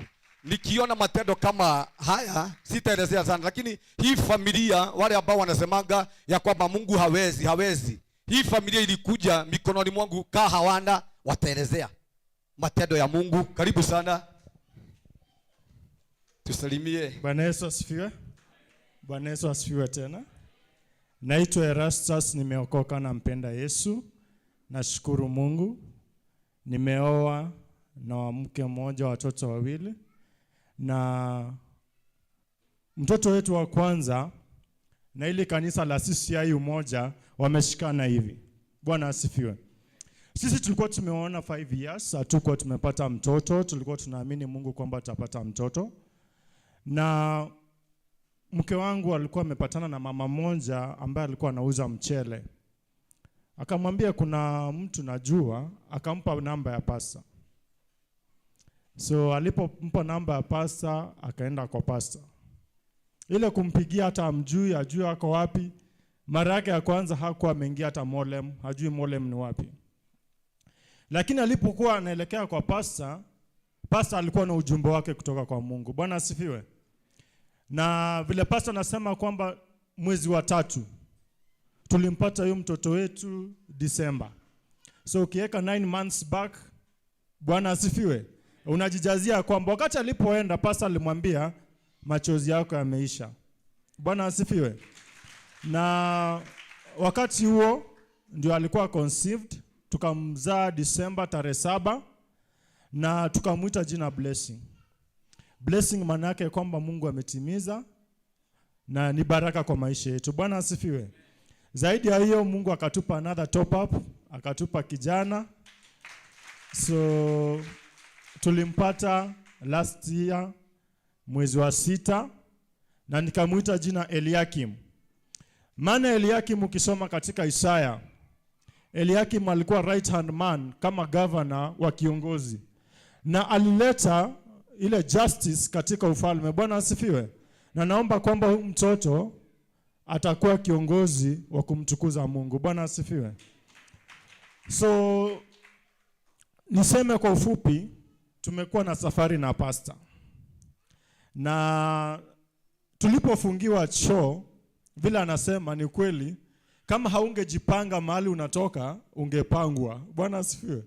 Nikiona matendo kama haya sitaelezea sana, lakini hii familia, wale ambao wanasemanga ya kwamba Mungu hawezi, hawezi, hii familia ilikuja mikononi mwangu kaa hawana, wataelezea matendo ya Mungu. Karibu sana, tusalimie. Bwana Yesu asifiwe. Bwana Yesu asifiwe tena. Naitwa Erastus, nimeokoka na mpenda Yesu. Nashukuru Mungu. Nimeoa na mke mmoja, watoto wawili. Na mtoto wetu wa kwanza na ile kanisa la CCI Umoja wameshikana hivi. Bwana asifiwe. Sisi tulikuwa tumeona 5 years, hatukuwa tumepata mtoto, tulikuwa tunaamini Mungu kwamba tutapata mtoto. Na mke wangu alikuwa amepatana na mama mmoja ambaye alikuwa anauza mchele. Akamwambia kuna mtu najua, akampa namba ya pasta. So alipompa namba ya pasta, akaenda kwa pasta. Ile kumpigia hata amjui, ajui ako wapi. Mara yake ya kwanza hakuwa ameingia hata Molem, hajui Molem ni wapi. Lakini alipokuwa anaelekea kwa pasta, pasta alikuwa na ujumbe wake kutoka kwa Mungu. Bwana asifiwe. Na vile pasta anasema kwamba mwezi wa 3 tulimpata huyu mtoto wetu December. So ukiweka 9 months back, Bwana asifiwe, unajijazia kwamba wakati alipoenda pasta alimwambia machozi yako yameisha. Bwana asifiwe. Na wakati huo ndio alikuwa conceived, tukamzaa December tarehe 7 na tukamuita jina Blessing. Blessing maana yake kwamba Mungu ametimiza na ni baraka kwa maisha yetu. Bwana asifiwe. Zaidi ya hiyo Mungu akatupa another top up, akatupa kijana. So tulimpata last year mwezi wa 6 na nikamuita jina Eliakim. Maana Eliakim ukisoma katika Isaya, Eliakim alikuwa right hand man kama governor wa kiongozi, na alileta ile justice katika ufalme. Bwana asifiwe. Na naomba kwamba huyu mtoto atakuwa kiongozi wa kumtukuza Mungu. Bwana asifiwe. So niseme kwa ufupi, tumekuwa na safari na pastor. Na tulipofungiwa choo, vile anasema ni kweli, kama haungejipanga mahali unatoka, ungepangwa. Bwana asifiwe.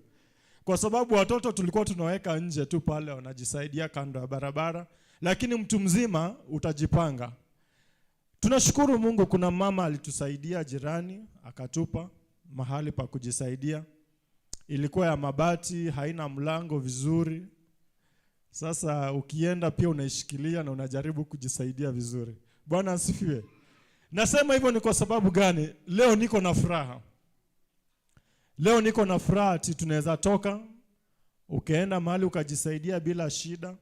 Kwa sababu watoto tulikuwa tunaweka nje tu pale wanajisaidia kando ya barabara, lakini mtu mzima utajipanga. Tunashukuru Mungu, kuna mama alitusaidia jirani, akatupa mahali pa kujisaidia. Ilikuwa ya mabati, haina mlango vizuri. Sasa ukienda pia unaishikilia na unajaribu kujisaidia vizuri. Bwana asifiwe. Nasema hivyo ni kwa sababu gani? Leo niko na furaha. Leo niko na furaha ati tunaweza toka ukaenda mahali ukajisaidia bila shida,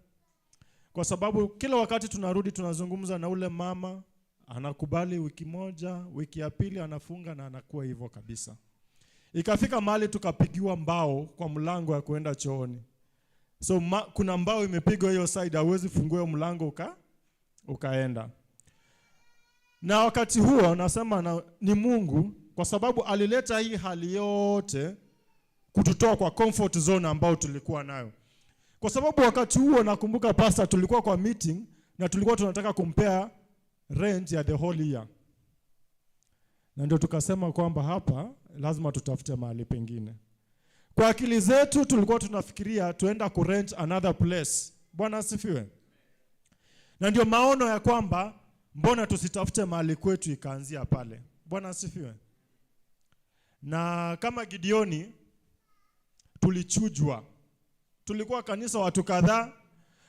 kwa sababu kila wakati tunarudi tunazungumza na ule mama, anakubali wiki moja, wiki ya pili anafunga na anakuwa hivyo kabisa. Ikafika mahali tukapigiwa mbao kwa mlango ya kuenda chooni. So kuna mbao imepigwa hiyo side, hauwezi fungua hiyo mlango ukaenda. Na wakati huo nasema ni Mungu, kwa sababu alileta hii hali yote kututoa kwa comfort zone ambao tulikuwa nayo. Kwa sababu wakati huo nakumbuka pastor, tulikuwa kwa meeting na tulikuwa tunataka kumpea rent ya the whole year. Na ndio tukasema kwamba hapa lazima tutafute mahali pengine. Kwa akili zetu tulikuwa tunafikiria tuenda kurent another place. Bwana asifiwe. Na ndio maono ya kwamba mbona tusitafute mahali kwetu ikaanzia pale. Bwana asifiwe. Na kama Gideoni tulichujwa. Tulikuwa kanisa watu kadhaa.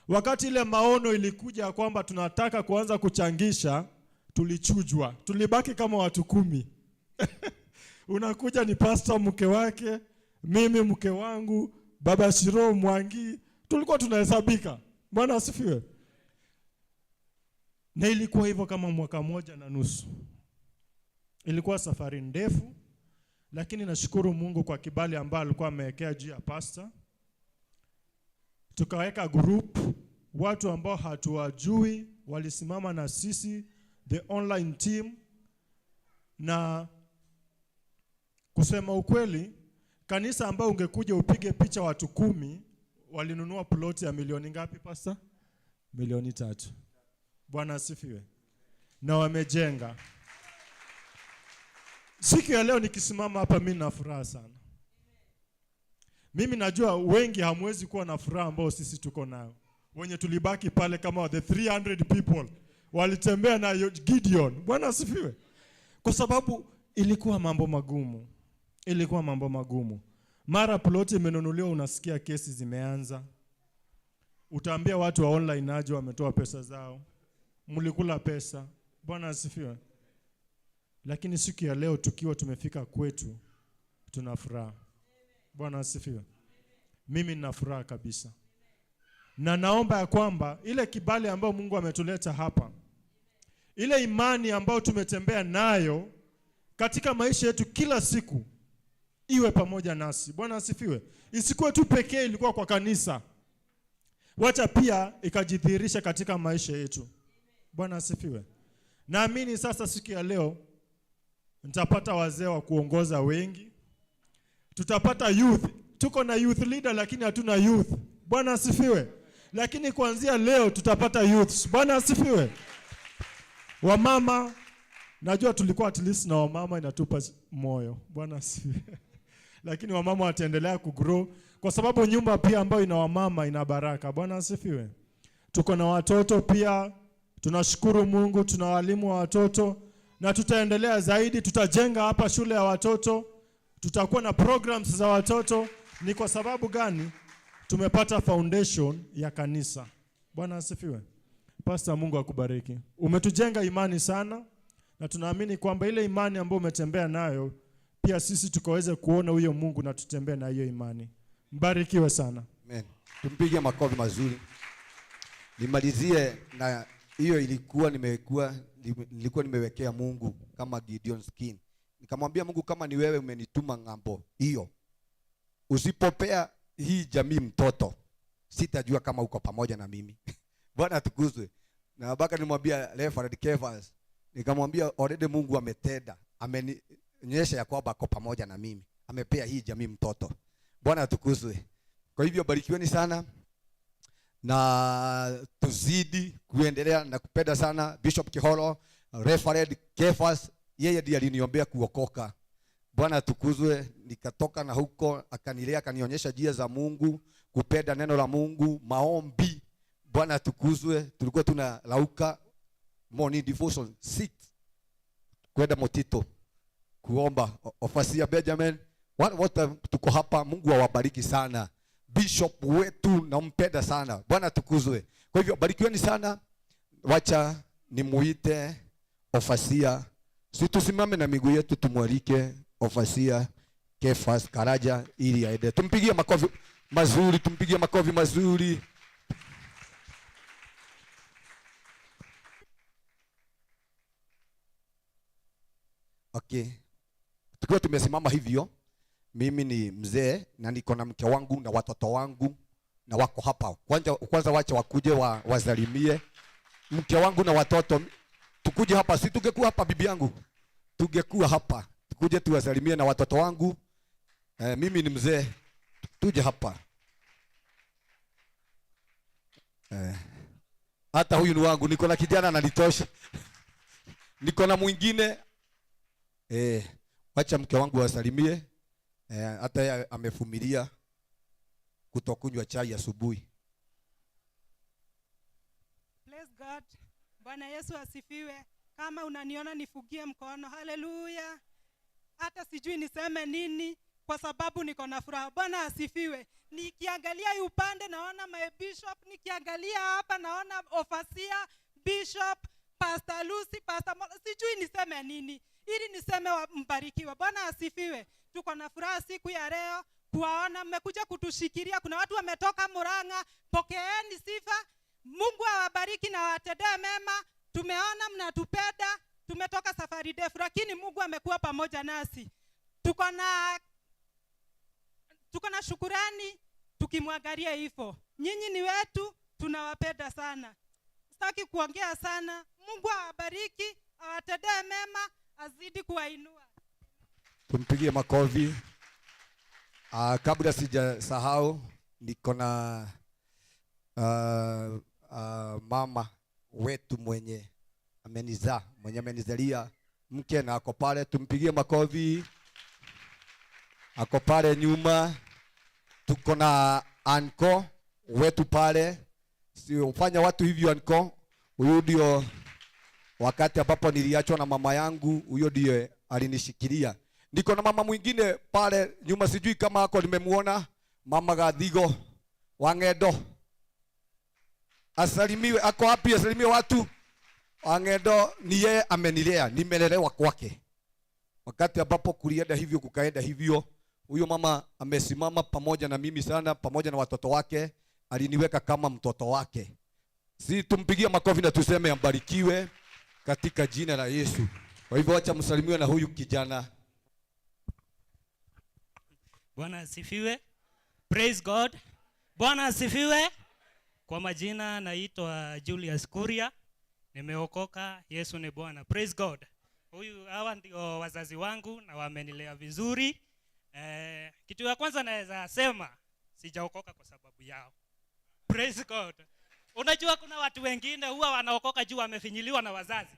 Wakati ile maono ilikuja kwamba tunataka kuanza kuchangisha, tulichujwa. Tulibaki kama watu 10. Unakuja ni pastor mke wake, mimi mke wangu, baba Shiro Mwangi, tulikuwa tunahesabika. Bwana asifiwe. Na ilikuwa hivyo kama mwaka 1.5. Ilikuwa safari ndefu, lakini nashukuru Mungu kwa kibali ambayo alikuwa amewekea juu ya pastor. Tukaweka group, watu ambao hatuwajui walisimama na sisi, the online team. Na kusema ukweli, kanisa ambao ungekuja upige picha watu 10 walinunua plot ya milioni ngapi pastor? Milioni 3. Bwana asifiwe. Na wamejenga. Siku ya leo nikisimama hapa mimi nina furaha sana. Mimi najua wengi hamwezi kuwa na furaha ambao sisi tuko nayo. Wenye tulibaki pale kama the 300 people walitembea na Gideon. Bwana asifiwe. Kwa sababu ilikuwa mambo magumu. Ilikuwa mambo magumu. Mara plot imenunuliwa unasikia kesi zimeanza. Utaambia watu wa online aje wametoa pesa zao. Mlikula pesa. Bwana asifiwe. Lakini siku ya leo tukiwa tumefika kwetu tuna furaha. Bwana asifiwe. Mimi nina furaha kabisa. Na naomba ya kwamba ile kibali ambayo Mungu ametuleta hapa, ile imani ambayo tumetembea nayo katika maisha yetu kila siku iwe pamoja nasi. Bwana asifiwe. Isikuwe tu pekee ilikuwa kwa kanisa. Wacha pia ikajidhihirisha katika maisha yetu. Bwana asifiwe. Naamini sasa siku ya leo nitapata wazee wa kuongoza wengi. Tutapata youth. Tuko na youth leader lakini hatuna youth. Bwana asifiwe. Lakini kuanzia leo tutapata youths. Bwana asifiwe. Wamama, najua tulikuwa at least na wamama inatupa moyo. Bwana asifiwe. Lakini wamama wataendelea kugrow kwa sababu nyumba pia ambayo ina wamama ina baraka. Bwana asifiwe. Tuko na watoto pia, tunashukuru Mungu, tuna walimu wa watoto na tutaendelea zaidi, tutajenga hapa shule ya watoto, tutakuwa na programs za watoto. Ni kwa sababu gani? Tumepata foundation ya kanisa. Bwana asifiwe. Pastor, Mungu akubariki. Umetujenga imani sana na tunaamini kwamba ile imani ambayo umetembea nayo pia sisi tukaweze kuona huyo Mungu na tutembee na hiyo imani. Mbarikiwe sana. Amen. Tumpige makofi mazuri. Nimalizie na hiyo, nilikuwa nimewekea Mungu kama Gideon skin. Nikamwambia Mungu, kama ni wewe umenituma ng'ambo hiyo, usipopea hii jamii mtoto, sitajua kama uko pamoja na mimi. Bwana atukuzwe. Na mpaka nilimwambia Reverend Kefas, nikamwambia already Mungu ametenda, amenionyesha ya kwamba ako pamoja na mimi, amepea hii jamii mtoto. Bwana atukuzwe. Kwa hivyo barikiweni sana na tuzidi kuendelea na kupenda sana Bishop Kihoro, Reverend Kefas, yeye ndiye aliniombea kuokoka. Bwana atukuzwe. Nikatoka na huko akanilea, akanionyesha njia za Mungu, kupenda neno la Mungu, maombi. Bwana atukuzwe. Tulikuwa tunarauka morning devotion 6 kwenda Motito kuomba. Ofasia Benjamin, wote tuko hapa. Mungu awabariki sana. Bishop wetu nampenda sana. Bwana tukuzwe. Kwa hivyo barikiweni sana. Wacha nimuite Ofasia. Si tusimame na miguu yetu tumwalike Ofasia Kefas Karaja ili aende. Tumpigie makofi mazuri, tumpigie makofi mazuri. Okay. Tukiwa tumesimama hivyo, mimi ni mzee na niko na mke wangu na watoto wangu na wako hapa. Kwanza wacha wakuje wasalimie mke wangu na watoto. Tukuje hapa, si tungekuwa hapa bibi yangu? Tungekuwa hapa. Tukuje tuwasalimie na watoto wangu. Mimi ni mzee. Tuje hapa. Hata huyu ni wangu, niko na kijana ananitosha. Niko na mwingine. Wacha mke wangu wasalimie. Hata yeye amevumilia kutokunywa chai asubuhi. Bless God. Bwana Yesu asifiwe. Kama unaniona nifugie mkono. Haleluya. Hata sijui niseme nini kwa sababu niko na furaha. Bwana asifiwe. Nikiangalia hii upande naona my bishop, nikiangalia hapa naona Ofasia, Bishop, Pastor Lucy, Pastor Mo, sijui niseme nini ili niseme mbarikiwe. Bwana asifiwe. Tuko na furaha siku ya leo kuwaona mmekuja kutushikilia. Kuna watu wametoka Murang'a, pokeeni sifa. Mungu awabariki na awatendee mema. Tumeona mnatupenda, tumetoka safari ndefu lakini Mungu amekuwa pamoja nasi. Tuko na shukurani tukimwangalia hivyo. Nyinyi ni wetu, tunawapenda sana. Sitaki kuongea sana. Mungu awabariki, awatendee mema, azidi kuwainua. Tumpigie makofi. Kabla sijasahau, niko na mama wetu mwenye amenizaa, mwenye amenizalia mke na ako pale, tumpigie makofi. Ako pale nyuma. Tuko na anko wetu pale. Sio fanya watu hivyo anko. Huyu ndio wakati ambapo niliachwa na mama yangu, huyo ndiye alinishikilia. Niko na mama mwingine pale nyuma, sijui kama ako nimemuona, mama Gathigo Wang'endo. Asalimiwe, ako wapi? Asalimiwe watu. Wang'endo ni yeye amenilea, nimelelewa kwake. Wakati ambapo kulienda hivyo kukaenda hivyo, huyo mama amesimama pamoja na mimi sana, pamoja na watoto wake, aliniweka kama mtoto wake. Si tumpigie makofi na tuseme ambarikiwe katika jina la Yesu. Kwa hivyo acha msalimiwe na huyu kijana. Bwana asifiwe. Praise God. Bwana asifiwe. Kwa majina naitwa Julius Kuria. Nimeokoka, Yesu ni Bwana. Praise God. Hawa ndio wazazi wangu na wamenilea vizuri. Kitu ya kwanza naweza sema sijaokoka kwa sababu yao. Praise God. Unajua kuna watu wengine huwa wanaokoka juu wamefinyiliwa na wazazi.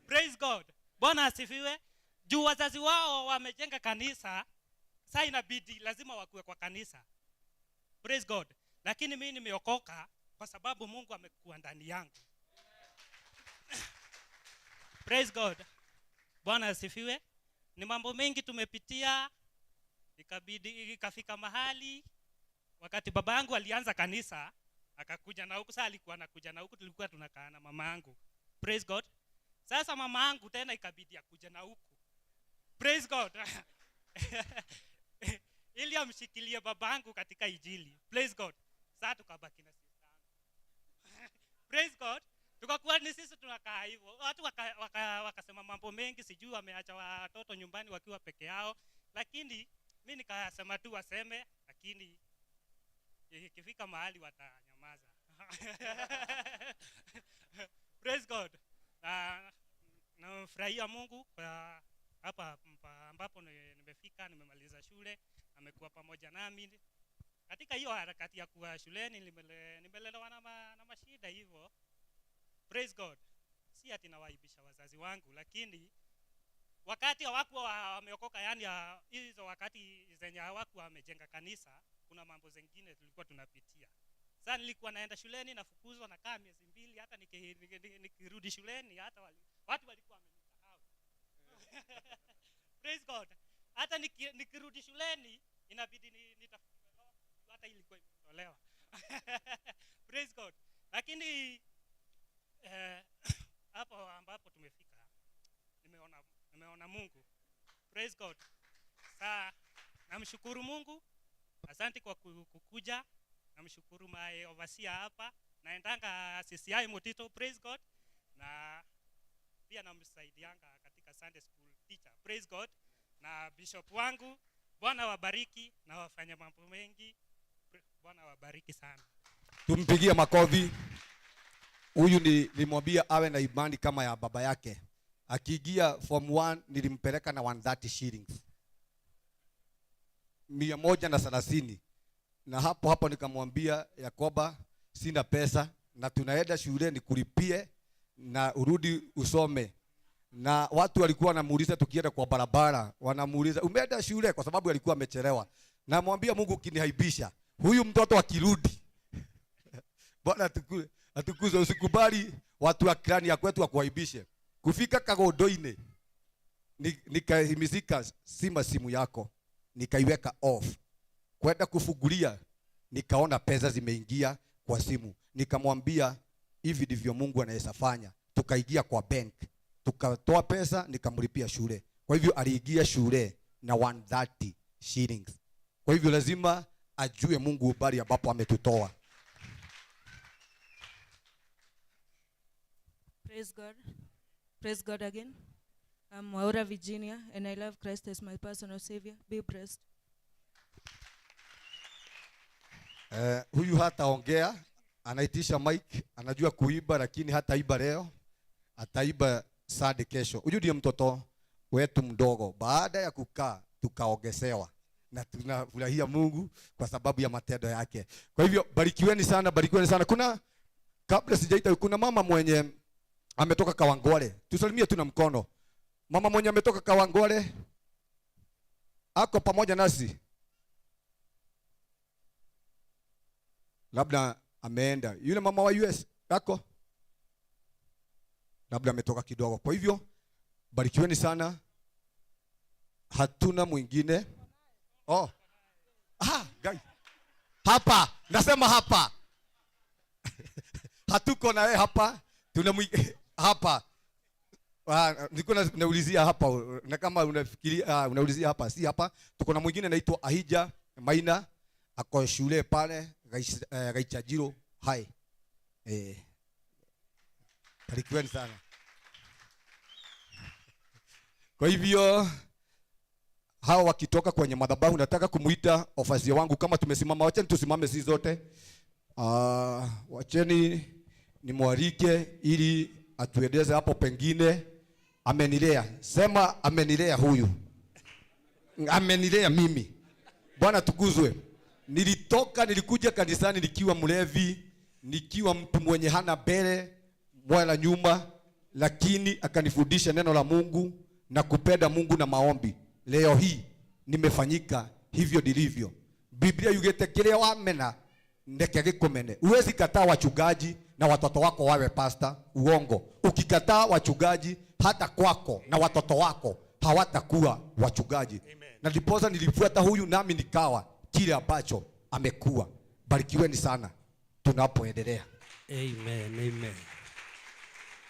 Praise God. Bwana asifiwe. Juu wazazi wao wamejenga kanisa, sasa inabidi lazima wakuwe kwa kanisa. Praise God. Lakini mimi nimeokoka kwa sababu Mungu amekuwa ndani yangu. Praise God. Bwana asifiwe. Ni mambo mengi tumepitia, ikabidi ikafika mahali wakati baba yangu alianza kanisa akakuja na huku. Sasa alikuwa anakuja na huku, tulikuwa tunakaa na mama yangu. Praise God. Sasa mama yangu tena ikabidi akuja na huku. Praise God. Ili amshikilie baba yangu katika injili. Praise God. Sasa tukabaki na sister yangu. Praise God. Tukakuwa ni sisi tunakaa hivyo. Watu wakasema mambo mengi, sijui wameacha watoto nyumbani wakiwa peke yao. Lakini mimi nikasema tu waseme, lakini ikifika mahali watanyamaza. Praise God. Namfurahia Mungu kwa hapa ambapo nimefika, nimemaliza shule, amekuwa pamoja nami. Katika hiyo harakati ya kuwa shuleni nimelelewa na mashida hivyo. Praise God. Si ati nawaibisha wazazi wangu, lakini wakati hawakuwa wameokoka, yani hizo wakati zenye hawakuwa wamejenga kanisa, kuna mambo zingine tulikuwa tunapitia. Sasa nilikuwa naenda shuleni nafukuzwa, nakaa miezi 2, hata nikirudi shuleni hata watu walikuwa wamenisahau. Praise God. Hata nikirudi shuleni inabidi nitafute loan, hata ilikuwa imetolewa. Praise God. Lakini hapo ambapo tumefika nimeona Mungu. Praise God. Saa namshukuru Mungu. Asante kwa kukuja. Namshukuru my overseer hapa. Naendanga CCI Mutito. Praise God. Na pia namsaidianga katika Sunday school teacher. Praise God. Na bishop wangu, Bwana wabariki na wafanye mambo mengi. Bwana wabariki sana. Tumpigie makofi. Huyu nilimwambia awe na imani kama ya baba yake. Akiingia form 1 nilimpeleka na 130 shillings. 130. Na hapo hapo nikamwambia ya kwamba sina pesa na tunaenda shule nikulipie na urudi usome. Na watu walikuwa wanamuuliza tukienda kwa barabara, wanamuuliza umeenda shule, kwa sababu alikuwa amechelewa. Namwambia Mungu ukiniaibisha, huyu mtoto akirudi. Bwana atukuzwe. Usikubali watu wa krani ya kwetu wakuaibishe. Kufika Kagondoine nikahimizika, sima simu yako, nikaiweka off. Kwenda kufungulia nikaona pesa zimeingia kwa simu. Nikamwambia hivi ndivyo Mungu anaweza fanya. Tukaingia kwa bank, tukatoa pesa, nikamlipia shule. Kwa hivyo aliingia shule na 130 shillings. Kwa hivyo lazima ajue Mungu ubali ambapo ametutoa. Praise God. Praise God again. I'm Maura Virginia and I love Christ as my personal savior. Be blessed. Huyu hataongea, anaitisha mic, anajua kuiba lakini hataiba leo, ataiba Sunday kesho. Huyu ndiye mtoto wetu mdogo. Baada ya kukaa tukaongezewa na tunafurahia Mungu kwa sababu ya matendo yake. Kwa hivyo barikiweni sana, barikiweni sana. Kuna kabla sijaita, kuna mama mwenye ametoka Kawangware. Tusalimie tu na mkono. Mama mwenye ametoka Kawangware ako pamoja nasi. Labda ameenda. Yule mama wa US ako labda ametoka kidogo. Kwa hivyo barikiweni sana. Hatuna mwingine. Oh. Ah, guys. Hapa, nasema hapa. Hatuko na wewe hapa. Tuna hapa. Nilikuwa naulizia hapa, na kama unafikiria, unaulizia hapa, si hapa. Tuko na mwingine anaitwa Ahija Maina, ako shule pale Gaichajiro High. Barikiweni sana. Kwa hivyo hawa wakitoka kwenye madhabahu, nataka kumuita ofasi wangu. Kama tumesimama, wacheni tusimame sisi zote. Wacheni nimwalike ili atueleze hapo, pengine amenilea. Sema amenilea huyu. Amenilea mimi. Bwana tukuzwe. Nilikuja kanisani nikiwa mlevi, nikiwa mtu mwenye hana mbele wala nyuma, lakini akanifundisha neno la Mungu na kupenda Mungu na maombi. Leo hii nimefanyika hivyo ndivyo. Biblia yugete kile wamena ndeke gikumene. Huwezi kataa wachungaji na watoto wako wawe pastor, uongo. Ukikataa wachungaji hata kwako na watoto wako hawatakuwa wachungaji. Na ndiposa nilifuata huyu nami nikawa kile ambacho amekuwa. Barikiweni sana tunapoendelea. Amen, amen.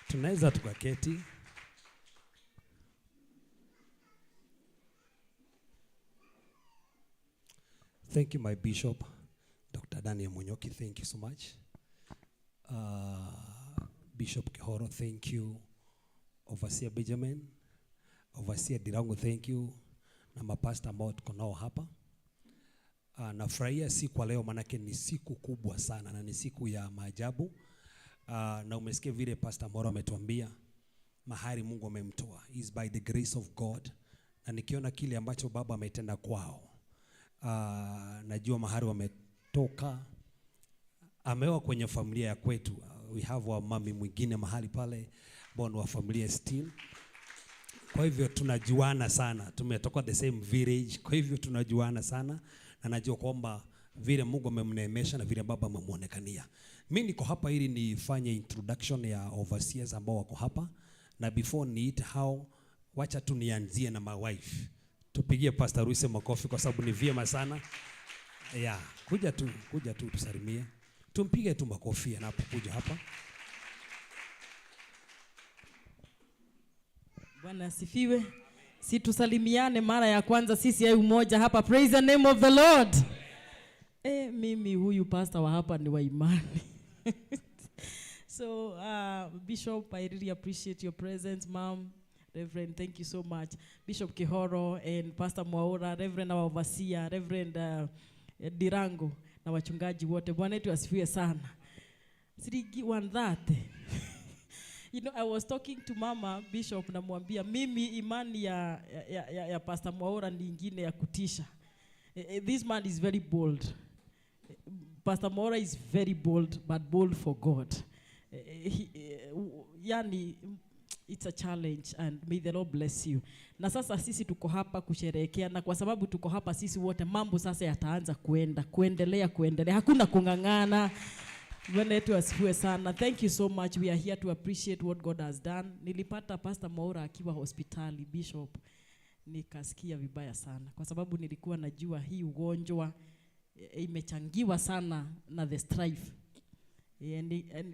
Tunaweza tukaketi. Thank you, my bishop, Dr. Daniel Munyoki. Thank you so much. Bishop Kihoro, thank you. Overseer Benjamin, Overseer Dirango, thank you. Na mapasta ambao tuko nao hapa. Nafurahia siku ya leo, manake ni siku kubwa sana na ni siku ya maajabu. Na umesikia vile Pastor Moro ametuambia mahali Mungu amemtoa. Is by the grace of God. Na nikiona kile ambacho Baba ametenda kwao, najua mahali wametoka. Ameoa kwenye familia ya kwetu. We have wa mami mwingine mahali pale, born wa familia still. Kwa hivyo tunajuana sana, tumetoka the same village. Kwa hivyo tunajuana sana na najua kwamba vile Mungu amemneemesha na vile Baba amemuonekania. Mimi niko hapa ili nifanye introduction ya overseers ambao wako hapa, na before niite hao Wacha tu nianzie na my wife. Tupigie Pastor Ruse makofi kwa sababu ni vyema sana. Yeah, kuja tu tusalimie. Tumpige tu makofi anapokuja hapa. Bwana asifiwe. Si tusalimiane mara ya kwanza sisi ai umoja hapa. Praise the name of the Lord. Mimi huyu pastor wa hapa ni wa imani. So, Bishop, I really appreciate your presence, Ma'am. Reverend, thank you so much. Bishop Kihoro and Pastor Mwaura, Reverend our overseer, Reverend Dirango na wachungaji wote. Bwana wetu asifiwe sana. Sirigi one that. You know, I was talking to Mama Bishop namwambia mimi imani ya Pastor Mwaura ni ingine ya kutisha. This man is very bold. Pastor Mwaura is very bold, but bold for God. Yani it's a challenge and may the Lord bless you. Na sasa sisi tuko hapa kusherehekea, na kwa sababu tuko hapa sisi wote mambo sasa yataanza kuenda, kuendelea, kuendelea. Hakuna kung'ang'ana. Bwana wetu asifiwe sana. Thank you so much. We are here to appreciate what God has done. Nilipata Pastor Mwaura akiwa hospitali, Bishop, nikasikia vibaya sana kwa sababu nilikuwa najua hii ugonjwa imechangiwa sana na the strife.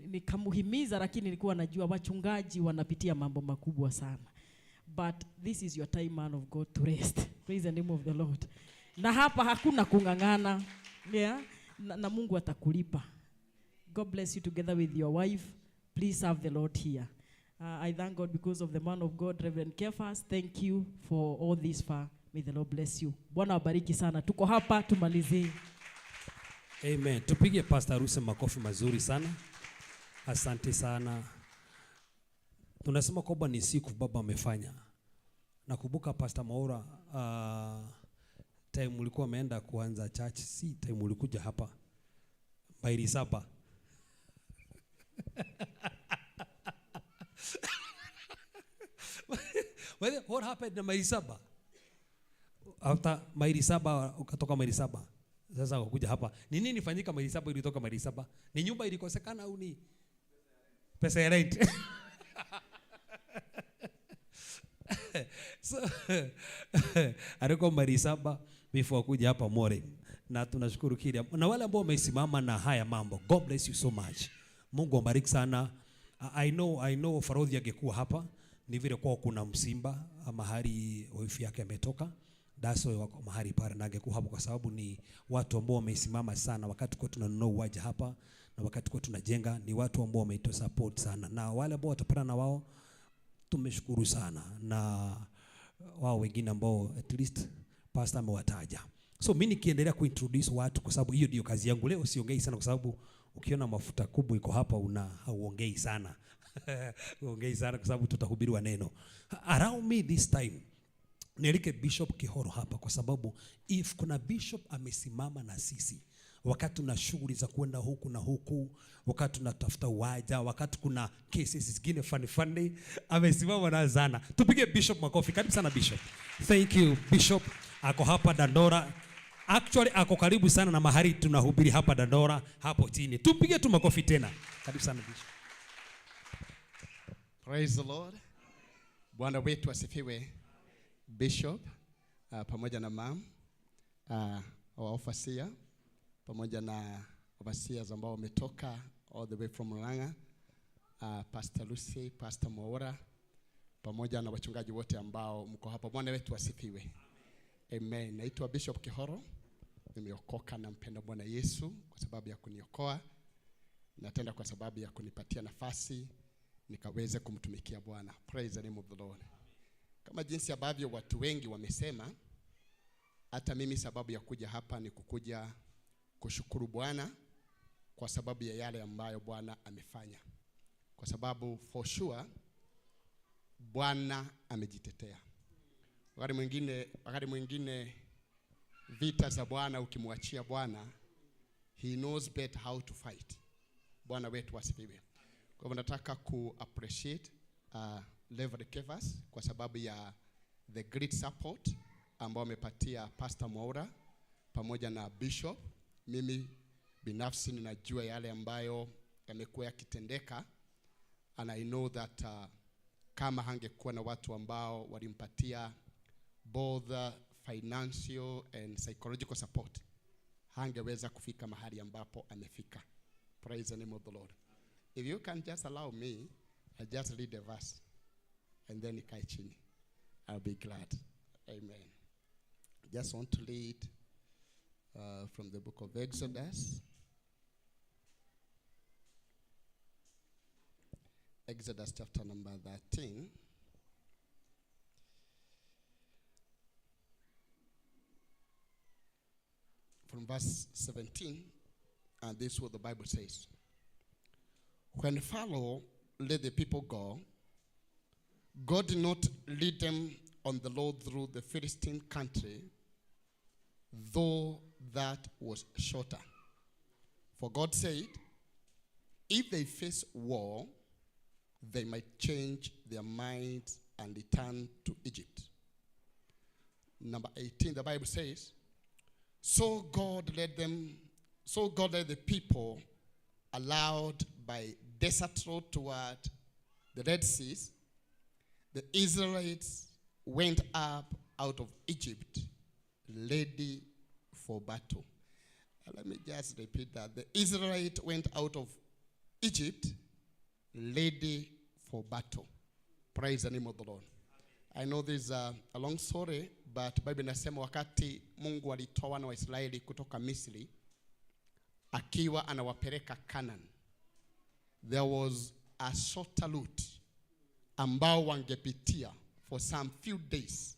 Nikamuhimiza, lakini nilikuwa najua wachungaji wanapitia mambo makubwa sana. But this is your time, man of God, to rest. Praise the name of the Lord. Na hapa hakuna kung'ang'ana. Yeah? Na Mungu atakulipa. God bless you together with your wife. Please serve the Lord here. I thank God because of the man of God, Reverend Kefas. Thank you for all this far. May the Lord bless you. Bwana wabariki sana. Tuko hapa tumalizie. Amen. Tupige Pastor Ruse makofi mazuri sana. Asante sana. Tunasema kwamba ni siku Baba amefanya. Nakumbuka Pastor Mwaura, time ulikuwa umeenda kuanza church, si time ulikuja hapa maili 7. Well, what happened na maili 7? After maili 7 ukatoka maili 7. Sasa ukakuja hapa. Ni nini fanyika maili 7 ilitoka maili 7? Ni nyumba ilikosekana au ni pesa ya rent? So alikuwa maili 7 before kuja hapa More. Na tunashukuru kila na wale ambao wamesimama na haya mambo. God bless you so much. Mungu awabariki sana. I know Farodhi angekuwa hapa ni vile kwa kuna msimba mahali wife yake ametoka. That's why wako mahali pale na angekuwa hapo kwa sababu ni watu ambao wamesimama sana wakati kwa tunanunua uwanja hapa na wakati kwa tunajenga, ni watu ambao wameitoa support sana. Na wale ambao watapata na wao tumeshukuru sana, na wao wengine ambao at least pastor amewataja. So mimi nikiendelea kuintroduce watu kwa sababu hiyo ndio kazi yangu leo, siongei sana kwa sababu ukiona mafuta kubwa iko hapa una hauongei sana. Huongei sana kwa sababu tutahubiriwa neno. Around me this time nialike Bishop Kihoro hapa kwa sababu if kuna bishop amesimama na sisi wakati tuna shughuli za kwenda huku na huku, wakati tunatafuta uwanja, wakati kuna cases zingine funny funny, amesimama na zana. Tupige Bishop makofi. Karibu sana Bishop. Thank you Bishop. Ako hapa Dandora. Actually ako karibu sana na mahali tunahubiri hapa Dandora hapo chini. Tupige tu makofi tena. Karibu sana Bishop. Praise the Lord. Bwana wetu asifiwe. Bishop pamoja na mam our overseer pamoja na overseers ambao wametoka all the way from Murang'a, Pastor Lucy, Pastor Mwaura pamoja na wachungaji wote ambao mko hapa. Bwana wetu asifiwe. Amen. Naitwa Bishop Kihoro. Nimeokoka na mpenda Bwana Yesu kwa sababu ya kuniokoa, na tena kwa sababu ya kunipatia nafasi nikaweze kumtumikia Bwana. Praise the name of the Lord. Kama jinsi ambavyo watu wengi wamesema, hata mimi sababu ya kuja hapa ni kukuja kushukuru Bwana kwa sababu ya yale ambayo Bwana amefanya. Kwa sababu for sure Bwana amejitetea. Wakati mwingine vita za Bwana ukimwachia Bwana, he knows better how to fight. Bwana wetu asifiwe. Kwa hivyo nataka ku appreciate Reverend Kefas kwa sababu ya the great support ambao amepatia Pastor Mwaura pamoja na Bishop. Mimi binafsi ninajua yale ambayo yamekuwa yakitendeka, and I know that kama hangekuwa na watu ambao walimpatia both financial and psychological support, hangeweza kufika mahali ambapo amefika. Praise the name of the Lord. If you can just allow me, I just read the verse and then nikae chini. I'll be glad. Amen. Just want to read from the book of Exodus. Exodus chapter number 13. From verse 17, and this is what the Bible says. When Pharaoh let the people go, God did not lead them on the road through the Philistine country, though that was shorter. For God said, if they face war, they might change their minds and return to Egypt. Number 18, the Bible says, so God led them, so God led the people allowed by desert road toward the Red Sea. The Israelites went up out of Egypt ready for battle. Let me just repeat that. The Israelites went out of Egypt ready for battle. Praise the name of the Lord. I know this is a long story, but Bible inasema wakati Mungu alitoa wana wa Israeli kutoka Misri akiwa anawapeleka Canaan, there was a shorter route ambao wangepitia for some few days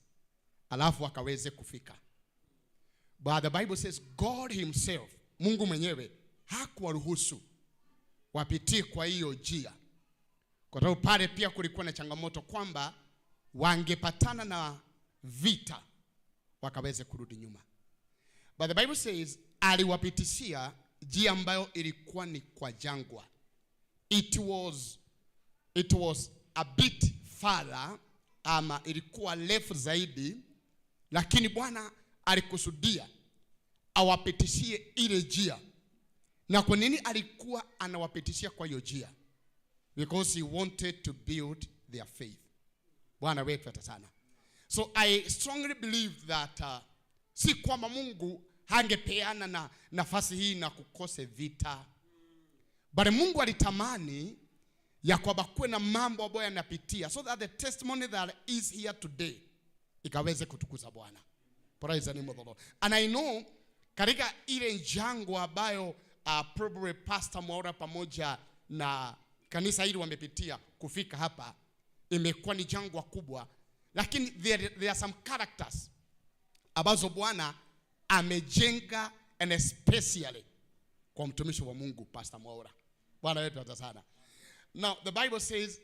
alafu wakaweze kufika. But the Bible says God himself, Mungu mwenyewe, hakuwaruhusu wapitie kwa hiyo njia. Kwa sababu pale pia kulikuwa na changamoto kwamba wangepatana na vita wakaweze kurudi nyuma. But the Bible says aliwapitishia njia ambayo ilikuwa ni kwa jangwa. It was a bit farther, ama ilikuwa refu zaidi, lakini Bwana alikusudia awapitishie ile njia. Na kwa nini alikuwa anawapitishia kwa hiyo njia? Because he wanted to build their faith. Bwana wetu ata sana. So I strongly believe that si kwamba Mungu hangepeana na nafasi hii na kukose vita. But Mungu alitamani ya kwamba kuwe na mambo ambayo yanapitia, so that the testimony that is here today ikaweze kutukuza Bwana. Praise the name of the Lord. And I know katika ile jangwa ambayo probably Pastor Mwaura pamoja na kanisa hili wamepitia kufika hapa, imekuwa ni jangwa kubwa, lakini there are some characters ambazo Bwana amejenga, and especially kwa mtumishi wa Mungu Pastor Mwaura. Bwana wetu ata sana. Now the Bible says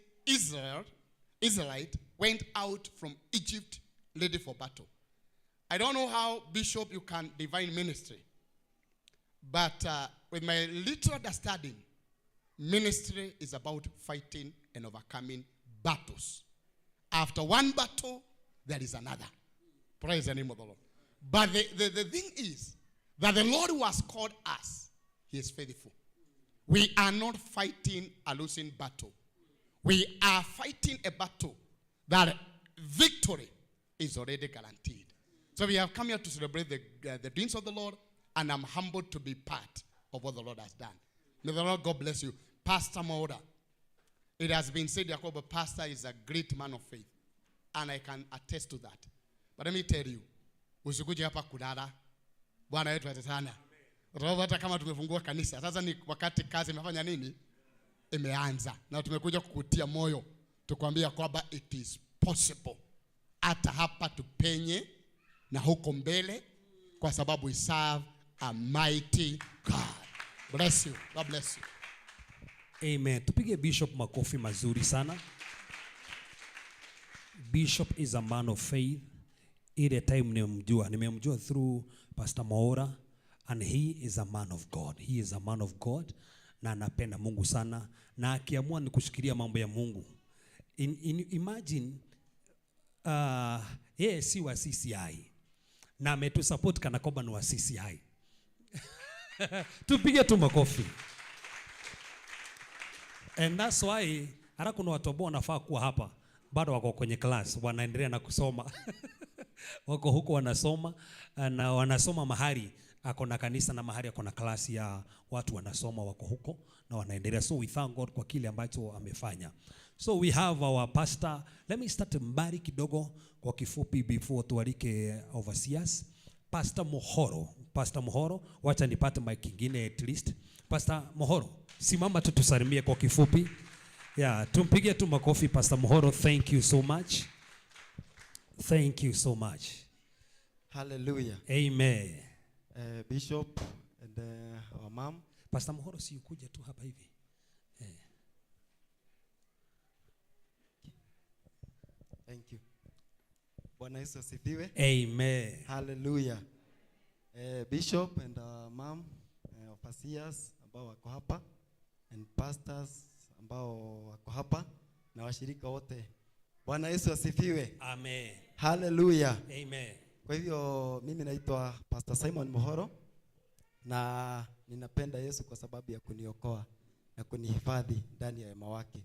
Israelite went out from Egypt ready for battle. I don't know how, Bishop, you can divine ministry, but with my little understanding, ministry is about fighting and overcoming battles. After one battle, there is another. Praise the name of the Lord. But the thing is that the Lord who has called us, he is faithful. We are not fighting a losing battle. We are fighting a battle that victory is already guaranteed. So we have come here to celebrate the deeds of the Lord, and I'm humbled to be part of what the Lord has done. May the Lord God bless you. Pastor Mwaura, it has been said, Jacob, Pastor is a great man of faith, and I can attest to that. But let me tell you, usikuje hapa kulala. Bwana wetu atasana. Roho hata kama tumefungua kanisa, sasa ni wakati kazi imefanya nini? Imeanza. Na tumekuja kukutia moyo, tukwambia kwamba it is possible. Hata hapa tupenye na huko mbele, kwa sababu we serve a mighty God. Bless you. God bless you. Amen. Tupige Bishop makofi mazuri sana. Bishop is a man of faith. Ile time nimemjua through Pastor Mwaura, and he is a man of God. He is a man of God na anapenda Mungu sana, na akiamua ni kushikilia mambo ya Mungu. Imagine yeye si wa CCI na ametusupport kana kwamba ni wa CCI. Tupige tu makofi. And that's why hata kuna watu ambao wanafaa kuwa hapa Bado wako kwenye class, wanaendelea na kusoma. Wako huko wanasoma na wanasoma mahali ako na kanisa na mahali ako na class ya watu wanasoma, wako huko na wanaendelea. So we thank God kwa kile ambacho amefanya. So we have our pastor. Let me start mbali kidogo kwa kifupi before tualike overseers. Pastor Mohoro, Pastor Mohoro, wacha nipate mic ingine at least. Pastor Mohoro, simama tu tusalimie kwa kifupi. Yeah, tumpigie tu makofi Pastor Mohoro. Thank you so much. Thank you so much. Hallelujah. Amen. Bishop and our mom. Pastor Mohoro, si ukuje tu hapa hivi. Thank you. Bwana Yesu asifiwe. Amen. Hallelujah. Bishop and mom, overseers ambao wako hapa and pastors ambao wako hapa na washirika wote. Bwana Yesu asifiwe. Amen. Hallelujah. Amen. Kwa hivyo mimi naitwa Pastor Simon Mohoro na ninapenda Yesu kwa sababu ya kuniokoa na kunihifadhi ndani ya wema wake.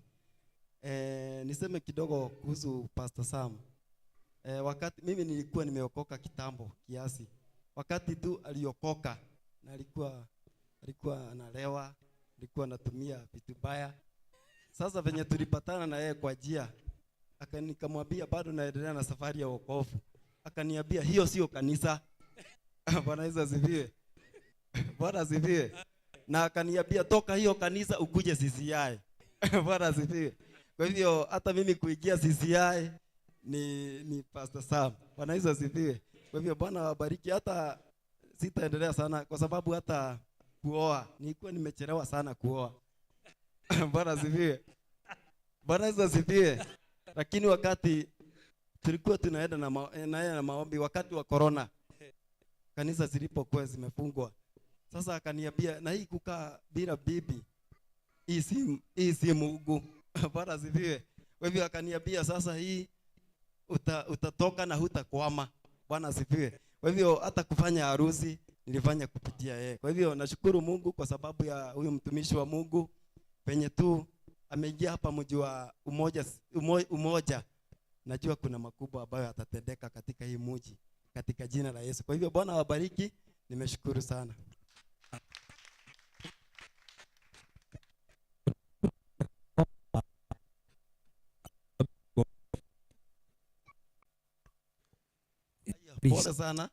Niseme kidogo kuhusu Pastor Sam. Wakati mimi nilikuwa nimeokoka kitambo kiasi. Wakati tu aliokoka na alikuwa analewa, alikuwa anatumia vitu baya. Sasa venye tulipatana na yeye kwa njia, nikamwambia bado naendelea na safari ya wokovu. Akaniambia hiyo sio kanisa. Bwana Yesu asifiwe. Bwana asifiwe. Na akaniambia toka hiyo kanisa ukuje CCI. Bwana asifiwe. Kwa hivyo hata mimi kuingia CCI ni Pastor Sam. Bwana Yesu asifiwe. Kwa hivyo Bwana awabariki. Hata sitaendelea sana kwa sababu hata kuoa nilikuwa nimechelewa sana kuoa. Bwana asifiwe. Bwana Yesu asifiwe. Lakini wakati tulikuwa tunaenda na maombi wakati wa corona, kanisa zilipokuwa zimefungwa. Sasa akaniambia na hii kukaa bila bibi hii si Mungu. Bwana asifiwe. Kwa hivyo akaniambia sasa hii utatoka na hutakwama. Bwana asifiwe. Kwa hivyo hata kufanya harusi nilifanya kupitia yeye. Kwa hivyo nashukuru Mungu kwa sababu ya huyu mtumishi wa Mungu penye tu ameingia hapa mji wa umoja. Najua kuna makubwa ambayo yatatendeka katika hii mji katika jina la Yesu. Kwa hivyo Bwana awabariki. Nimeshukuru sana. Pole sana.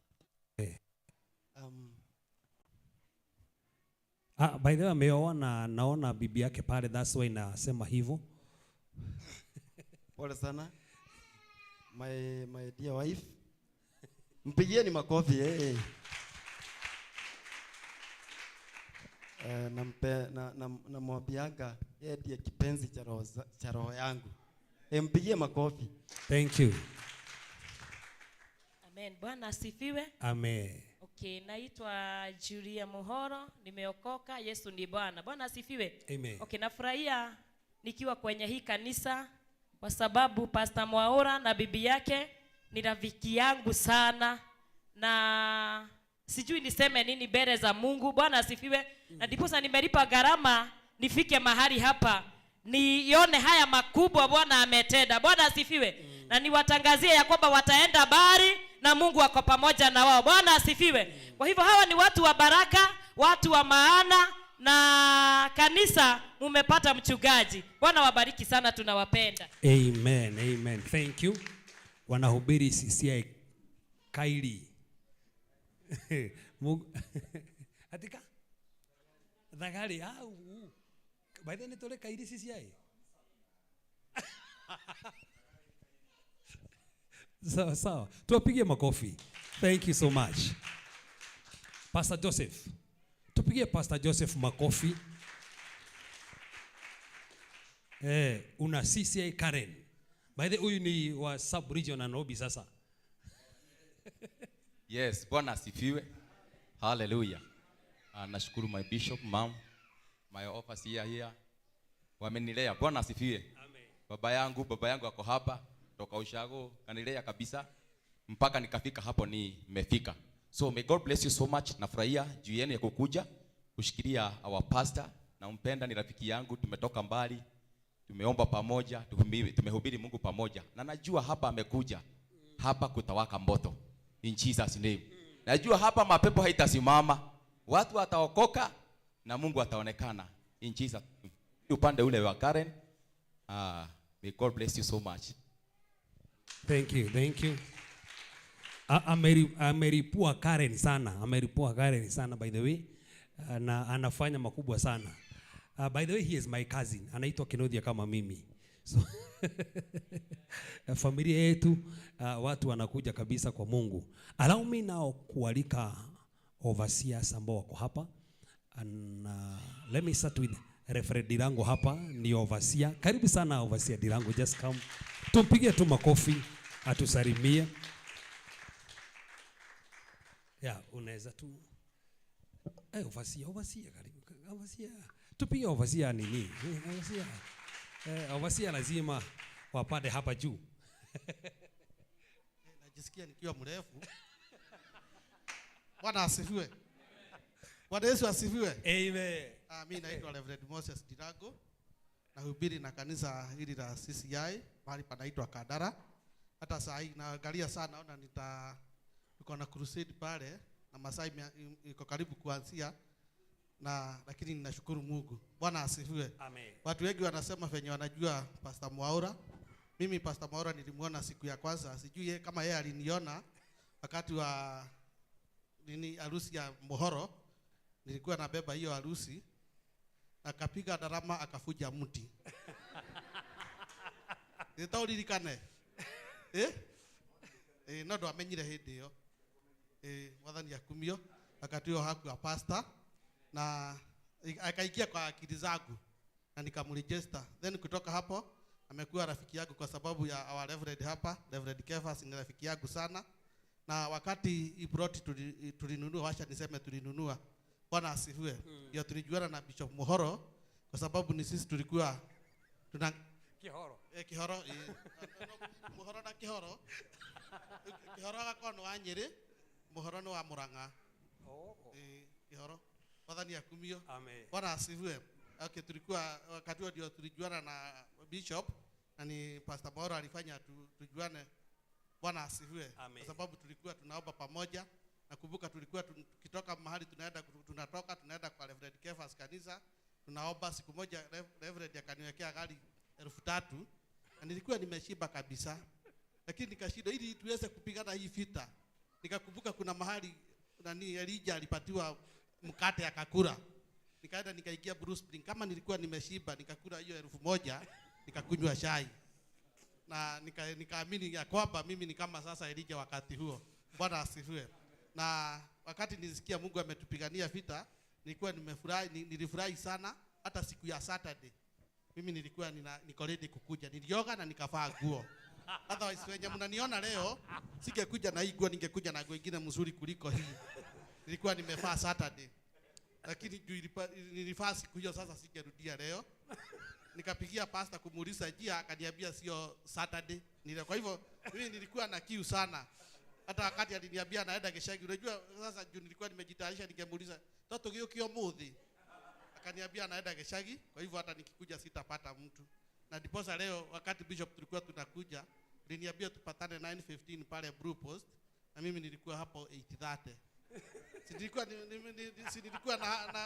By the way ameoa na naona bibi yake pale, that's why nasema hivyo. Pole sana. My dear wife. Mpigieni makofi. Namwambianga yeye ndiye kipenzi cha roho yangu. Mpigie makofi. Thank you. Amen. Bwana asifiwe. Amen. Okay, naitwa Julia Muhoro, nimeokoka, Yesu ni Bwana. Bwana asifiwe. Amen. Okay, nafurahia nikiwa kwenye hii kanisa kwa sababu Pastor Mwaura na bibi yake ni rafiki yangu sana, na sijui niseme nini mbele za Mungu. Bwana asifiwe. Na ndiposa nimelipa gharama nifike mahali hapa nione haya makubwa Bwana ametenda. Bwana asifiwe. Na niwatangazie ya kwamba wataenda bari na Mungu ako pamoja na wao. Bwana asifiwe. Kwa hivyo hawa ni watu wa baraka, watu wa maana, na kanisa mumepata mchungaji. Bwana wabariki sana, tunawapenda. Amen, amen. Thank you. Wanahubiri CCI Kaili. Mungu atika Thagari au. By the way nitole Kaili CCI. Sawa sawa. Tuwapige makofi. Thank you so much. Pastor Joseph. Tupigie Pastor Joseph makofi. Una CCI Karen. By the way, huyu ni wa sub region Nairobi sasa. Yes, Bwana asifiwe. Hallelujah. Nashukuru my bishop, mom, my overseer here. Wamenilea. Bwana asifiwe. Amen. Baba yangu ako hapa toka ushago, kanilea kabisa mpaka nikafika hapo nimefika. So may God bless you so much. Nafurahia juu yenu ya kukuja kushikilia our pastor. Nampenda, ni rafiki yangu, tumetoka mbali. Tumeomba pamoja, tumehubiri Mungu pamoja. Na najua hapa amekuja. Hapa kutawaka moto. In Jesus name. Najua hapa mapepo haitasimama. Watu wataokoka na Mungu ataonekana. In Jesus name. Upande ule wa Karen. May God bless you so much. Thank you, thank you. Ameripua Karen sana. Ameripua Karen sana by the way. Na anafanya makubwa sana. By the way, he is my cousin. Anaitwa Kenodia kama mimi. So familia yetu watu wanakuja kabisa kwa Mungu. Allow me now kualika overseers ambao wako hapa. And let me start with Reverend Dirango hapa ni overseer. Karibu sana overseer Dirango, just come. Tumpigie tu makofi atusalimie. Yeah, unaweza tu overseer, overseer karibu. Overseer. Tupige overseer nini? Overseer. Overseer lazima wapande hapa juu. Najisikia nikiwa mrefu. Bwana asifiwe. Bwana Yesu asifiwe. Amen. Mimi naitwa Reverend Moses Dirago. Nahubiri na kanisa hili la CCI mahali panaitwa Kadara. Hata saa hii naangalia sana, naona niko na crusade pale na masaa iko karibu kuanzia, na lakini ninashukuru Mungu. Bwana asifiwe. Amen. Watu wengi wanasema venye wanajua Pastor Mwaura. Mimi Pastor Mwaura nilimuona siku ya kwanza, sijui yeye kama yeye aliniona wakati wa nini harusi ya Muhoro. Nilikuwa nabeba hiyo harusi, akapiga darama akafuja mti. Nitauririkane. No ndo amenyire hindi iyo. Mwathani akumio wakati huo hakuwa pastor na akaingia kwa akili zangu na nikamregister. Then kutoka hapo amekuwa rafiki yangu kwa sababu ya our Reverend hapa, Reverend Kefas ni rafiki yangu sana. Na wakati hii plot tulinunua, wacha niseme tulinunua. Bwana asifiwe. Ndio tulijuana na Bishop Muhoro kwa sababu ni sisi tulikuwa tuna Kihoro. Kihoro, Muhoro na Kihoro. Kihoro agakorwo nĩ wa Nyĩrĩ, Muhoro nĩ wa Murang'a. Kihoro. Mwathani akumio. Amen. Bwana asifiwe. Okay, tulikuwa wakati huo ndio tulijuana na Bishop na ni Pastor Mwaura alifanya tujuane. Bwana asifiwe. Amen. Kwa sababu tulikuwa tunaomba pamoja. Nakumbuka tulikuwa tukitoka mahali tunaenda, tunatoka tunaenda kwa Reverend Kefas kanisa, tunaomba. Siku moja Reverend akaniwekea gari 3,000 na nilikuwa nimeshiba kabisa, lakini nikashindwa ili tuweze kupigana hii vita. Nikakumbuka kuna mahali nani Elijah alipatiwa mkate akakula. Nikaenda nikaingia Blue Spring, kama nilikuwa nimeshiba nikakula hiyo 1,000, nikakunywa chai. Na nikaamini ya kwamba mimi ni kama sasa Elijah wakati huo. Bwana asifiwe. Na wakati nilisikia Mungu ametupigania vita, nilikuwa nimefurahi, nilifurahi sana. Hata siku ya Saturday mimi nilikuwa niko ready kukuja. Nilioga na nikavaa nguo. Otherwise wenye mnaniona leo singekuja na hii nguo, ningekuja na nguo nyingine mzuri kuliko hii. Nilikuwa nimevaa Saturday. Lakini juu nilivaa siku hiyo, sasa singerudia leo. Nikapigia pastor kumuuliza njia, akaniambia sio Saturday. Kwa hivyo mimi nilikuwa na kiu sana. Hata wakati aliniambia naenda Gishagi, unajua sasa juu nilikuwa nimejitayarisha, ningemuuliza toto gio kio muthi. Akaniambia naenda Gishagi, kwa hivyo hata nikikuja sitapata mtu. Na ndiposa leo wakati bishop tulikuwa tunakuja, aliniambia tupatane 9:15 pale Blue Post, na mimi nilikuwa hapo 8:30. Si nilikuwa nilikuwa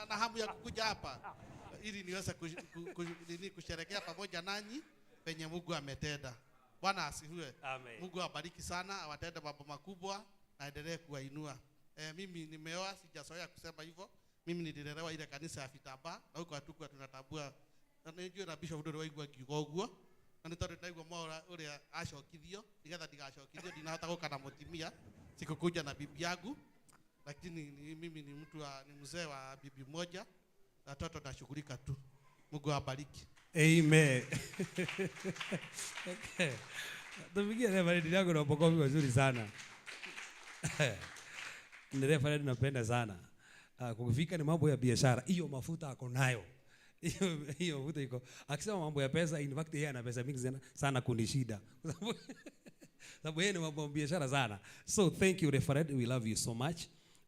na hamu ya kukuja hapa ili niweze kusherehekea pamoja nanyi penye Mungu ametenda. Bwana asifiwe. Amen. Mungu awabariki sana, awatende mambo makubwa na aendelee kuwainua. Mimi nimeoa, sijazoea kusema hivyo. Mimi nililelewa ile kanisa ya Fitaba na huko hatukuwa tunatambua. Na nijue na Bishop ndore waigua ngiuga ũguo. Na nĩ tondũ ndaigua Mwaura ũrĩa acokithio, nĩgetha ndigacokithio, ndinahota gũka na mũtumia, sikukuja na bibi yangu. Lakini mimi ni mtu wa, ni mzee wa bibi moja, watoto nashughulika tu. Mungu awabariki. Amen. Okay. Tupigie Reverend yangu na makofi mazuri sana. Ni Reverend napenda sana. Kukifika ni mambo ya biashara, hiyo mafuta ako nayo. Hiyo mafuta iko. Akisema mambo ya pesa, in fact yeye ana pesa mingi sana, sana kunishida. Kwa sababu yeye ni mambo ya biashara sana. So thank you Reverend, we love you so much.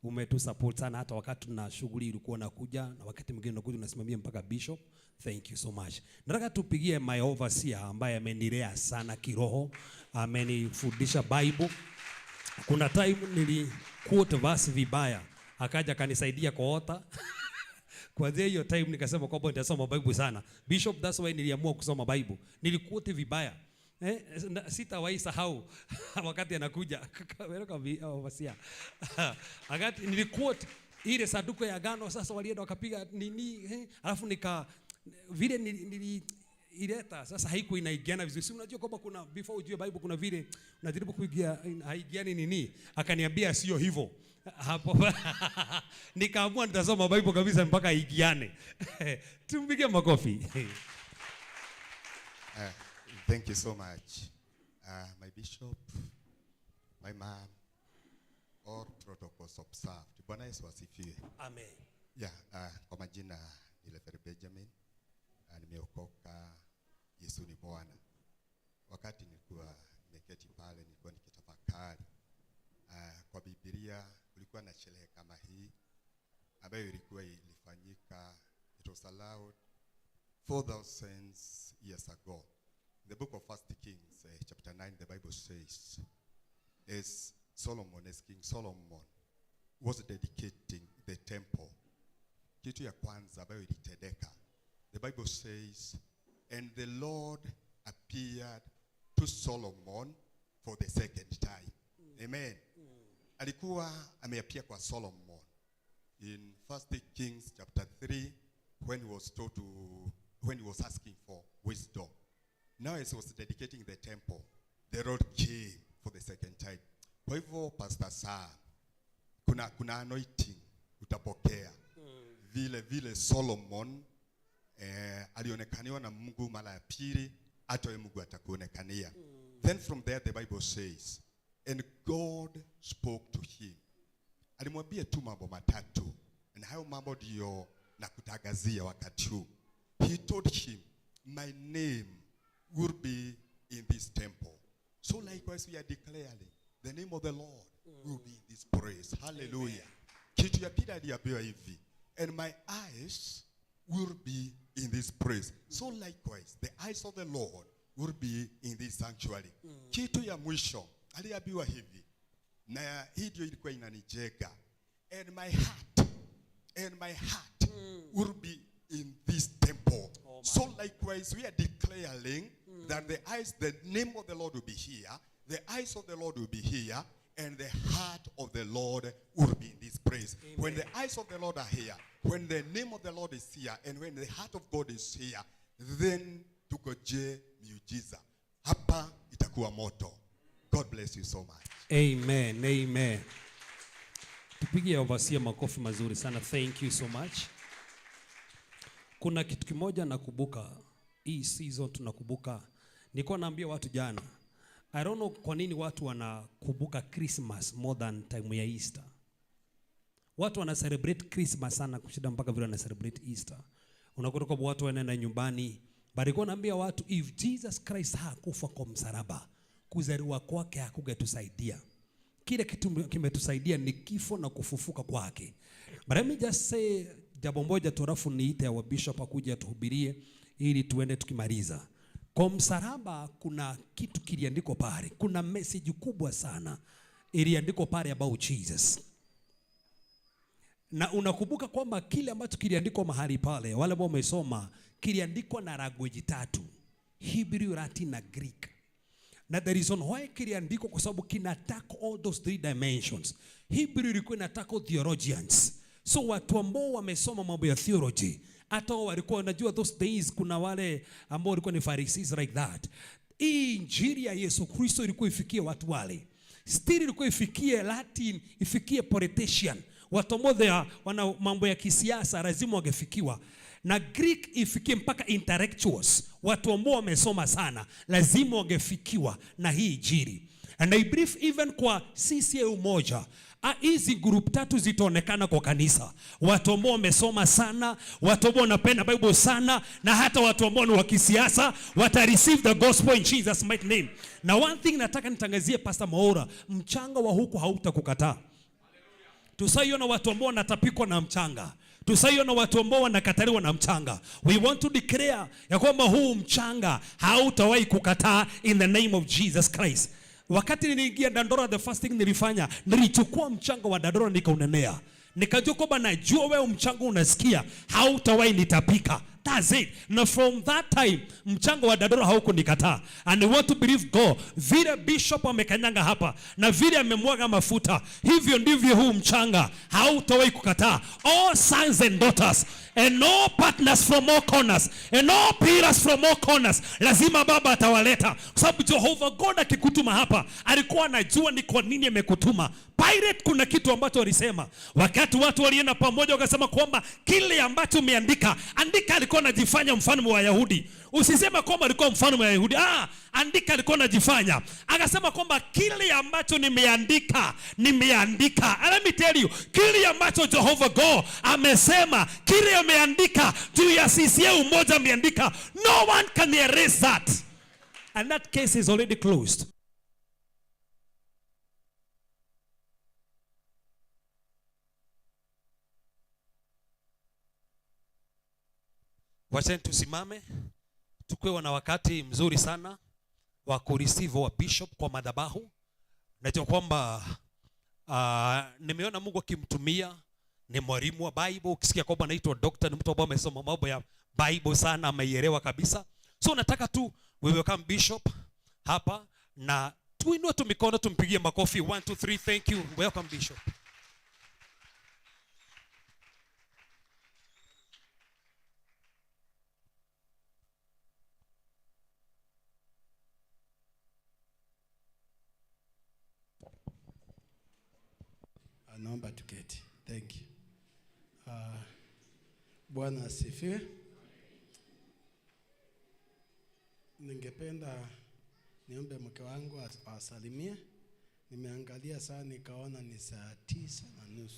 Umetusupport sana hata wakati tuna shughuli ilikuwa nakuja na wakati mwingine unakuja unasimamia mpaka bishop. Thank you so much. Nataka tupigie my overseer ambaye amenilea sana kiroho, amenifundisha Bible. Kuna time nili quote verse vibaya, akaja akanisaidia kuota. Kuanzia hiyo time nikasema kwamba nitasoma Bible sana. Bishop, that's why niliamua kusoma Bible. Niliquote vibaya. Sitawahi sahau wakati anakuja overseer. Wakati niliquote ile sanduku ya agano, sasa walienda wakapiga nini, alafu nika vile nili ileta sasa haiku inaigiana vizuri. Si unajua kwamba kuna before ujue Bible kuna vile unajaribu kuigia haigiani nini. Akaniambia sio hivyo. Hapo nikaamua nitasoma Bible kabisa mpaka igiane. Tumpige makofi. Thank you so much. My bishop, my mom, all protocols observed. Bwana Yesu asifiwe. Amen. Yeah, kwa majina ni Reverend Benjamin. Nimeokoka, Yesu ni Bwana. Wakati nilikuwa nimeketi pale, nilikuwa nikitafakari. Kwa Biblia kulikuwa na sherehe kama hii ambayo ilikuwa ilifanyika, it was allowed 4,000 years ago. In the book of 1 Kings, chapter 9, the Bible says, as Solomon, as King Solomon was dedicating the temple, kitu ya kwanza ambayo ilitendeka, the Bible says, and the Lord appeared to Solomon for the second time. Amen. Alikuwa ameapia kwa Solomon in 1 Kings chapter 3 when he was told to, when he was asking for wisdom. Now as he was dedicating the temple, the Lord came for the second time. Kwa hivyo Pastor Sam, kuna anointing utapokea. Vile vile Solomon alionekaniwa na Mungu mara ya pili, hata wewe Mungu atakuonekania. Then from there the Bible says, and God spoke to him. Alimwambia tu mambo matatu, na hayo mambo ndio nakutangazia wakati huu. He told him, my name will be in this temple. So likewise we are declaring the name of the Lord will be in this place. Hallelujah. Kitu ya pili aliambiwa hivi, and my eyes will be in this place. So likewise the eyes of the Lord will be in this sanctuary. Kitu ya mwisho aliambiwa hivi, na hii ndio ilikuwa inanijega, and my heart will be in this temple. So likewise we are declaring that the name of the Lord will be here, the eyes of the Lord will be here, and the heart of the Lord will be in this place. Amen. When the eyes of the Lord are here, when the name of the Lord is here, and when the heart of God is here, then tukoje miujiza. Hapa itakuwa moto. God bless you so much. Amen, amen. Tupigie overseer makofi mazuri sana. Thank you so much. Kuna kitu kimoja nakumbuka, hii season tunakumbuka. Nilikuwa naambia watu jana, I don't know kwa nini watu wanakumbuka Christmas more than time ya Easter. Watu wana celebrate Christmas sana kushinda mpaka vile wana celebrate Easter. Unakuta kwamba watu wanaenda nyumbani. But nilikuwa naambia watu, if Jesus Christ hakufa kwa msalaba, kuzaliwa kwake hakungetusaidia. Kile kitu kimetusaidia ni kifo na kufufuka kwake. But let me just say jambo moja tu, alafu niite wa bishop akuje atuhubirie ili tuende tukimaliza. Kwa msalaba kuna kitu kiliandikwa pale. Kuna message kubwa sana iliandikwa pale about Jesus. Na unakumbuka kwamba kile ambacho kiliandikwa mahali pale, wale ambao wamesoma, kiliandikwa na language tatu, Hebrew, Latin na Greek. Na the reason why kiliandikwa kwa sababu kina tackle all those three dimensions. Hebrew ilikuwa ina tackle theologians. So watu ambao wamesoma mambo ya theology, hata wao walikuwa wanajua those days kuna wale ambao walikuwa ni Pharisees like that. Hii injili ya Yesu Kristo ilikuwa ifikie watu wale. Still ilikuwa ifikie Latin, ifikie politician. Watu ambao wana mambo ya kisiasa lazima wangefikiwa. Na Greek ifikie mpaka intellectuals, watu ambao wamesoma sana lazima wangefikiwa na hii injili. And I believe even kwa CCA Umoja, hizi group tatu zitaonekana kwa kanisa. Watu ambao wamesoma sana, watu ambao wanapenda Bible sana, na hata watu ambao ni wa kisiasa wata receive the gospel in Jesus mighty name. Na one thing nataka nitangazie Pastor Mwaura, mchanga wa huku hautakukataa. Tusaiona watu ambao wanatapikwa na mchanga. Tusaiona watu ambao wanakataliwa na mchanga. We want to declare ya kwamba huu mchanga hautawahi kukataa in the name of Jesus Christ. Wakati niliingia Dandora, the first thing nilifanya, nilichukua mchanga wa Dandora nikaunenea. Nikajua kwamba najua wewe mchanga unasikia, hautawahi nitapika. That's it. Na from that time mchango wa Dandora haukunikataa. And we want to believe God. Vile bishop amekanyanga hapa na vile amemwaga mafuta, hivyo ndivyo huu mchanga hautawahi kukataa. All sons and daughters and all partners from all corners and all pillars from all corners, lazima Baba atawaleta, kwa sababu Jehovah God akikutuma hapa alikuwa anajua ni kwa nini amekutuma. Pirate, kuna kitu ambacho alisema wakati watu walienda pamoja, wakasema kwamba kile ambacho umeandika andika. Alikuwa anajifanya mfalme wa Wayahudi. Usisema kwamba alikuwa mfalme wa Wayahudi. Andika, alikuwa anajifanya. Akasema kwamba kile ambacho nimeandika, nimeandika. And let me tell you, kile ambacho Jehovah God amesema, kile ameandika juu ya CCA Umoja ameandika, no one can erase that. And that case is already closed. Wacheni tusimame, tukiwa na wakati mzuri sana wa kureceive wa bishop kwa madhabahu. Najua kwamba nimeona Mungu akimtumia, ni mwalimu wa Bible. Ukisikia kwamba anaitwa doctor, ni mtu ambaye amesoma mambo ya Bible sana, ameielewa kabisa. So nataka tu we welcome bishop hapa na tuinue tu mikono tumpigie makofi. 1 2 3, thank you. Welcome bishop. Naomba tuketi. Thank you. Bwana asifiwe. Ningependa niombe mke wangu awasalimie. Nimeangalia saa nikaona ni saa 9:30.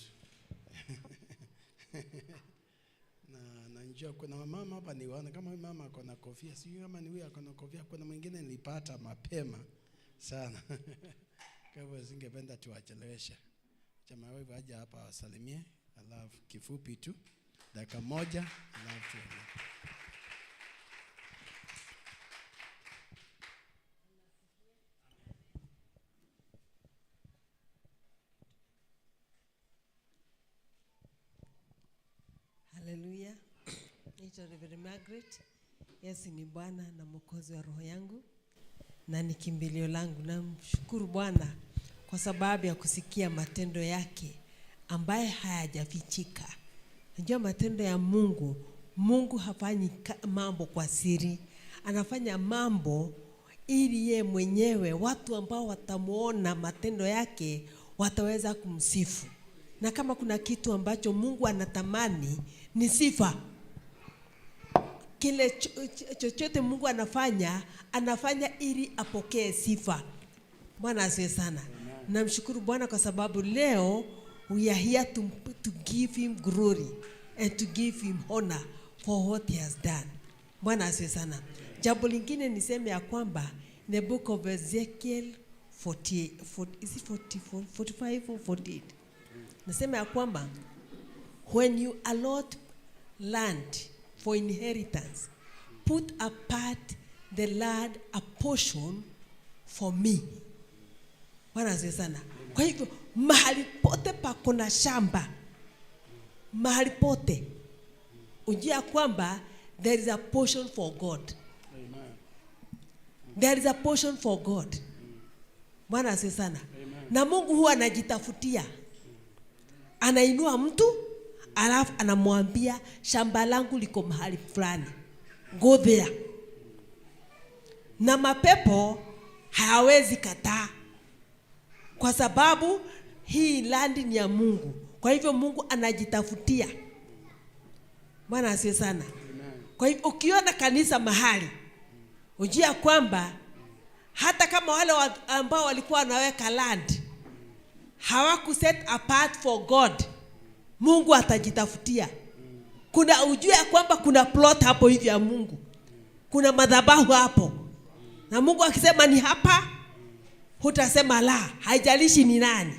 Na najua kuna mama hapa niwaona kama huyu mama ako na kofia. Sijui kama ni huyu ako na kofia. Kuna mwingine nilipata mapema sana. Kwa hivyo singependa tuwacheleweshe. Chama wewe aje hapa awasalimie, alafu kifupi tu dakika moja, alafu tuende. Haleluya. Naitwa Reverend Margaret. Yesu ni Bwana na Mwokozi wa roho yangu na ni kimbilio langu. Namshukuru Bwana kwa sababu ya kusikia matendo yake ambaye hayajafichika. Najua matendo ya Mungu, Mungu hafanyi mambo kwa siri. Anafanya mambo ili ye mwenyewe watu ambao watamuona matendo yake wataweza kumsifu. Na kama kuna kitu ambacho Mungu anatamani ni sifa. Kile chochote Mungu anafanya, anafanya ili apokee sifa. Bwana asifiwe sana. Namshukuru Bwana kwa sababu leo we are here to give him glory and to give him honor for what he has done. Bwana asifiwe sana. Jambo lingine niseme ya kwamba in the book of Ezekiel 40, is it 44, 45 or 48? Nasema ya kwamba when you allot land for inheritance, put apart the land a portion for me. Bwana asifiwe sana. Kwa hivyo mahali pote pako na shamba, mahali pote ujue kwamba there is a portion for God. Amen. There is a portion for God. Bwana asifiwe sana. Amen. Na Mungu huwa anajitafutia. Anainua mtu alafu anamwambia shamba langu liko mahali fulani, go there. Na mapepo hayawezi kataa, kwa sababu hii land ni ya Mungu. Kwa hivyo Mungu anajitafutia. Bwana asifiwe sana. Amen. Kwa hivyo ukiona kanisa mahali, ujue kwamba hata kama wale ambao walikuwa wanaweka land hawaku set apart for God, Mungu atajitafutia. Kuna ujue kwamba kuna plot hapo hivi ya Mungu, kuna madhabahu hapo, na Mungu akisema ni hapa, hutasema la, haijalishi ni nani.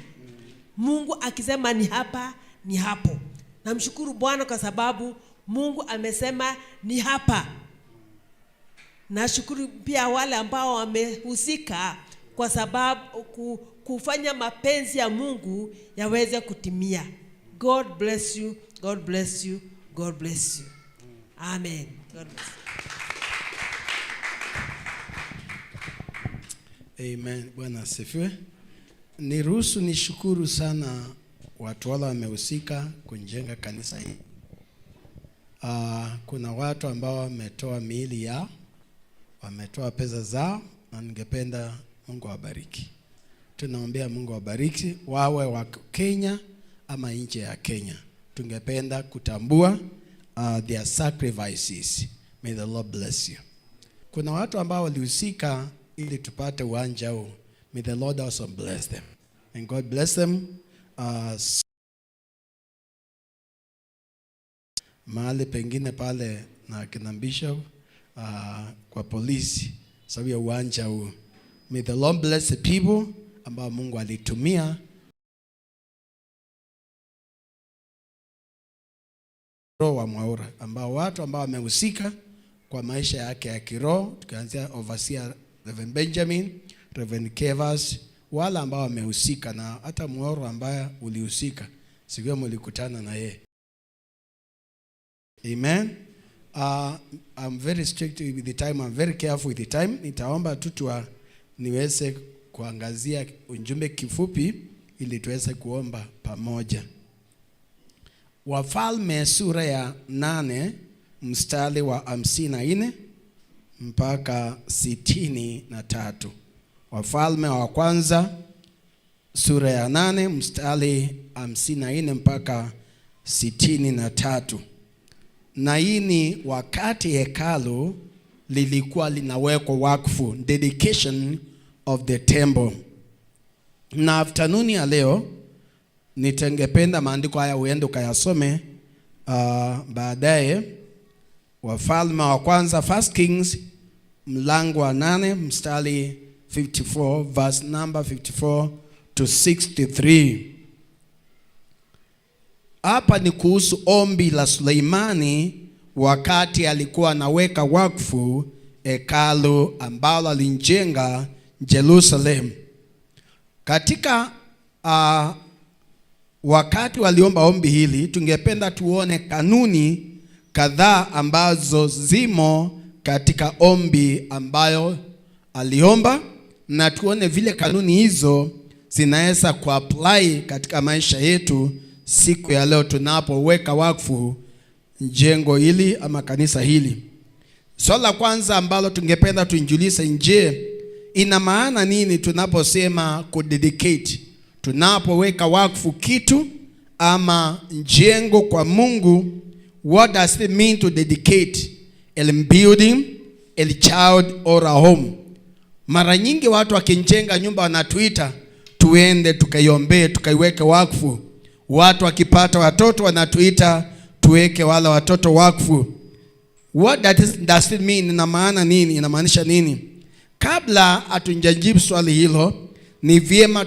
Mungu akisema ni hapa, ni hapo. Namshukuru Bwana kwa sababu Mungu amesema ni hapa. Nashukuru pia wale ambao wamehusika kwa sababu kufanya mapenzi ya Mungu yaweze kutimia. God bless you, God bless you, God bless you. Amen. God bless you. Amen. Bwana asifiwe. Niruhusu nishukuru sana watu wale wamehusika kujenga kanisa hili. Kuna watu ambao wametoa miili yao, wametoa pesa zao, na ningependa Mungu awabariki. Tunaombea Mungu awabariki, wawe wa Kenya ama nje ya Kenya. Tungependa kutambua their sacrifices. May the Lord bless you. Kuna watu ambao walihusika ili tupate uwanja huu. May the Lord also bless them. And God bless them. Mahali pengine pale na kina Bishop kwa polisi sababu ya uwanja huu. May the Lord bless the people ambao Mungu alitumia roho wa Mwaura, ambao watu ambao wamehusika kwa maisha yake ya kiroho, tukianzia overseer Reverend Benjamin, Reverend Kevas, wale ambao wamehusika na hata Mwaura ambaye ulihusika, siku mlikutana na yeye. Amen. I'm very strict with the time. I'm very careful with the time. Nitaomba tu niweze kuangazia ujumbe kifupi ili tuweze kuomba pamoja. Wafalme sura ya 8 mstari wa 54 mpaka 63. Wafalme wa kwanza sura ya 8 mstari 54 mpaka 63. Na hii ni wakati hekalu lilikuwa linawekwa wakfu, dedication of the temple. Na afternoon ya leo nitengependa maandiko haya uende ukayasome baadaye. Wafalme wa kwanza, First Kings mlango wa 8 mstari 54, verse number 54 to 63. Hapa ni kuhusu ombi la Suleimani wakati alikuwa anaweka wakfu hekalu ambalo alijenga Jerusalem. Katika wakati waliomba ombi hili, tungependa tuone kanuni kadhaa ambazo zimo katika ombi ambayo aliomba, na tuone vile kanuni hizo zinaweza kuapply katika maisha yetu siku ya leo tunapoweka wakfu jengo hili ama kanisa hili. Swali la kwanza ambalo tungependa tujiulize, je, ina maana nini tunaposema kudedicate? Tunapoweka wakfu kitu ama jengo kwa Mungu, what does it mean to dedicate a building, a child or a home? Mara nyingi watu wakijenga nyumba wanatuita tuende tukaiombee, tukaiweke wakfu. Watu wakipata watoto wanatuita tuweke wala watoto wakfu. What does it mean? Ina maana nini? Inamaanisha nini? Kabla hatujajibu swali hilo, ni vyema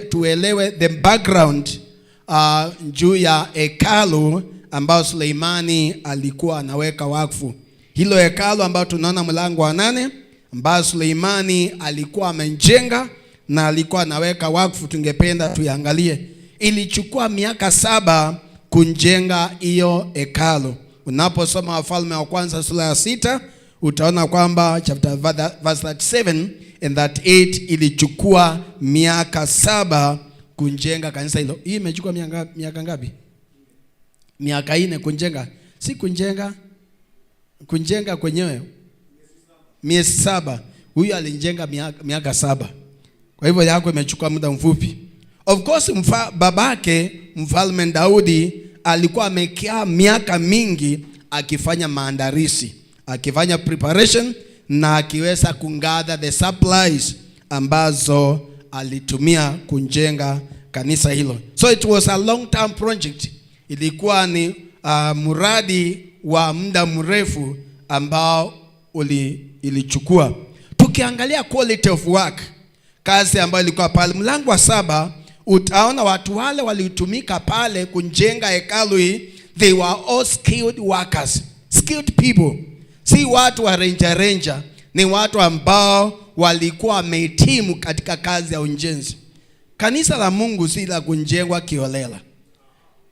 tuelewe the background juu ya hekalu ambao Suleimani alikuwa anaweka wakfu. Hilo hekalu ambao tunaona mlango wa 8 ambao Suleimani alikuwa amejenga na alikuwa anaweka wakfu, tungependa tuiangalie. Ilichukua miaka 7 kujenga hiyo hekalu. Unaposoma Wafalme wa kwanza sura ya 6 utaona kwamba chapter verse 37 and 38 ilichukua miaka 7 kujenga kanisa hilo. Hii imechukua miaka ngapi? Miaka 4 kujenga. Si kujenga, kujenga kwenyewe miezi 7. Huyu alijenga miaka 7. Kwa hivyo yako imechukua muda mfupi. Of course babake Mfalme Daudi alikuwa amekaa miaka mingi akifanya maandalizi, akifanya preparation na akiweza kugather the supplies ambazo alitumia kujenga kanisa hilo. So it was a long term project. Ilikuwa ni mradi wa muda mrefu ambao ilichukua. Tukiangalia quality of work, kazi ambayo ilikuwa pale, mlango wa 7 Utaona watu wale walitumika pale kujenga hekalu hii, they were all skilled workers, skilled people. Si watu wa renja renja, ni watu ambao walikuwa wamehitimu katika kazi ya ujenzi. Kanisa la Mungu si la kujengwa kiholela.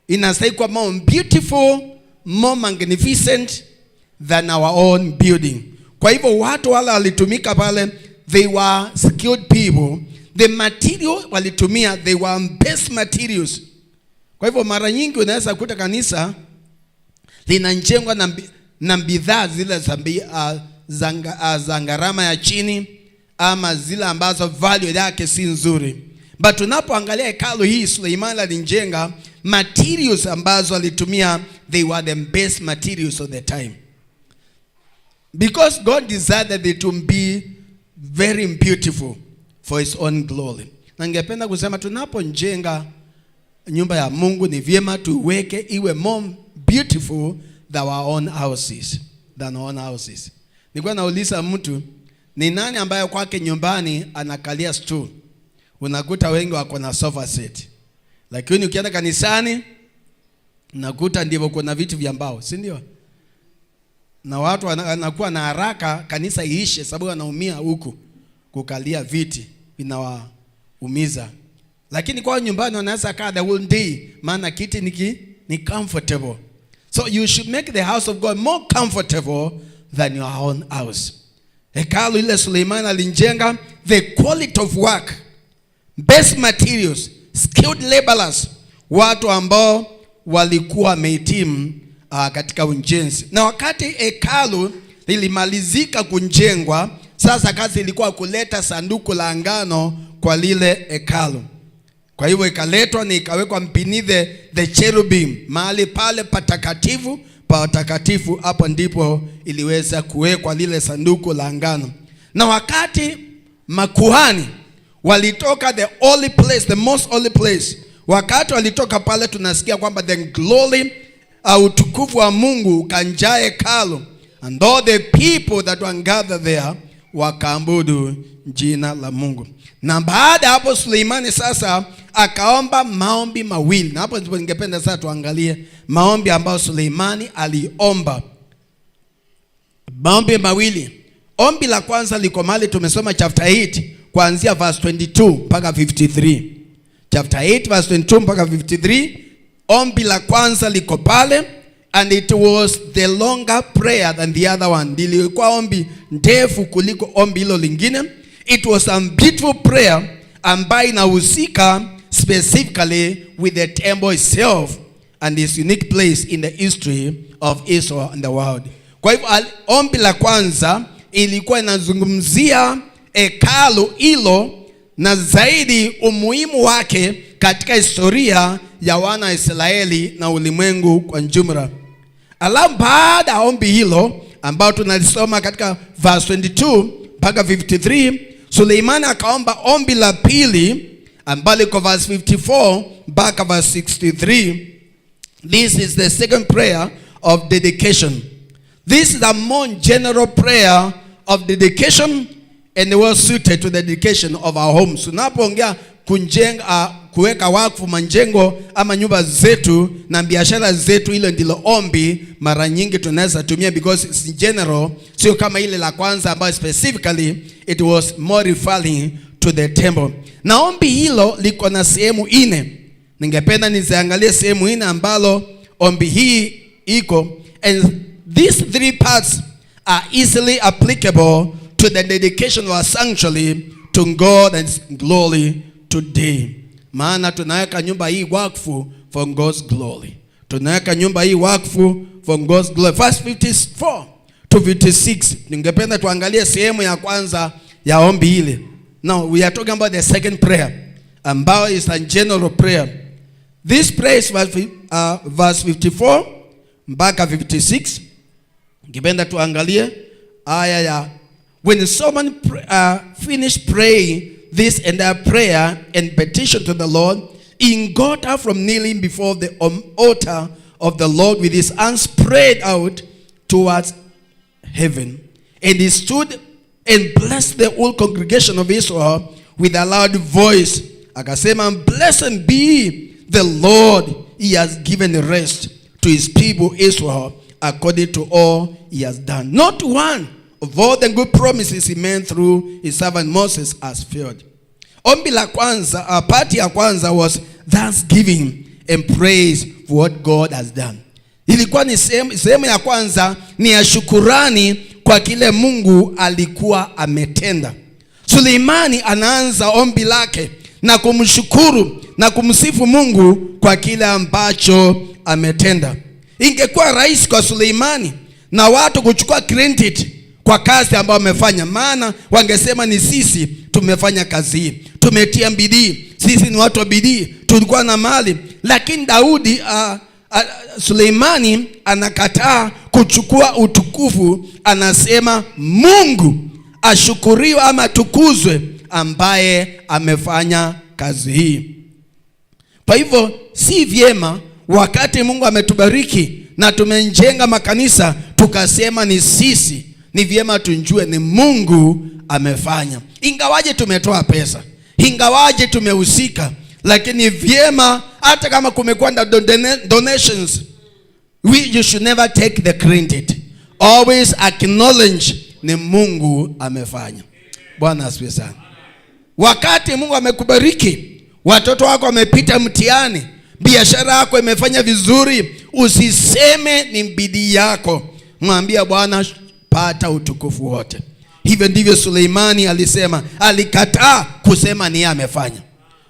Inastahili kuwa more beautiful, more magnificent than our own building. Kwa hivyo watu wale walitumika pale, they were skilled people. The material walitumia, they were best materials. Kwa hivyo mara nyingi unaweza kuta kanisa linajengwa na bidhaa zile za gharama ya chini ama zile ambazo value yake si nzuri. But tunapoangalia hekalu hii Suleiman alijenga, materials ambazo alitumia, they were the best materials of the time. Because God desired that it to be very beautiful for his own glory. Na ningependa kusema tunapojenga nyumba ya Mungu ni vyema tuweke iwe more beautiful than our own houses, than our own houses. Nilikuwa nauliza mtu, ni nani ambaye kwake nyumbani anakalia stool? Unakuta wengi wako na sofa set. Lakini ukienda kanisani unakuta ndivyo kuna vitu vya mbao, si ndio? Na watu wanakuwa na haraka kanisa iishe sababu wanaumia huku kukalia viti vinawaumiza. Lakini kwa nyumbani wanaweza kaa the whole day, maana kiti ni comfortable. So you should make the house of God more comfortable than your own house. Hekalu ile Suleiman alijenga, the quality of work, best materials, skilled laborers, watu ambao walikuwa wamehitimu katika ujenzi. Na wakati hekalu lilimalizika kujengwa, sasa kazi ilikuwa kuleta sanduku la agano kwa lile hekalu. Kwa hivyo ikaletwa na ikawekwa beneath the cherubim, mahali pale patakatifu pa watakatifu. Hapo ndipo iliweza kuwekwa lile sanduku la agano. Na wakati makuhani walitoka the holy place, the most holy place, wakati walitoka pale, tunasikia kwamba the glory, utukufu wa Mungu ukajaa hekalu, and all the people that were gathered there wakaabudu jina la Mungu. Na baada hapo Suleimani sasa akaomba maombi mawili, na hapo ndipo ningependa sasa tuangalie maombi ambayo Suleimani aliomba. Maombi mawili. Ombi la kwanza liko mahali tumesoma chapter 8 kuanzia verse 22 mpaka 53. Chapter 8 verse 22 mpaka 53. Ombi la kwanza liko pale, and it was the longer prayer than the other one. Lilikuwa ombi ndefu kuliko ombi hilo lingine. It was a beautiful prayer ambayo inahusika specifically with the temple itself and its unique place in the history of Israel and the world. Kwa hivyo ombi la kwanza ilikuwa inazungumzia hekalu hilo na zaidi umuhimu wake katika historia ya wana wa Israeli na ulimwengu kwa jumla. Alafu baada ya ombi hilo ambao tunalisoma katika verse 22 mpaka 53, Suleimani akaomba ombi la pili ambalo liko verse 54 mpaka verse 63. This is the second prayer of dedication. This is a more general prayer of dedication and well suited to the dedication of our homes. Tunapoongea kujenga, kuweka wakfu majengo ama nyumba zetu na biashara zetu, ile ndilo ombi mara nyingi tunaweza tumia because it's general, sio kama ile la kwanza ambayo specifically it was more referring to the temple. Na ombi hilo liko na sehemu nne. Ningependa niziangalie sehemu nne ambalo ombi hii iko, and these three parts are easily applicable to the dedication of our sanctuary to God and His glory today. Maana tunaweka nyumba hii wakfu for God's glory. Tunaweka nyumba hii wakfu for God's glory. Verse 54 to 56. Ningependa tuangalie sehemu ya kwanza ya ombi hili. Now we are talking about the second prayer, ambayo is a general prayer. This prayer is verse 54 mpaka 56. Ningependa tuangalie aya ya when someone finished praying this entire prayer and petition to the Lord, he got up from kneeling before the altar of the Lord with his hands spread out towards heaven. And he stood and blessed the whole congregation of Israel with a loud voice. Akasema, blessed be the Lord, he has given rest to his people Israel according to all he has done. Not one of all the good promises he made through his servant Moses has failed. Ombi la kwanza, part ya kwanza was thanksgiving and praise for what God has done. Ilikuwa ni sehemu ya kwanza ni ya shukurani kwa kile Mungu alikuwa ametenda. Suleimani anaanza ombi lake na kumshukuru na kumsifu Mungu kwa kile ambacho ametenda. Ingekuwa rahisi kwa Suleimani na watu kuchukua credit kwa kazi ambayo wamefanya, maana wangesema ni sisi tumefanya kazi hii, tumetia bidii, sisi ni watu wa bidii, tulikuwa na mali. Lakini Suleimani anakataa kuchukua utukufu, anasema Mungu ashukuriwe ama atukuzwe ambaye amefanya kazi hii. Kwa hivyo si vyema wakati Mungu ametubariki na tumejenga makanisa tukasema ni sisi. Ni vyema tunjue ni Mungu amefanya. Ingawaje tumetoa pesa, ingawaje tumehusika, lakini vyema hata kama kumekuwa na donations, you should never take the credit. Always acknowledge ni Mungu amefanya. Bwana asifiwe sana. Wakati Mungu amekubariki, watoto wako wamepita mtihani, biashara yako imefanya vizuri, usiseme ni bidii yako. Mwambie Bwana, pata utukufu wote. Hivyo ndivyo Suleimani alisema. Alikataa kusema ni yeye amefanya.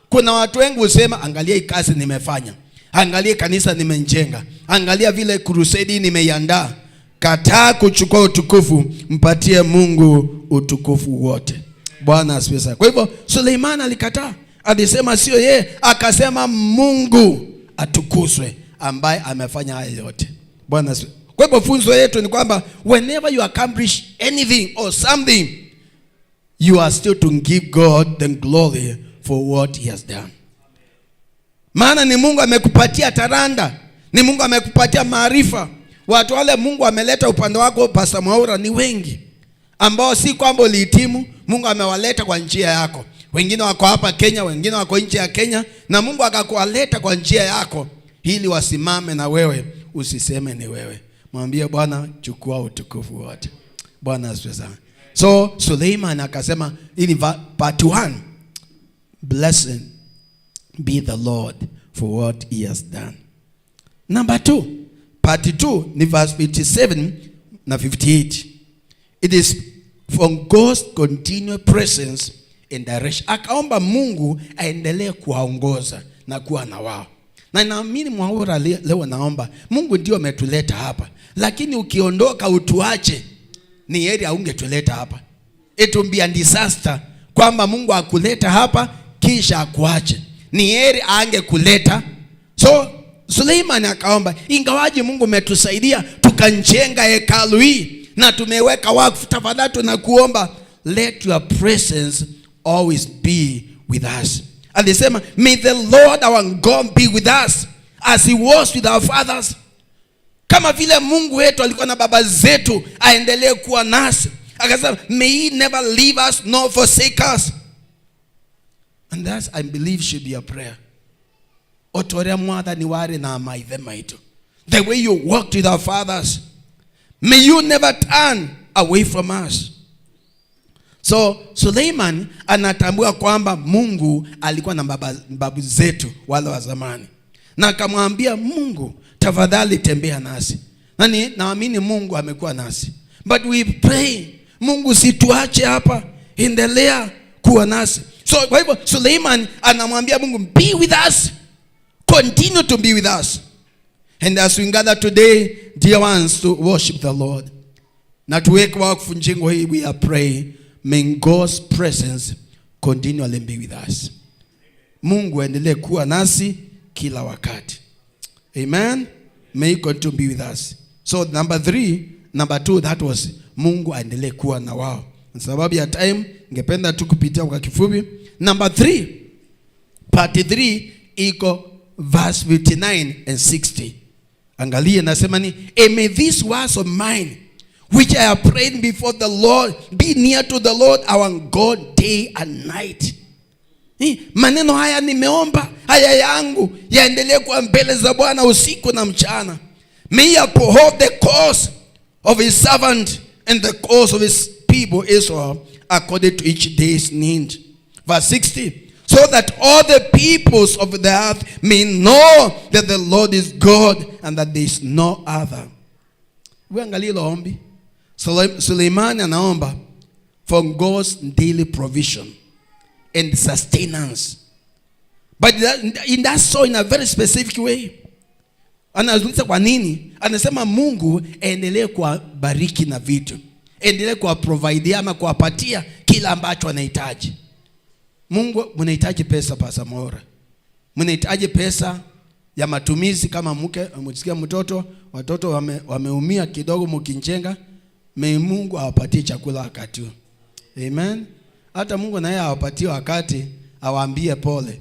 Kuna watu wengi husema, angalia hii kazi nimefanya, angalia kanisa nimejenga, angalia vile crusade nimeiandaa. Kataa kuchukua utukufu, mpatie Mungu utukufu wote. Bwana asifiwe sana. Kwa hivyo Suleiman alikataa, alisema sio yeye, akasema Mungu atukuzwe ambaye amefanya haya yote. Bwana asifiwe. Kwa hivyo funzo yetu ni kwamba whenever you accomplish anything or something, you are still to give God the glory for what he has done. Maana ni Mungu amekupatia talanta, ni Mungu amekupatia maarifa. Watu wale Mungu ameleta upande wako, Pastor Mwaura, ni wengi ambao si kwamba ulihitimu, Mungu amewaleta kwa njia yako. Wengine wako hapa Kenya, wengine wako nje ya Kenya, na Mungu akakuwaleta kwa njia yako ili wasimame na wewe, usiseme ni wewe. Mwambie Bwana, chukua utukufu wote. Bwana asifiwe sana. So Suleiman akasema, hii ni part 1. Blessed be the Lord for what he has done. Number 2, part 2 ni verse 57 na 58. It is from God's continual presence and direction. Akaomba Mungu aendelee kuwaongoza na kuwa na wao. Na naamini Mwaura leo naomba Mungu ndio ametuleta hapa. Lakini ukiondoka utuache, ni heri haungetuleta hapa. It will be a disaster kwamba Mungu akuleta hapa kisha akuache. Ni heri angekuleta. So Suleiman akaomba, ingawaje Mungu umetusaidia tukajenga hekalu hii na tumeweka wakfu, tafadhali tunakuomba let your presence always be with us. Alisema may the Lord our God be with us as he was with our fathers. Kama vile Mungu wetu alikuwa na baba zetu, aendelee kuwa nasi. Akasema may he never leave us nor forsake us. And that I believe should be a prayer. Otorea mwathani wari na maithe maitu. The way you walked with our fathers, may you never turn away from us. So Suleiman anatambua kwamba Mungu alikuwa na babu zetu wale wa zamani. Na akamwambia Mungu, tafadhali tembea nasi. Na naamini Mungu amekuwa nasi. But we pray, Mungu situache hapa, endelea kuwa nasi. So kwa hivyo Suleiman anamwambia Mungu, be with us. Continue to be with us. And as we gather today, dear ones, to worship the Lord. Na tuweke wakfu njengo hii, we are praying, may God's presence continually be with us. Mungu aendelee kuwa nasi kila wakati. Amen. May he continue to be with us. So number 3, number 2, that was Mungu aendelee kuwa na wao. Kwa sababu ya time, ningependa tu kupitia kwa kifupi. Number 3, part 3 iko verse 59 and 60. Angalia, nasema ni, and may these words of mine which I have prayed before the Lord be near to the Lord our God day and night. Maneno haya nimeomba, haya yangu yaendelee kuwa mbele za Bwana usiku na mchana. May he uphold the cause of his servant and the cause of his people Israel according to each day's need. Verse 60. So that all the peoples of the earth may know that the Lord is God and that there is no other. We angalia hilo ombi. Suleimani anaomba for God's daily provision and sustenance. But in that so in a very specific way. Anauliza kwa nini? Anasema Mungu endelee kuwabariki na vitu. Endelee kuwaprovidea ama kuwapatia kila ambacho anahitaji. Mungu, mnahitaji pesa, Pastor Mora. Mnahitaji pesa ya matumizi kama mke, msikia mtoto, watoto wameumia kidogo mkinjenga, may Mungu awapatie chakula wakati huo. Amen. Hata Mungu naye awapatie wakati, awaambie pole.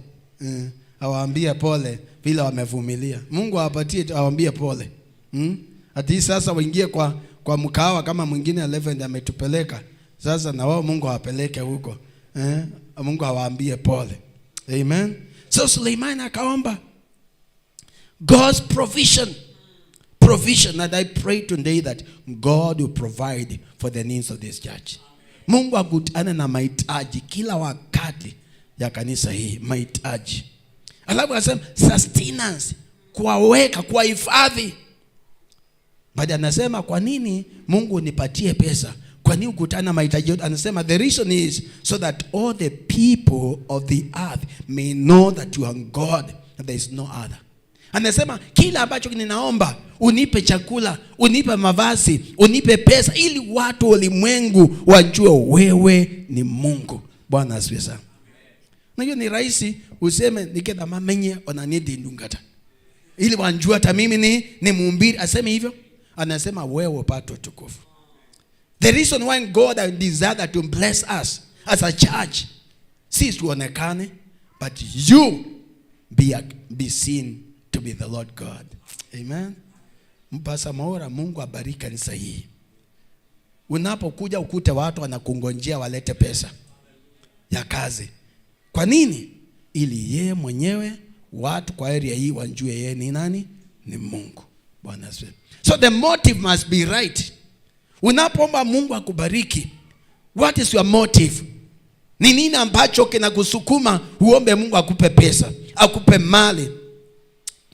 Awaambie pole vile wamevumilia. Mungu awapatie, awaambie pole. Hadi sasa waingie kwa mkahawa kama mwingine 11 ametupeleka. Sasa na wao Mungu awapeleke huko. Mungu awaambie pole. Amen. So Suleiman akaomba God's provision. Provision. And I pray today that God will provide for the needs of this church. Mungu akutane na mahitaji kila wakati ya kanisa hii, mahitaji. Alafu akasema sustenance, kuwaweka, kuwahifadhi. But anasema kwa nini Mungu unipatie pesa? Kwa nini ukutana na mahitaji yote? Anasema the reason is so that all the people of the earth may know that you are God and there is no other. Anasema kila ambacho ninaomba, unipe chakula, unipe mavazi, unipe pesa, ili watu ulimwengu wajue wewe ni Mungu. Bwana asifiwe sana. Na hiyo ni rahisi useme nikenda mamenye onanidi ndungata, ili wanjue hata mimi ni mhubiri. Aseme hivyo? Anasema wewe upate utukufu. The reason why God desired to bless us as a church, si tuonekane, but you be seen to be the Lord God. Amen. Mpasa Maora, Mungu abariki kanisa hii. Unapokuja ukute watu wanakungonjea walete pesa ya kazi. Kwa nini? Ili yeye mwenyewe watu kwa area hii wanjue yeye ni nani? Ni Mungu. Bwana asifiwe. So the motive must be right. Unapoomba Mungu akubariki, what is your motive? Ni nini ambacho kinakusukuma uombe Mungu akupe pesa, akupe mali?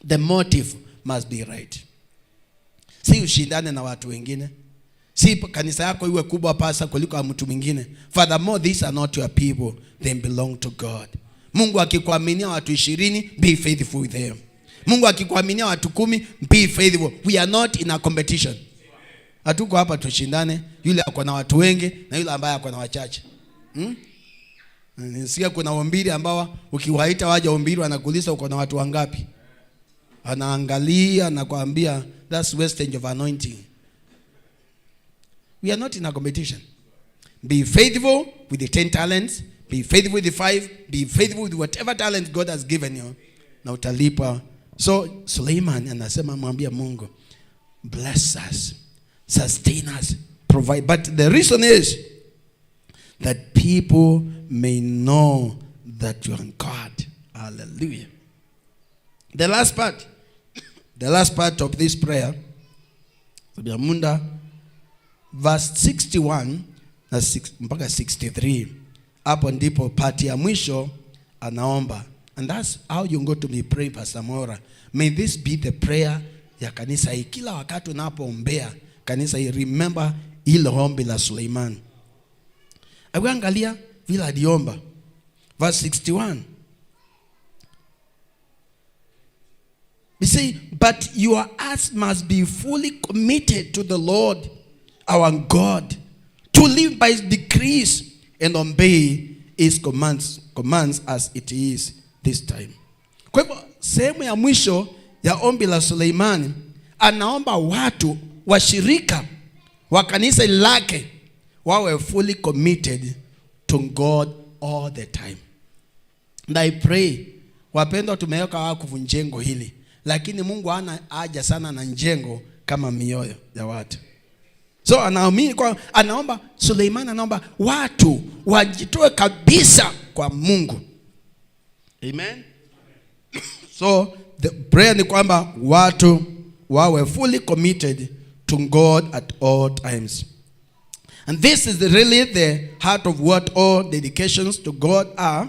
The motive must be right. Si ushindane na watu wengine. Si kanisa yako iwe kubwa pasa kuliko ya mtu mwingine. Furthermore, these are not your people, they belong to God. Mungu akikuaminia watu 20, be faithful with them. Mungu akikuaminia watu 10, be faithful. We are not in a competition. Hatuko hapa tushindane, yule ako na watu wengi na yule ambaye ako na wachache. Nisikia kuna wahubiri ambao ukiwaita waje wahubiri wanakuuliza uko na watu wangapi? Anaangalia na kuambia that's wastage of anointing. We are not in a competition. Be faithful with the 10 talents, be faithful with the 5, be faithful with whatever talent God has given you. Na utalipwa. So Suleiman anasema mwambie Mungu, bless us, sustain us, provide. But the reason is that people may know that you are God. Hallelujah. The last part of this prayer, Munda, verse 61 na mpaka 63. Hapo ndipo part ya mwisho anaomba. And that's how you go to be praying, Pastor Mora. May this be the prayer ya kanisa hii. Kila wakati unapoombea kanisa hii, remember hilo ombi la Suleiman. Angalia vile aliomba. Verse 61. We say, but your hearts must be fully committed to the Lord our God, to live by his decrees and obey his commands as it is this time. Kwa hivyo sehemu ya mwisho ya ombi la Suleimani, anaomba watu washirika wa kanisa lake wawe fully committed to God all the time. And I pray, wapendwa, tumeweka wakfu njengo hili, lakini Mungu hana haja sana na njengo kama mioyo ya watu. So anaamini kwa, anaomba Suleiman anaomba watu wajitoe kabisa kwa Mungu. Amen. So the prayer ni kwamba watu wawe fully committed to God at all times. And this is really the heart of what all dedications to God are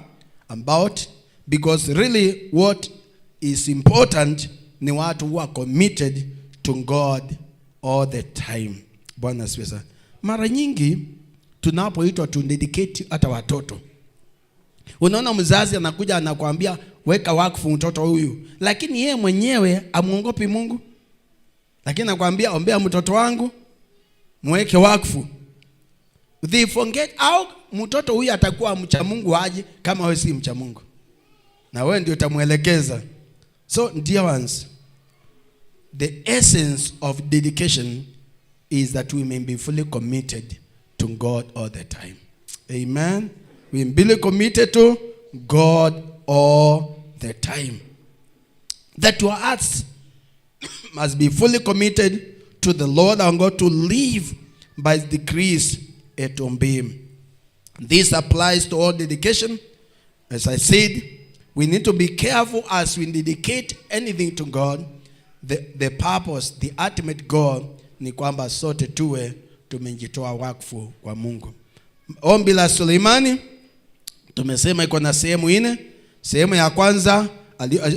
about, because really what is important ni watu who are committed to God all the time. Bwana asifiwe sana. Mara nyingi tunapoitwa to dedicate hata watoto, unaona mzazi anakuja anakuambia weka wakfu mtoto huyu, lakini yeye mwenyewe amuogopi Mungu, lakini anakuambia ombea mtoto wangu mweke wakfu. They forget au mtoto huyu atakuwa mcha Mungu aje kama wewe si mcha Mungu, na wewe ndio utamuelekeza. So dear ones, the essence of dedication is that we may be fully committed to God all the time. Amen. We be committed to God all the time. That your hearts must be fully committed to the Lord and God, to live by his decrees and to obey him. This applies to all dedication. As I said, we need to be careful as we dedicate anything to God. The purpose, the ultimate goal ni kwamba sote tuwe tumejitoa wakfu kwa Mungu. Ombi la Suleimani tumesema iko na sehemu nne. Sehemu ya kwanza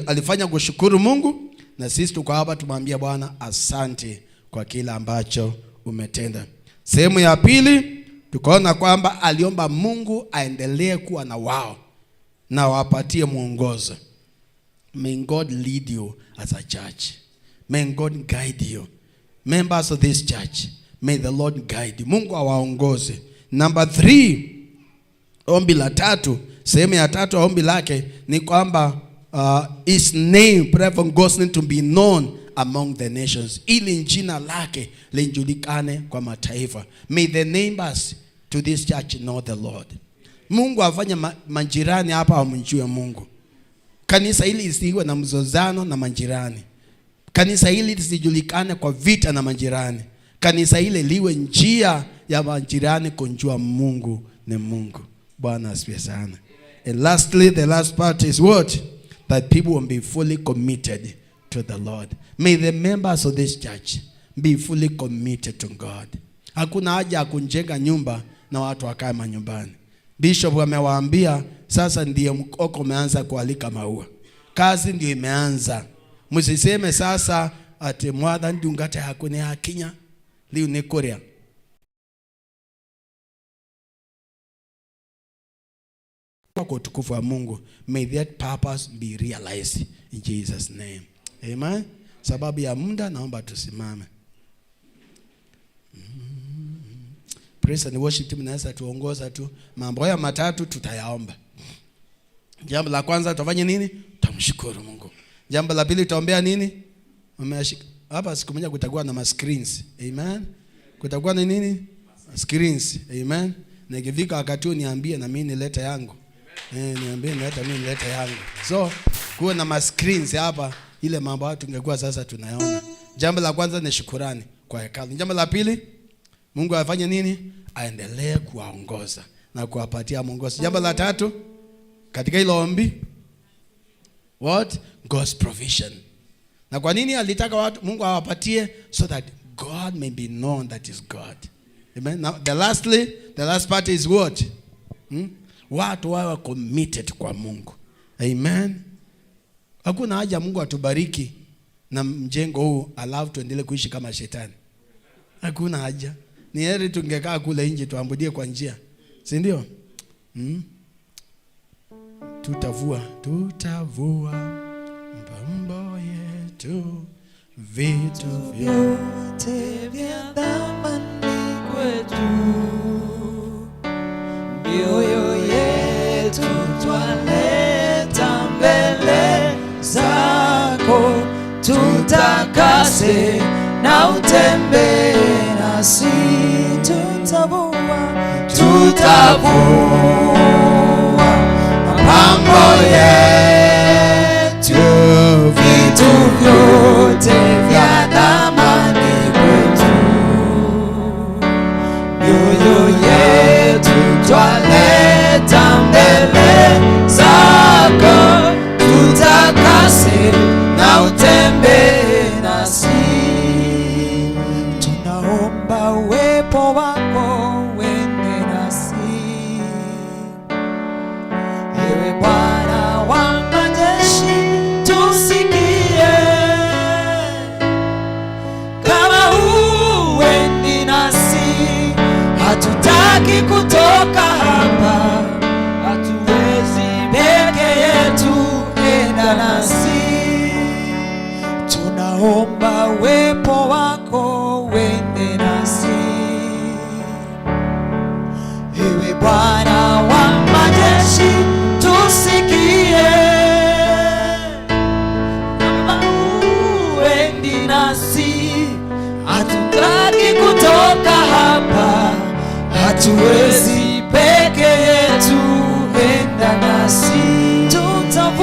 alifanya kushukuru Mungu, na sisi tuko hapa tumwambia Bwana asante kwa kila ambacho umetenda. Sehemu ya pili tukaona kwamba aliomba Mungu aendelee kuwa na wao na wapatie mwongozo. May God lead you as a church. May God guide you. Members of this church, may the Lord guide you. Mungu awaongoze. Number 3, ombi la tatu, sehemu ya tatu ombi lake ni kwamba his name, pray for God's name to be known among the nations, ili jina lake lijulikane kwa mataifa. May the neighbors to this church know the Lord. Mungu afanye majirani hapa wamjue Mungu. Kanisa hili lisiwe na mzozano na majirani. Kanisa hili lisijulikane kwa vita na majirani. Kanisa hili liwe njia ya majirani kumjua Mungu ni Mungu. Bwana asifiwe sana. And lastly, the last part is what? That people will be fully committed to the Lord. May the members of this church be fully committed to God. Hakuna haja ya kujenga nyumba na watu wakae manyumbani. Bishop amewaambia sasa ndiye mkoko umeanza kualika maua. Kazi ndio imeanza. Msiseme sasa ati mwadha ndungate hakune hakinya liu ni Korea. Kwa utukufu wa Mungu, may that purpose be realized in Jesus name. Amen. Sababu ya muda naomba tusimame. Praise and worship team naweza tuongoza tu. Mambo haya matatu tutayaomba. Jambo la kwanza tutafanya nini? Tutamshukuru Mungu. Jambo la pili tutaombea nini? Umeshika hapa siku moja kutakuwa na ma screens. Amen. Kutakuwa na nini? Screens. Amen. Na ikifika wakati huo niambie na mimi nilete yangu. Niambie nilete mimi nilete yangu. So kuwe na ma screens hapa, ile mambo hayo tungekuwa sasa tunayaona. Jambo la kwanza ni shukrani kwa hekalu. Jambo la pili, Mungu afanye nini? Aendelee kuwaongoza na kuwapatia mwongozo. Jambo la tatu katika hilo ombi, what? God's provision. Na kwa nini alitaka watu Mungu awapatie? So that God may be known that is God. Amen. Now the last part is what? Watu wawe committed kwa Mungu. Amen. Hakuna haja Mungu atubariki na mjengo huu alafu tuendelee kuishi kama shetani. Hakuna haja. Ni heri tungekaa kule nje tuambudie kwa njia. Si ndio? Tutavua mbambo yetu vitu vyote vya thamani kwetu, mioyo yetu twaleta mbele zako, tutakase na utembee nasi, tutavua mapambo yetu, vitu vyote vya thamani kwetu, mioyo yetu twaleta mbele zako,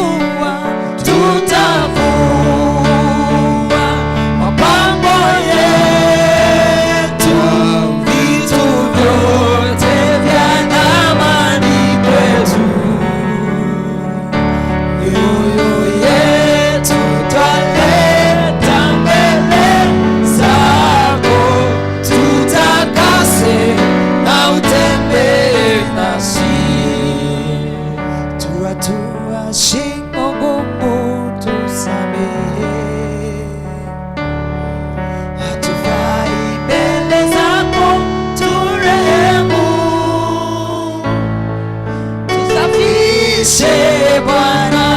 Tutavua, tutavua mapambo yetu, vitu vyote vya thamani kwetu. Mioyo yetu twaleta mbele zako, tutakase na utembee nasi. Tuatua shingo ngumu, tusamehe. Hatufai mbele zako, turehemu. Tusafishe Bwana,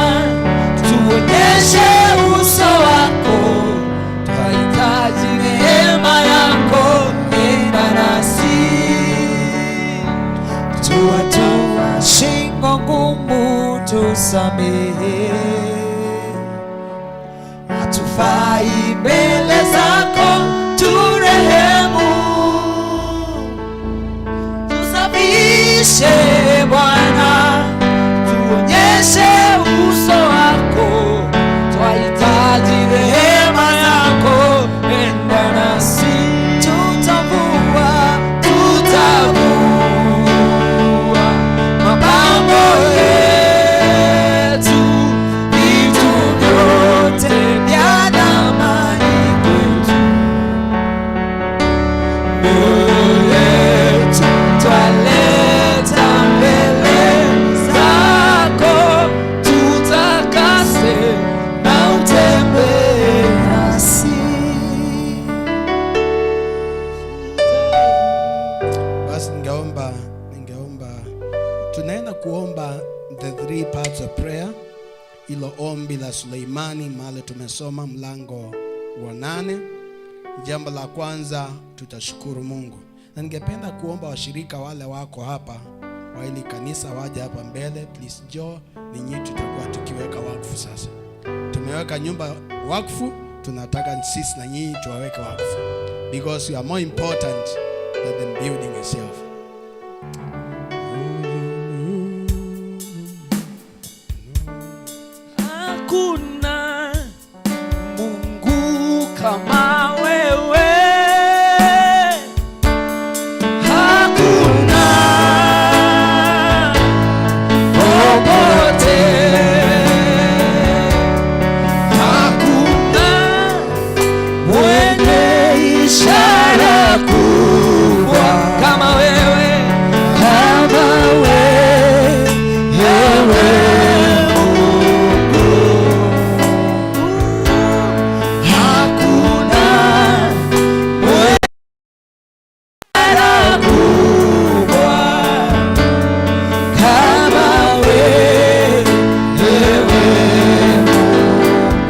tuonyeshe uso wako, twahitaji neema yako, enda nasi. Tuatua shingo ngumu, tusamehe. Hatufai mbele zako, turehemu. Tusafishe Bwana, tuonyeshe uso wako, twahitaji rehema yako, enda nasi. Tutavua, tutavua mapambo yetu, vitu vyote vya thamani kwetu. Mioyo yetu twaleta mbele zako, tutakase na utembee nasi. Basi ningeomba tunaenda kuomba the three parts of prayer, ilo ombi la Suleimani mahali tumesoma mlango wa 8. Jambo la kwanza tutashukuru Mungu, na ningependa kuomba washirika wale wako hapa wa hili kanisa waje hapa mbele please. Joe, ninyi tutakuwa tukiweka wakfu sasa. Tumeweka nyumba wakfu, tunataka sisi na nyinyi tuwaweke wakfu because you are more important than the building itself. Hakuna Mungu kama wewe, hakuna popote, hakuna mwenye ishara kubwa kama wewe, kama wewe Hakuna ishara kubwa kama wewe.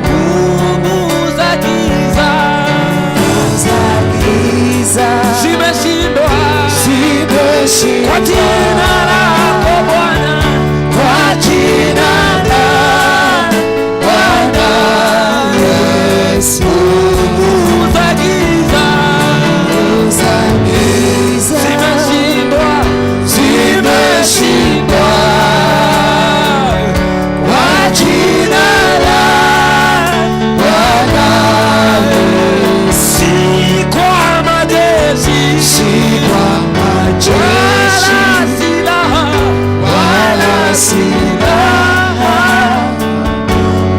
Nguvu za giza zimeshindwa kwa jina lako Bwana, kwa jina la Bwana Yesu. Nguvu za giza zimeshindwa, zimeshindwa kwa jina la Bwana Yesu. Si kwa majeshi, si kwa majeshi, wala silaha, wala silaha,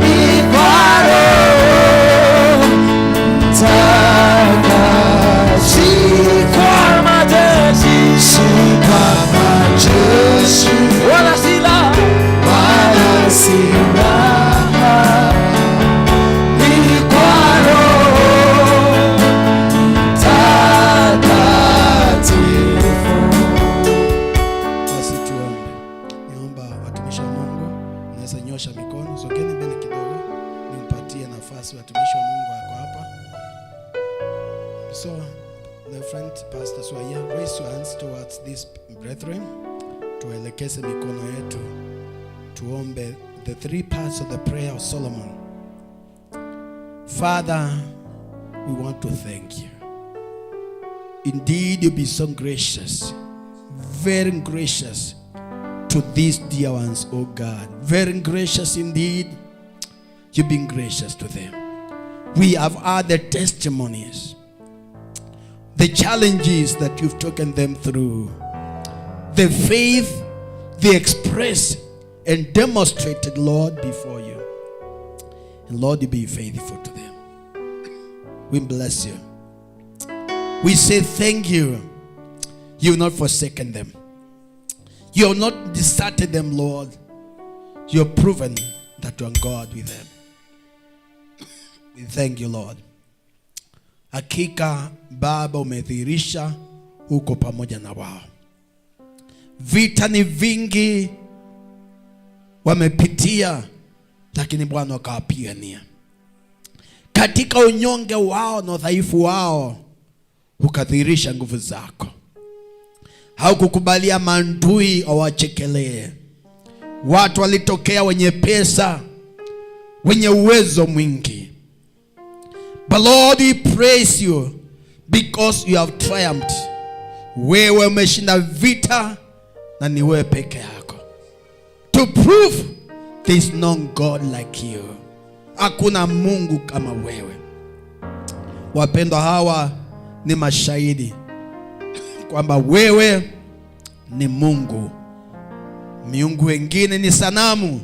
ni kwa Roho Mtakatifu. Si kwa majeshi, si kwa majeshi, wala silaha, wala silaha, ni kwa Roho Mtakatifu. Basi tuombe. Niomba watumishi wa Mungu, mnaweza nyosha mikono, sogeni mbele kidogo, nimpatie nafasi watumishi wa Mungu wako hapa. So, the friend Pastor Swaya, raise your hands towards these brethren. Tuelekeze mikono yetu, tuombe the three parts of the prayer of Solomon. Father, we want to thank you. Indeed, you be so gracious, very gracious to to these dear ones, O God. Very gracious indeed. You've been gracious to them. We have had the testimonies, the challenges that you've taken them through, the faith they expressed and demonstrated, Lord, before you. And Lord, you be faithful to them. We bless you. We say thank you. You've not forsaken them. You have not deserted them, Lord. You have proven that you are God with them. We thank you, Lord. Hakika Baba umedhihirisha uko pamoja na wao. Vita ni vingi wamepitia, lakini Bwana akawapigania. Katika unyonge wao na udhaifu wao ukadhihirisha nguvu zako. Haukukubalia maadui wawachekelee. Watu walitokea wenye pesa, wenye uwezo mwingi. But Lord, we praise you because you have triumphed. Wewe umeshinda vita na ni wewe peke yako. To prove there is no God like you. Hakuna Mungu kama wewe. Wapendwa, hawa ni mashahidi kwamba wewe ni Mungu. Miungu wengine ni sanamu,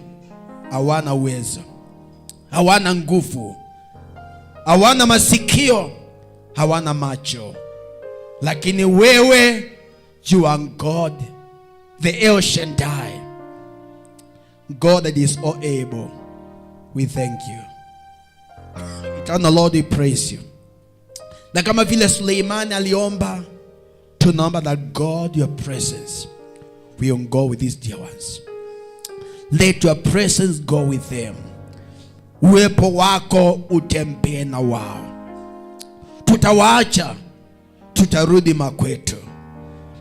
hawana uwezo, hawana nguvu, hawana masikio, hawana macho. Lakini wewe, you are God, the El Shaddai, God that is all able. We thank you. Eternal Lord, we praise you. Na kama vile Suleimani aliomba, tunaomba that God, your presence will go with these dear ones. Let your presence go with them. Uwepo wako utembee na wao. Tutawaacha, tutarudi makwetu.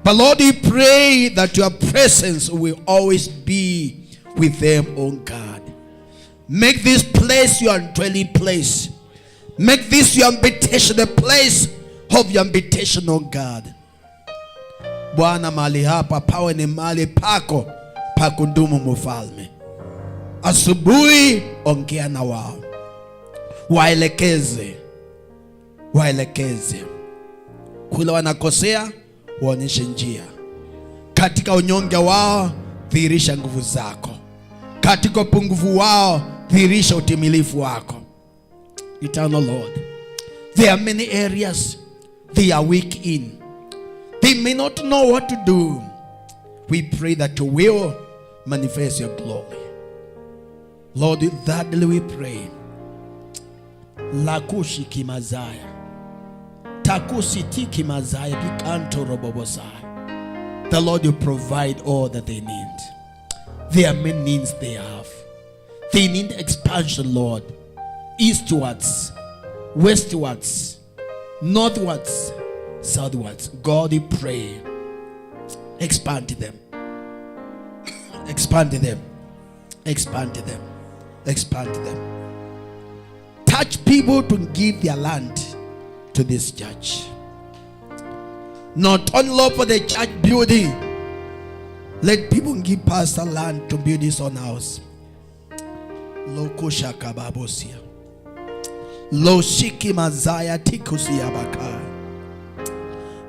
But Lord, we pray that your presence will always be with them, oh God. Make this place your dwelling place. Make this your habitation, the place of your habitation, oh God. Bwana, mahali hapa pawe ni mahali pako pa kudumu, mfalme. Asubuhi ongea na wao, waelekeze, waelekeze kule wanakosea, waonyeshe njia. Katika unyonge wao dhihirisha nguvu zako, katika upungufu wao dhihirisha utimilifu wako. Eternal Lord, there are many areas they are weak in. They may not know what to do. We pray that you will manifest your glory. Lord, thirdly we pray. Lakushi kimazaya. Takusi tiki mazaya bikanto robobosaya. The Lord will provide all that they need. There are many needs they have. They need expansion, Lord. Eastwards, westwards, northwards, southwards. God, we pray. Expand them. Expand them. Expand them. Expand them. Touch people to give their land to this church. Not only, Lord, for the church building. Let people give pastor land to build his own house. Lokosha kababosia. Loshiki mazaya tikusiabaka.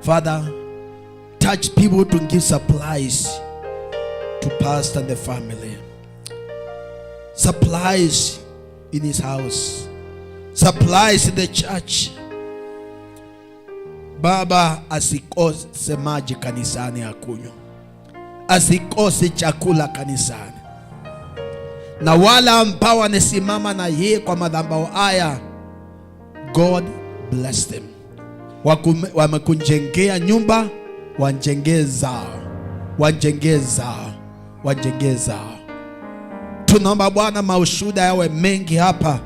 Father, touch people to give supplies to pastor and the family. Supplies in his house. Supplies in the church. Baba, asikose maji kanisani ya kunywa, asikose chakula kanisani, na wale ambao wanasimama na yeye kwa madhabahu haya, God bless them. Wamekujengea nyumba, wajengee zao, wajengee zao, wajengee zao. Tunaomba Bwana maushuhuda yawe mengi hapa,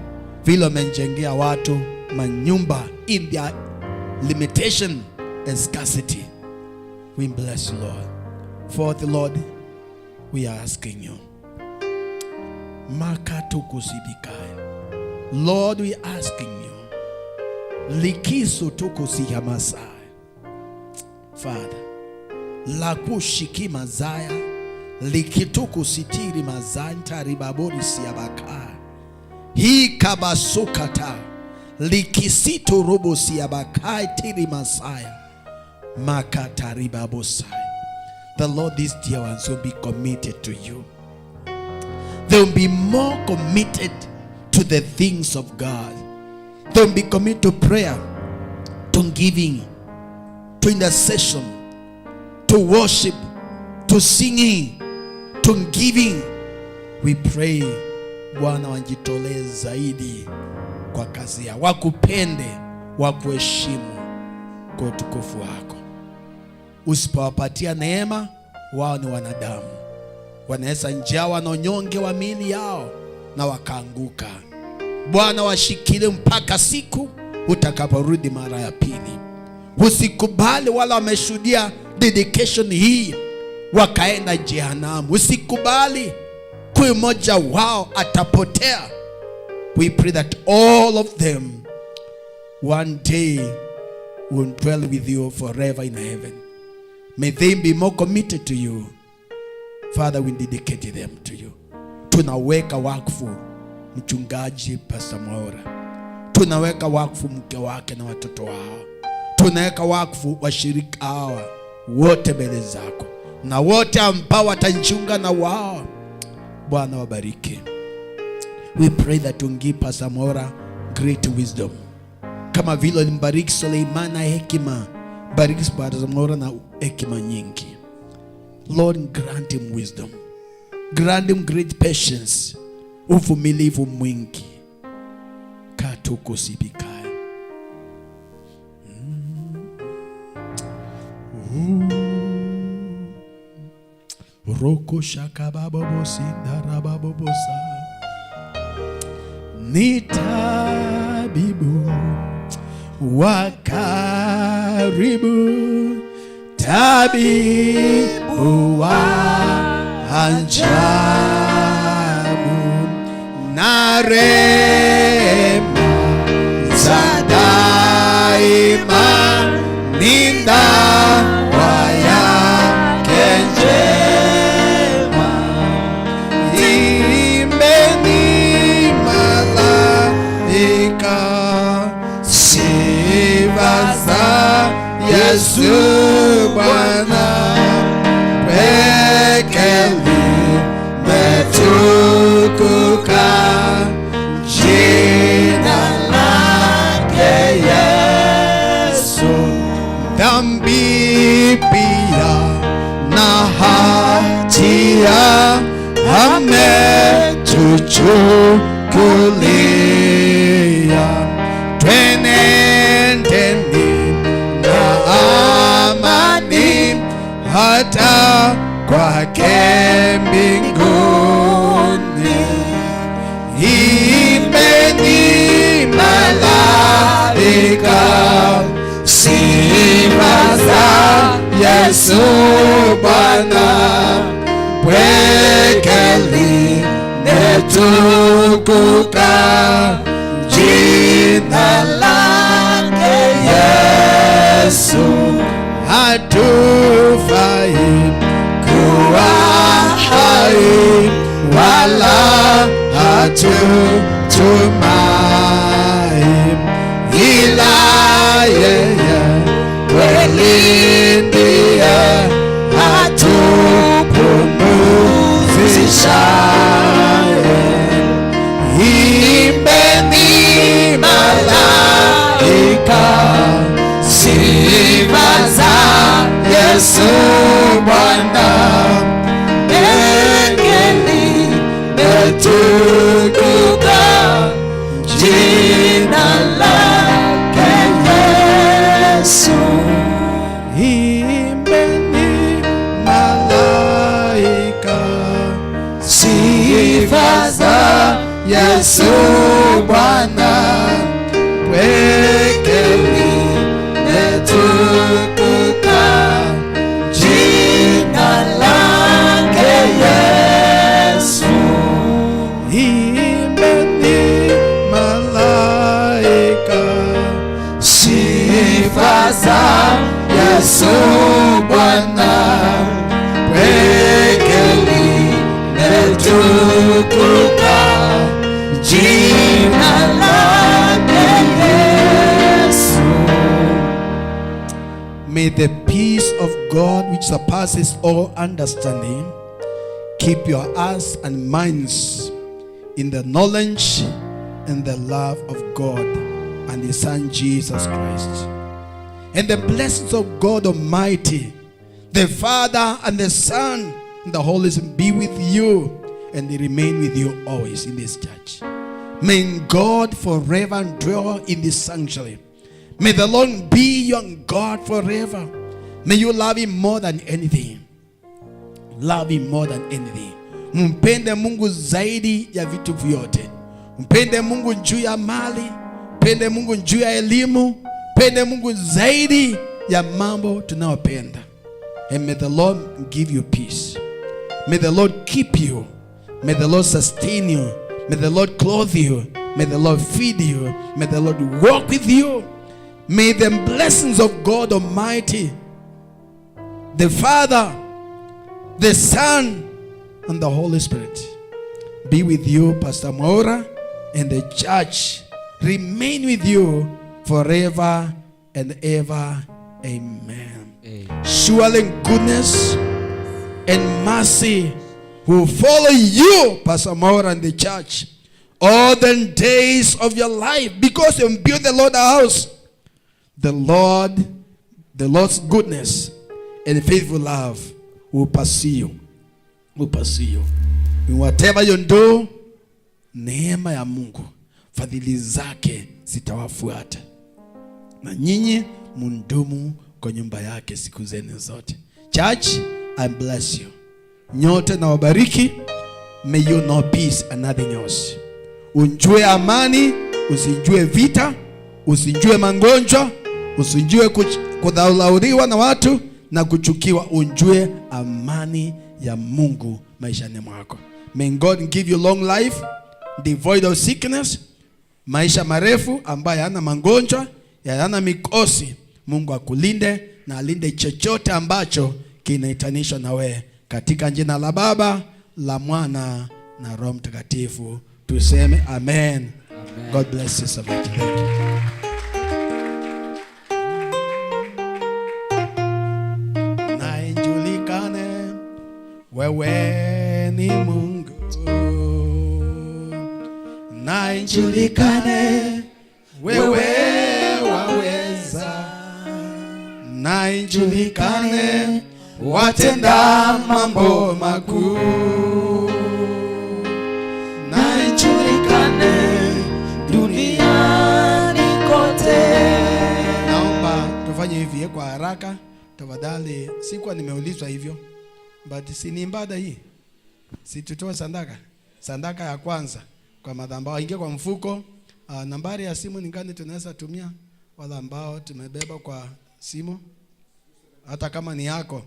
vile wamejengea watu manyumba in their limitation and scarcity. We bless you, Lord. For the Lord, we are asking you. Makatukusibikai. Lord, we are asking you. Likiso tukusihamasai. Father, lakushiki mazaya, Likituku sitiri mazanta ribabori siabaka. Hii kabasukata. Likisitu rubu siabakai tiri masaya. Makata ribabosai. The Lord, these dear ones will be committed to you. They will be more committed to the things of God. They will be committed to prayer, to giving, to intercession, to worship, to singing, to giving. We pray, Bwana, wajitolee zaidi kwa kazi yao, wakupende, wakuheshimu kwa utukufu wako. Usipowapatia neema, wao ni wanadamu, wanaweza njaa, wana unyonge wa miili yao na wakaanguka. Bwana, washikilie mpaka siku utakaporudi mara ya pili. Usikubali wala wameshuhudia dedication hii wakaenda jehanamu. Usikubali kuwe mmoja wao atapotea. We pray that all of them one day will dwell with you forever in heaven. May they be more committed to you. Father, we dedicate them to you. Tunaweka wakfu mchungaji Pastor Mwaura. Tunaweka wakfu mke wake na watoto wao. Tunaweka wakfu washirika hawa wote mbele zako, na wote ambao watajiunga na wao. Bwana wabariki. We pray that you give Pastor Mwaura great wisdom, kama vile ulimbariki Suleiman na hekima, bariki Pastor Mwaura na hekima nyingi. Lord, grant him wisdom, grant him great patience, uvumilivu mwingi. Katukusibikaya. Roko shakababobo sindarababobosa. Ni tabibu wa karibu, tabibu wa ajabu, na rehema za daima ni dawa yake njema. Imbeni malaika sifa za Yesu Bwana, peke limetukuka jina lake Yesu. Dhambi pia na hatia ametuchukulia, twenendeni na amani hata kwake mbinguni. Imbeni malaika sifa za Yesu Bwana, pweke limetukuka jina lake Yesu. Hatufai kuwa hai wala hatutumai, ila yeye kweli ndiye atupumzishaye. Imbeni malaika sifa za Yesu Bwana, peke limetukuka jina lake Yesu. Imbeni malaika sifa za Yesu Bwana, peke limetukuka jina lake Yesu. Imbeni malaika sifa za Yesu Bwana, peke God, which surpasses all understanding, keep your hearts and minds in the knowledge and the love of God and His Son Jesus Christ. And the blessings of God Almighty, the Father and the Son and the Holy Spirit be with you, and they remain with you always in this church. May God forever dwell in this sanctuary. May the Lord be your God forever. May you love Him more than anything. Love Him more than anything. Mpende Mungu zaidi ya vitu vyote. Mpende Mungu juu ya mali. Mpende Mungu juu ya elimu. Mpende Mungu zaidi ya mambo tunayopenda. And may the Lord give you peace. May the Lord keep you. May the Lord sustain you. May the Lord clothe you. May the Lord feed you. May the Lord walk with you. May the blessings of God Almighty, the Father, the Son, and the Holy Spirit be with you, Pastor Mwaura, and the church remain with you forever and ever. Amen. Amen. Surely goodness and mercy will follow you, Pastor Mwaura, and the church, all the days of your life, because you build the Lord a house. The Lord's goodness and faithful love will pursue you. Will pursue you. In whatever you do, neema ya Mungu, fadhili zake zitawafuata. Na nyinyi mundumu kwa nyumba yake siku zenu zote. Church, I bless you. Nyote na wabariki. May you know peace and nothing else. Unjue amani, usijue vita, usijue magonjwa, usijue kudhaulauriwa na watu na kuchukiwa. Unjue amani ya Mungu maishani mwako. May God give you long life, devoid of sickness, maisha marefu ambayo hayana magonjwa, hayana mikosi. Mungu akulinde na alinde chochote ambacho kinaitanishwa na wewe, katika jina la Baba, la Mwana na Roho Mtakatifu tuseme amen. Amen. God bless you so much. Thank you. Na ijulikane wewe ni Mungu. Na ijulikane wewe waweza. Na ijulikane watenda mambo makuu. Na ijulikane duniani kote. Naomba tufanye hivi kwa haraka tafadhali. Sikuwa nimeulizwa hivyo, but si ni ibada hii, si tutoe sadaka. Sadaka ya kwanza kwa madhabahu ingie kwa mfuko. Nambari ya simu ni gani tunaweza tumia wala ambao tumebeba kwa simu, hata kama ni yako.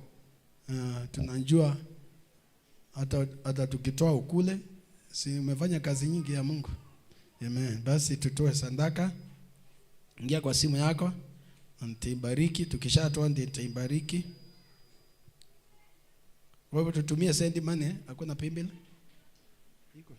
Tunajua hata tukitoa ukule, si umefanya kazi nyingi ya Mungu. Amen. Basi tutoe sadaka. Ingia kwa simu yako, nitaibariki. Tukishatoa nitaibariki. Wewe tutumie send money, hakuna paybill. Iko.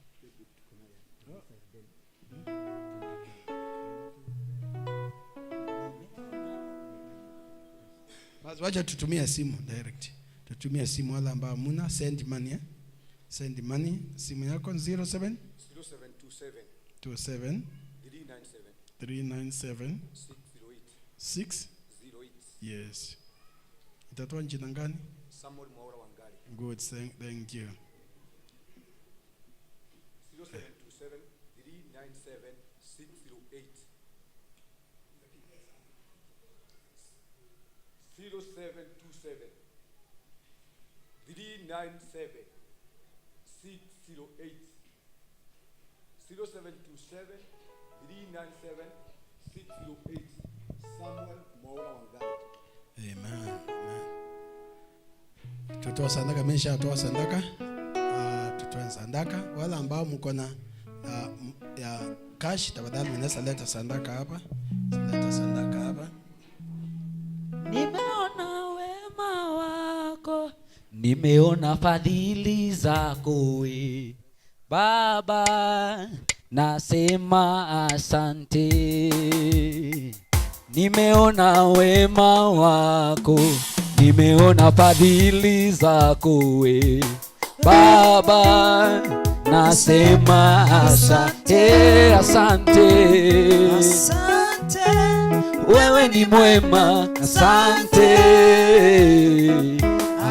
Basi wacha tutumie simu direct. Tutumie simu wala ambao muna send money. Send money. Simu yako 07 0727 27 397 397 608 6 Yes. Itatoa jina gani? Samuel Mwaura Wangari. Good, thank you. 0727 397 608. 0727 397 608. 0727 397 608. Samuel Mwaura Wangari. Amen. Amen. Tutoa sadaka, mesha toa sadaka. Tutoe sadaka. Wala ambao mko na ya cash, tafadhali mnaweza leta sadaka hapa. Leta sadaka hapa. Nimeona wema wako, nimeona fadhili zako we Baba, nasema asante. Nimeona wema wako, Nimeona fadhili zako we Baba, nasema asante, asante, Asante, wewe ni mwema, asante,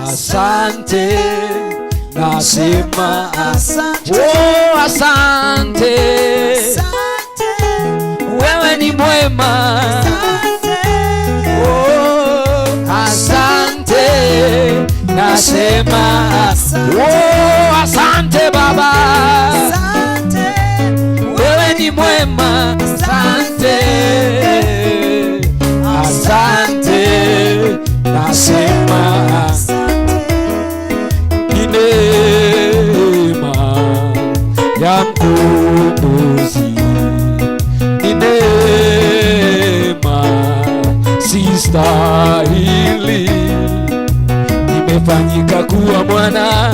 asante, nasema asante, oh, asante, wewe ni mwema, oh, asante, nasema oh, asante Baba, wewe ni mwema, asante, asante, nasema ni neema ya Mkombozi, ni neema sistahili, nimefanyika kuwa mwana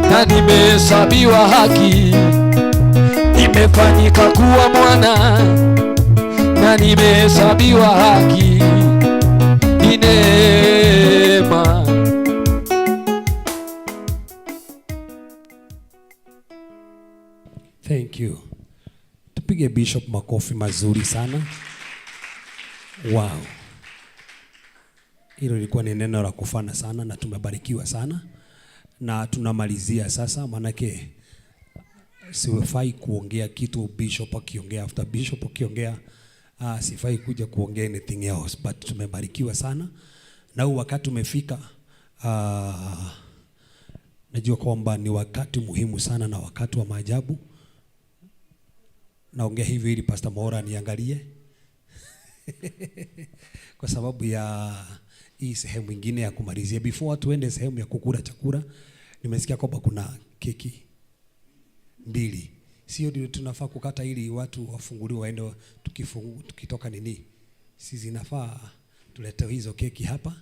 na nimehesabiwa haki, nimefanyika kuwa mwana na nimehesabiwa haki, ni neema. Thank you. Tupige Bishop makofi mazuri sana. Wow. Hilo lilikuwa ni neno la kufana sana na tumebarikiwa sana. Na tunamalizia sasa, manake sifai kuongea kitu Bishop akiongea, after Bishop akiongea sifai kuja kuongea anything else, but tumebarikiwa sana na huu wakati umefika. Najua kwamba ni wakati muhimu sana na wakati wa maajabu. Naongea hivi ili Pastor Mwaura niangalie kwa sababu ya hii sehemu ingine ya kumalizia. Before tuende sehemu ya kukula chakula, nimesikia kwamba kuna keki mbili, sio ndio tunafaa kukata ili watu wafunguliwe waende, tukitoka nini, si zinafaa tulete hizo keki hapa.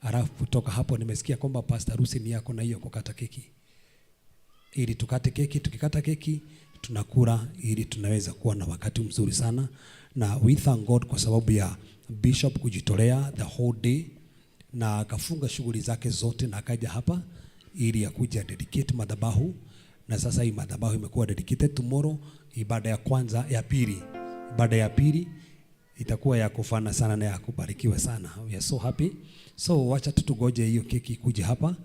Alafu kutoka hapo nimesikia kwamba Pastor Rusi ni yako na hiyo kukata keki, ili tukate keki. Tukikata keki tunakula, ili tunaweza kuwa na wakati mzuri sana. Na we thank God kwa sababu ya Bishop kujitolea the whole day na akafunga shughuli zake zote na akaja hapa ili akuja dedicate madhabahu, na sasa hii madhabahu imekuwa dedicated. Tomorrow ibada ya kwanza ya pili, ibada ya pili itakuwa ya kufana sana na ya kubarikiwa sana. We are so happy. So wacha tu tugoje hiyo keki ikuje hapa,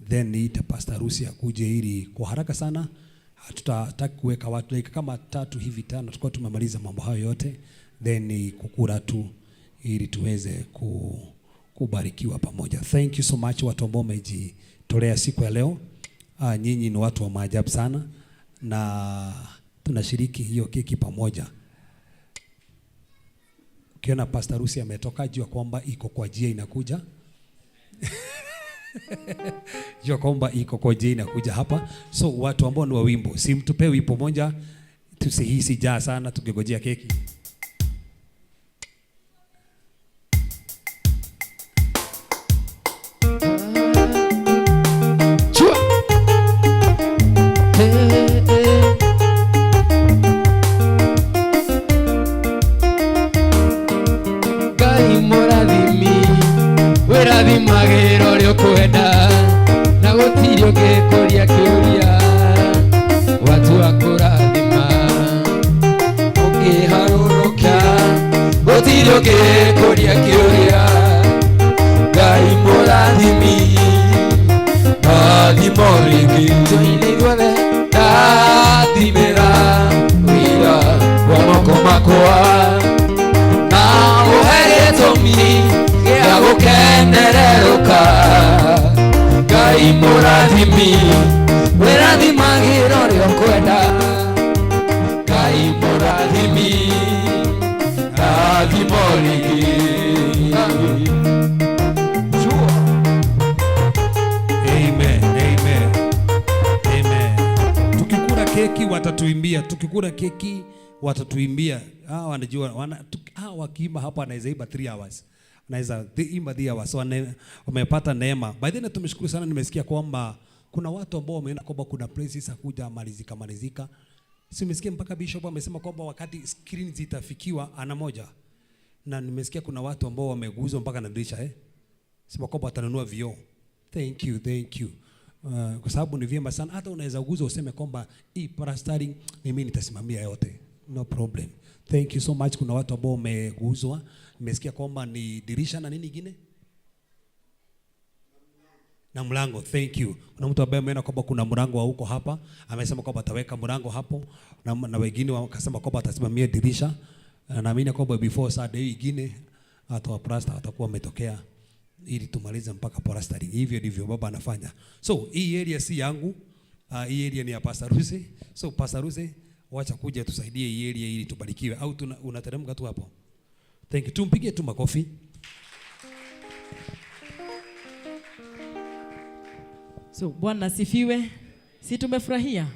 then niite Pastor Rusi akuje ili kwa haraka sana. Hatutataka kuweka watu dakika kama 3 hivi 5, tutakuwa tumemaliza mambo hayo yote, then ni kukula tu ili tuweze kubarikiwa pamoja. Thank you so much watu ambao mmejitolea siku ya leo. Nyinyi ni watu wa maajabu sana na tunashiriki hiyo keki pamoja. Ukiona Pastor Rusi ametoka, jua kwamba iko kwa njia inakuja. Jua kwamba iko kwa njia inakuja hapa. So watu ambao ni wa wimbo, si mtupe wimbo moja, tusihisi jaa sana tukigojea keki. Chua. Hey, hey. Ngai mũrathimi, wĩrathimagĩra ũrĩa ũkwenda, na gũtirĩ ũngĩkũria kĩũria, watu a kũrathima ũngĩharũrũka, gũtirĩ ũngĩkũria kĩũria, Ngai mũrathimi, rathimo rĩngĩ tũine ithuothe, ndathimĩra wĩra wa moko makwa, na ũhe gĩtũmi gĩa gũkenererũka, Ngai mũrathimi, wĩrathimagĩra ũrĩa ũkwenda, Ngai mũrathimi, rathimo rĩngĩ. Amen, amen, amen. Tukikula keki watatuimbia, tukikula keki watatuimbia. Wanajua, wakiimba hapa anaweza imba 3 hours. Anaweza imba 3 hours. So wamepata neema. By the way, tumeshukuru sana, nimesikia kwamba kuna watu ambao wameenda kwamba kuna places hakuja malizika malizika. Si umesikia mpaka Bishop amesema kwamba wakati screen zitafikiwa ana moja. Na nimesikia kuna watu ambao wameguzwa mpaka na dirisha, eh? Sema kwamba watanunua vioo. Thank you, thank you. Kwa sababu ni vyema sana hata unaweza guzwa useme kwamba hii plastering mimi nitasimamia yote. No problem. Thank you so much. Kuna watu ambao wameguzwa. Nimesikia kwamba ni dirisha na nini ingine? Na mlango. Thank you. Kuna mtu ambaye ameona kwamba kuna mlango wa huko hapa, amesema kwamba ataweka mlango hapo, na wengine wakasema kwamba atasimamia dirisha. Na naamini kwamba before Saturday ingine hata wa plaster watakuwa wametokea ili tumalize mpaka plastering. Hivyo ndivyo baba anafanya. So hii area si yangu, hii area ni ya Pastor Ruse. So Pastor Ruse, wacha kuja tusaidie hii area ili tubarikiwe. Au unateremka tu hapo. Thank you. Tumpigie tu makofi. So Bwana asifiwe. Si tumefurahia?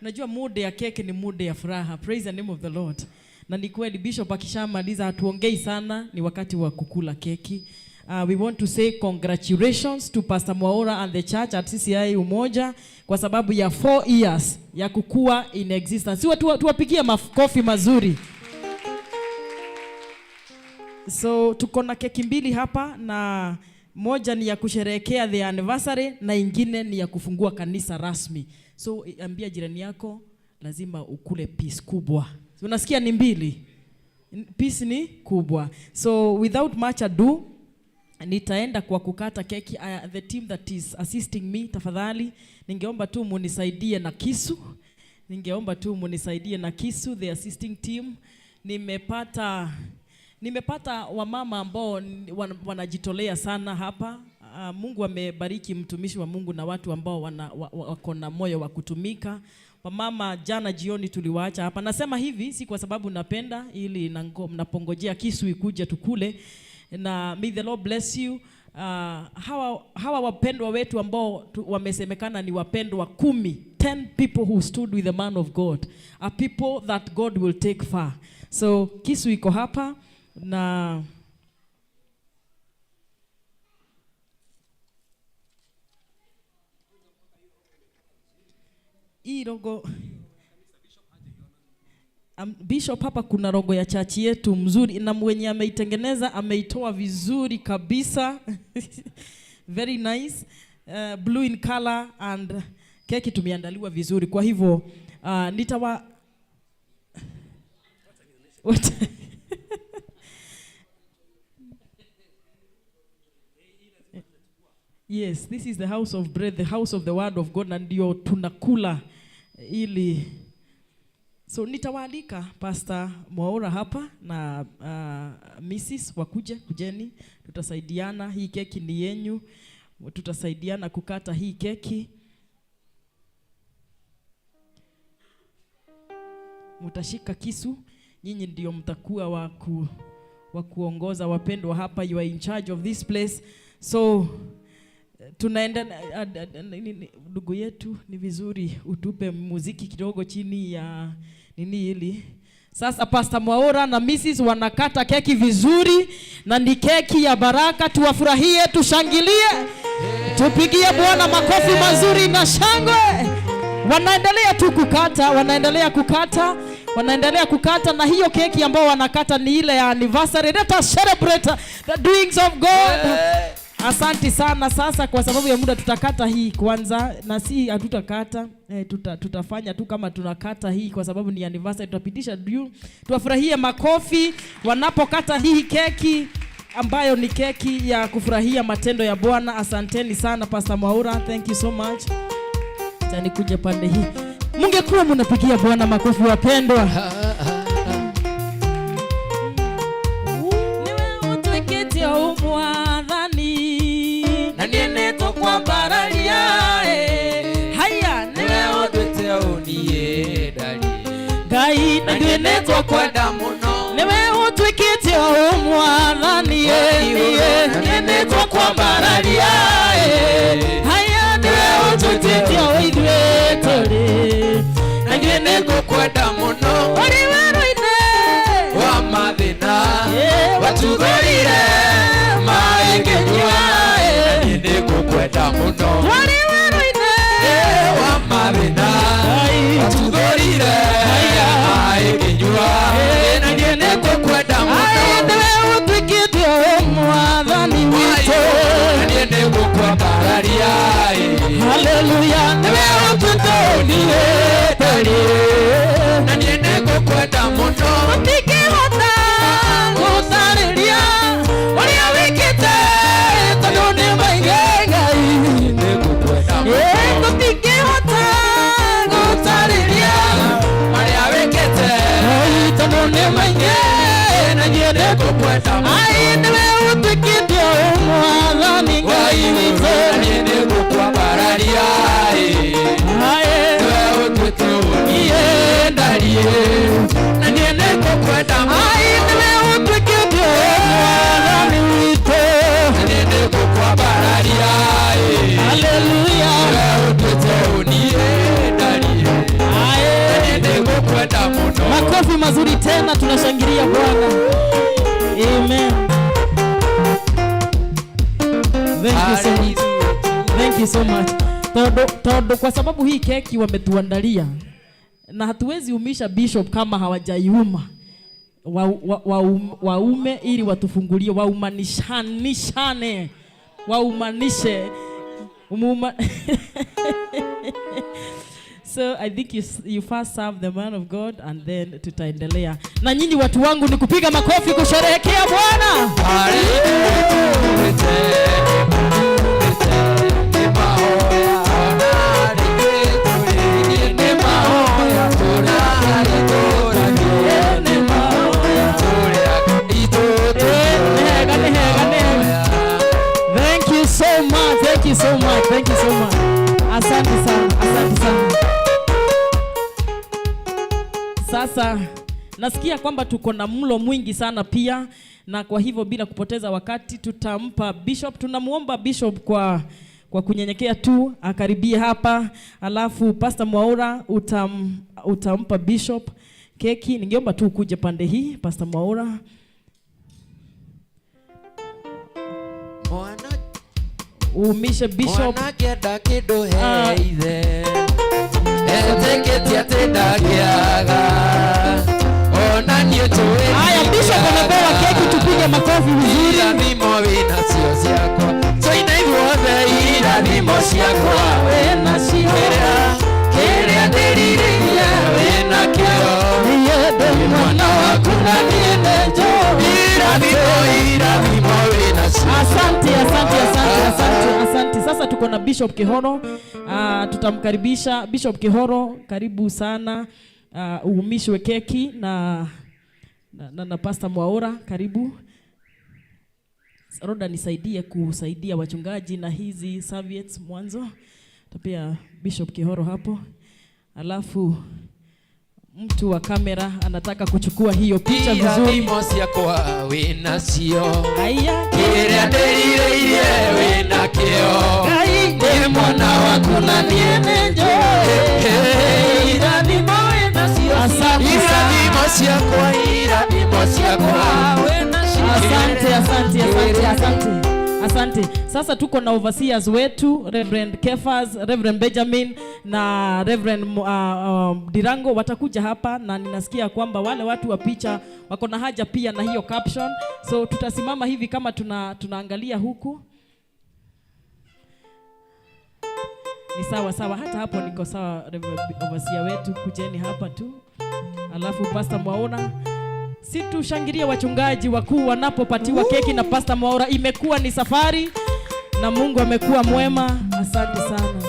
Unajua muda ya keki ni muda ya furaha. Praise the name of the Lord. Na ni kweli Bishop akishamaliza hatuongei sana, ni wakati wa kukula keki. We want to say congratulations to Pastor Mwaura and the church at CCI Umoja kwa sababu ya 4 years ya kukua in existence. Si tuwapigie makofi mazuri. So tuko na keki mbili hapa, na moja ni ya kusherehekea the anniversary na ingine ni ya kufungua kanisa rasmi. So ambia jirani yako lazima ukule piece kubwa. So, unasikia ni mbili. Piece ni kubwa. So without much ado nitaenda kwa kukata keki. The team that is assisting me, tafadhali ningeomba tu munisaidie na kisu. Ningeomba tu munisaidie na kisu, the assisting team. Nimepata wamama ambao wanajitolea sana hapa. Mungu amebariki mtumishi wa Mungu na watu ambao wako na moyo wa kutumika. Wamama jana jioni tuliwaacha hapa. Nasema hivi si kwa sababu napenda, ili mnapongojea kisu ikuje tukule. Na may the Lord bless you. Hawa wapendwa wetu ambao wamesemekana ni wapendwa 10, 10 people who stood with the man of God are people that God will take far. So kisu iko hapa na hii logo. Bishop, hapa kuna logo ya church yetu mzuri, na mwenye ameitengeneza ameitoa vizuri kabisa. Very nice. Blue in color, and keki tumeandaliwa vizuri. Kwa hivyo nitawa What? Yes, this is the house of bread, the house of the word of God, na ndio tunakula ili. So nitawaalika Pastor Mwaura hapa na Mrs. wakuje, kujeni, tutasaidiana. Hii keki ni yenyu, tutasaidiana kukata hii keki. Mutashika kisu, nyinyi ndio mtakuwa wa kuongoza wapendwa hapa. You are in charge of this place. So tunaenda, ndugu yetu, ni vizuri utupe muziki kidogo chini ya nini hili. Sasa Pastor Mwaura na Mrs. wanakata keki vizuri, na ni keki ya baraka. Tuwafurahie, tushangilie, tupigie Bwana makofi mazuri na shangwe. Wanaendelea tu kukata, wanaendelea kukata, wanaendelea kukata, na hiyo keki ambayo wanakata ni ile ya anniversary. Let us celebrate the doings of God. Asante sana. Sasa kwa sababu ya muda tutakata hii kwanza, na si hatutakata, tutafanya tu kama tunakata hii kwa sababu ni anniversary, tutapitisha due. Tuwafurahie makofi wanapokata hii keki ambayo ni keki ya kufurahia matendo ya Bwana. Asanteni sana Pastor Mwaura, thank you so much. Acha nikuje pande hii. Mungekuwa mnapigia Bwana makofi wapendwa. Niwe utwikite umwathani na niĩ nĩngũkwambararia, haya, niwe ũnduĩte ũniĩ ndari Ngai, na niĩ nĩngũkwenda mũno. Niwe ũtuĩkĩte ũmwathani, na niĩ nĩngũkwambararia, haya, niwe ũnduĩkĩte ũithuĩ tũrĩ, na niĩ nĩngũkwenda mũno. Ũrĩ werũ-inĩ wa mathĩna watugũrire maĩ ngĩnyua, na niĩ nĩngũkwenda mũno. Ũrĩ werũ-inĩ wa mathĩna watugũrire maĩ ngĩnyua, na niĩ nĩngũkwenda mũno. Niwe nĩngũkwenda mũno. Ai, nĩwe ũtuĩkĩte mwathani Ngai witũ. Niĩ nĩngũkwambararia ĩ. Nĩwe ũtuĩte niĩ ndariĩ na niĩ nĩngũkwenda mũno. Ai, nĩwe ũtuĩkĩte mwathani witũ. Na niĩ nĩngũkwambararia ĩ. Haleluya. Nĩwe ũtuĩte niĩ ndariĩ na niĩ nĩngũkwenda mũno. Makofi mazuri tena, tunashangilia Bwana. Amen. Thank you so much. Thank you so much. Todo, kwa sababu hii keki wametuandalia na hatuwezi umisha bishop kama hawajaiuma. Waume ili watufungulie, waumanishanishane, waumanishe umuma. So I think you first serve the man of God and then tutaendelea. Na nyinyi watu wangu ni kupiga makofi kusherehekea Bwana. Thank you so much. Thank you so much. Thank you so much. Asante sana. Asante sana. Sasa nasikia kwamba tuko na mlo mwingi sana pia, na kwa hivyo bila kupoteza wakati tutampa bishop. Tunamuomba bishop kwa kunyenyekea tu akaribie hapa, alafu Pastor Mwaura utampa bishop keki. Ningeomba tu ukuje pande hii Pastor Mwaura. Uumishe bishop. Mwanake kindu he ithe etĩkĩtie atĩ ndangĩaga ona niĩ njũĩ. Haya, bishop amepewa keki, tupige makofi vizuri. Irathimo wĩnacio ciakwa tũina ithuothe, irathimo ciakwa wĩnacio, kĩrĩa ndĩrirĩirie wĩnakĩo, niĩ mwana waku na niĩ nĩnjũĩ. Irathimo, irathimo wĩnacio. Asante, asante, asante, asante, asante. Sasa tuko na Bishop Kihoro. Tutamkaribisha Bishop Kihoro, karibu sana. Uumishwe keki na Pastor Mwaura, karibu. Roda, nisaidie kusaidia wachungaji na hizi serviettes mwanzo. Tapia Bishop Kihoro hapo. Alafu mtu wa kamera anataka kuchukua hiyo picha vizuri. Irathimo ciakwa wĩnacio, Haya. kĩrĩa ndĩrirĩirie wĩnakĩo, Ngai nĩ mwana waku na niĩ nĩnjũĩ. Irathimo wĩnacio, Asante sana. irathimo ciakwa, irathimo ciakwa wĩnacio. Asante, asante, asante, asante. Asante. Sasa tuko na overseers wetu Reverend Kefas, Reverend Benjamin na Reverend Dirango watakuja hapa, na ninasikia kwamba wale watu wa picha wako na haja pia na hiyo caption. So tutasimama hivi kama tunaangalia huku. Ni sawa sawa, hata hapo niko sawa. Reverend overseer wetu, kujeni hapa tu. Alafu Pastor Mwaura, si tushangilie wachungaji wakuu wanapopatiwa keki na Pastor Mwaura. Imekuwa ni safari na Mungu amekuwa mwema. Asante sana.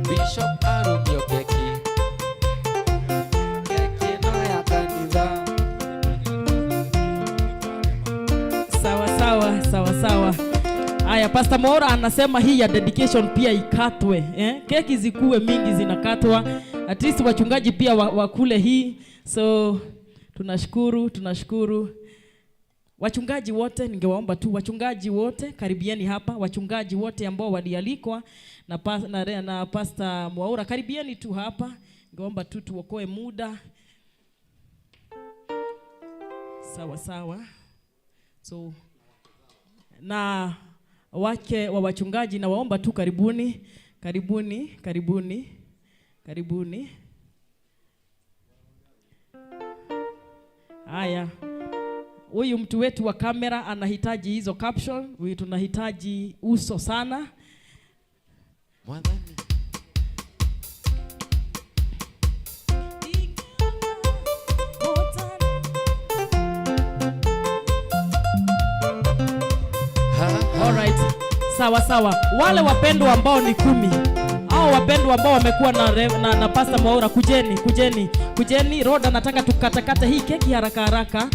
Bishop arumio keki. Keki no ya kanitha. Sawa sawa, sawa sawa. Aya, Pastor Mwaura anasema hii ya dedication pia ikatwe, eh? Keki zikuwe mingi zinakatwa. At least wachungaji pia wakule hii. So tunashukuru, tunashukuru. Wachungaji wote, ningewaomba tu wachungaji wote karibieni hapa. Wachungaji wote ambao walialikwa na Pastor Mwaura, karibieni tu hapa. Ningeomba tu tuokoe muda. Sawa sawa. So na wake wa wachungaji na waomba tu karibuni, karibuni, karibuni, karibuni. Haya, huyu mtu wetu wa kamera anahitaji hizo caption. Huyu tunahitaji uso sana. Mwadhani. Alright. Sawa sawa. Wale wapendwa ambao ni 10, hao Hao wapendwa ambao wamekuwa na Pastor Mwaura, kujeni, kujeni, kujeni. Roda nataka tukatakata hii keki haraka haraka,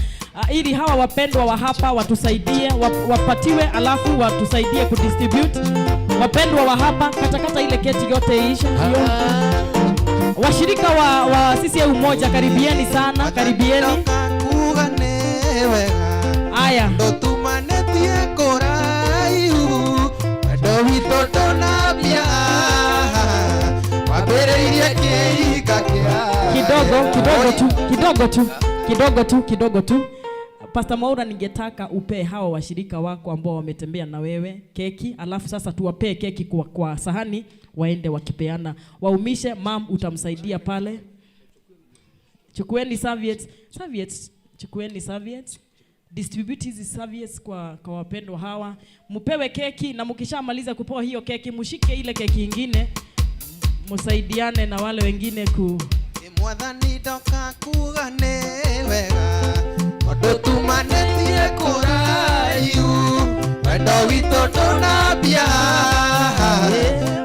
ili hawa wapendwa wa hapa watusaidie, wapatiwe alafu watusaidie kudistribute. Wapendwa wa hapa, katakata ile keki yote iishe. Washirika wa CCI Umoja, karibieni sana, karibieni. Aya. Kidogo, kidogo tu, kidogo tu, kidogo tu, kidogo tu. Pastor Mwaura, ningetaka upe hawa washirika wako ambao wametembea na wewe keki, alafu sasa tuwapee keki kwa sahani waende wakipeana. Waumishe, mam utamsaidia pale. Chukueni serviettes, serviettes, chukueni serviettes. Distribute hizi serviettes kwa wapendwa hawa. Mpewe keki, na mkishamaliza kupewa hiyo keki, mshike ile keki nyingine, msaidiane na wale wengine ku Mwathani ndoka kuga nĩ wega tondũ tumanĩtie kũraihu wendo witũ ndũnambia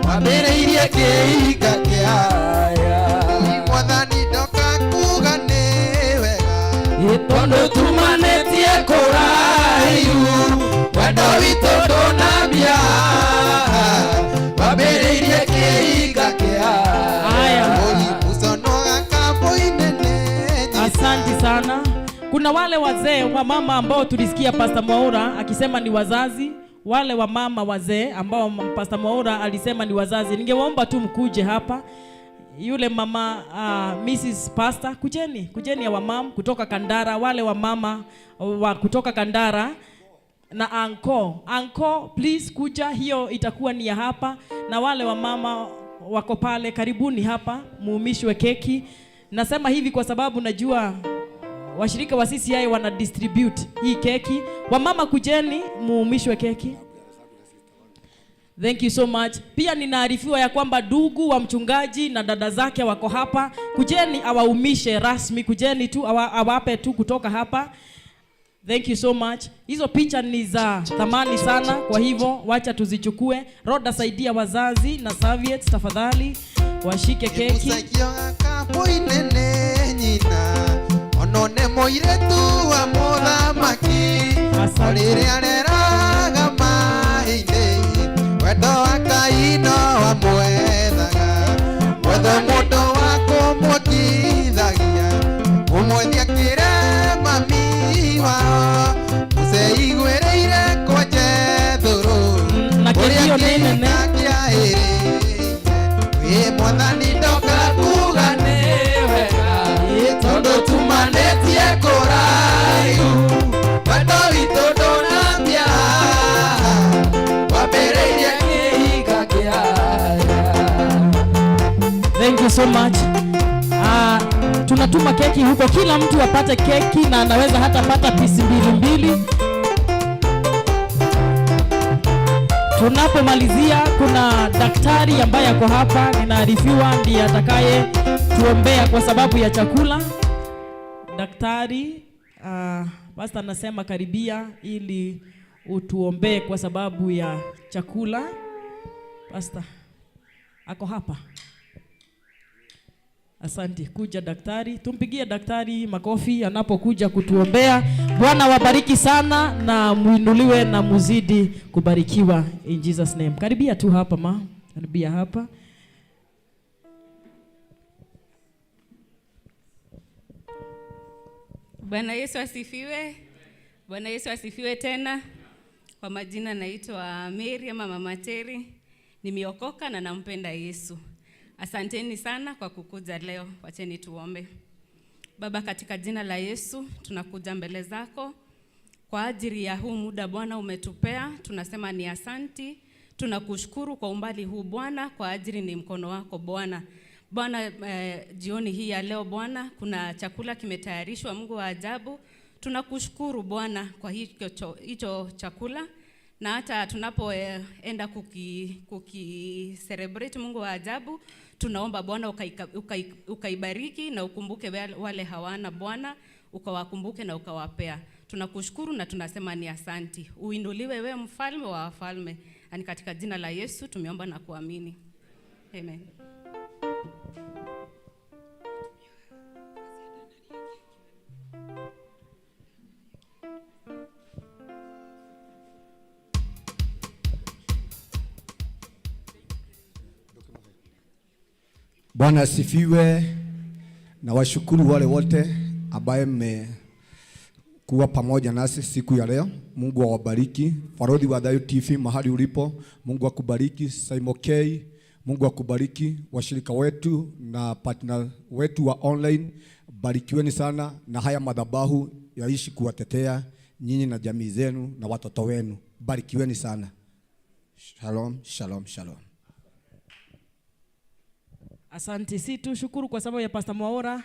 wambĩrĩirie kĩhinga kĩa Mwathani ndoka kuga nĩ wega tondũ tumanĩtie kũraihu wendo witũ ndũnambia wambĩrĩirie kĩhinga kĩa. Asante sana. Kuna wale wazee wa mama ambao tulisikia Pastor Mwaura akisema ni wazazi, wale wa mama wazee ambao Pastor Mwaura alisema ni wazazi. Ningewaomba tu mkuje hapa. Yule mama Mrs. Pastor, kujeni, kujeni ya wamam kutoka Kandara, wale wa mama wa kutoka Kandara na anko. Anko please kuja, hiyo itakuwa ni ya hapa, na wale wa mama wako pale, karibuni hapa muumishwe keki. Nasema hivi kwa sababu najua washirika wa CCI wana distribute hii keki. Wamama kujeni muumishwe keki. Thank you so much. Pia ninaarifiwa ya kwamba ndugu wa mchungaji na dada zake wako hapa. Kujeni awaumishe rasmi, kujeni tu awape tu kutoka hapa. Thank you so much. Hizo picha ni za thamani sana, kwa hivyo wacha tuzichukue. Roda, saidia wazazi na serviettes tafadhali, washike keki. Onone moiretu wa muthamaki rĩrĩa areraga maĩ-inĩ wendo wa Ngai no wamwethaga mwethe mũndũ wa kũmwongithagia ũmwethia kĩre mami wao mũceiguĩrĩire kwa Jethũrũ ũrĩa kĩhinda kĩaĩrĩire wĩ Mwathani ndoka kuga nĩ wega tondũ tumanĩtie kũraihu wendo witũ ndũnambia wambĩrĩirie kĩhinga kĩa. Thank you so much. Tunatuma keki huko, kila mtu apate keki na anaweza hata pata pisi 2 2. Tunapomalizia kuna daktari ambaye ako hapa, ninaarifiwa ndiye atakaye tuombea kwa sababu ya chakula. Daktari, pastor anasema karibia ili utuombee kwa sababu ya chakula. Pastor ako hapa. Asante, kuja daktari. Tumpigie daktari makofi anapokuja kutuombea. Bwana wabariki sana na muinuliwe na muzidi kubarikiwa in Jesus name. Karibia tu hapa ma. Karibia hapa. Bwana Yesu asifiwe. Bwana Yesu asifiwe tena. Kwa majina naitwa Mary ama Mama Terry. Nimeokoka na nampenda Yesu. Asanteni sana kwa kukuja leo. Wacheni tuombe. Baba, katika jina la Yesu tunakuja mbele zako kwa ajili ya huu muda Bwana umetupea. Tunasema ni asanti. Tunakushukuru kwa umbali huu Bwana, kwa ajili ni mkono wako Bwana. Bwana, jioni hii ya leo Bwana, kuna chakula kimetayarishwa, Mungu wa ajabu. Tunakushukuru Bwana kwa hicho chakula, na hata tunapoenda kuki celebrate Mungu wa ajabu, tunaomba Bwana ukaibariki na ukumbuke wale hawana Bwana, ukawakumbuke na ukawapea. Tunakushukuru na tunasema ni asanti. Uinuliwe wewe mfalme wa wafalme. Na katika jina la Yesu tumeomba na kuamini. Amen. Bwana asifiwe. Na washukuru wale wote ambaye mmekuwa pamoja nasi siku ya leo. Mungu awabariki. Farodhi wa Thayu TV mahali ulipo, Mungu akubariki. Simon K, Mungu akubariki. Washirika wetu na partner wetu wa online, barikiweni sana, na haya madhabahu yaishi kuwatetea nyinyi na jamii zenu na watoto wenu. Barikiweni sana. Shalom, shalom, shalom. Asante, si tushukuru kwa sababu ya Pastor Mwaura.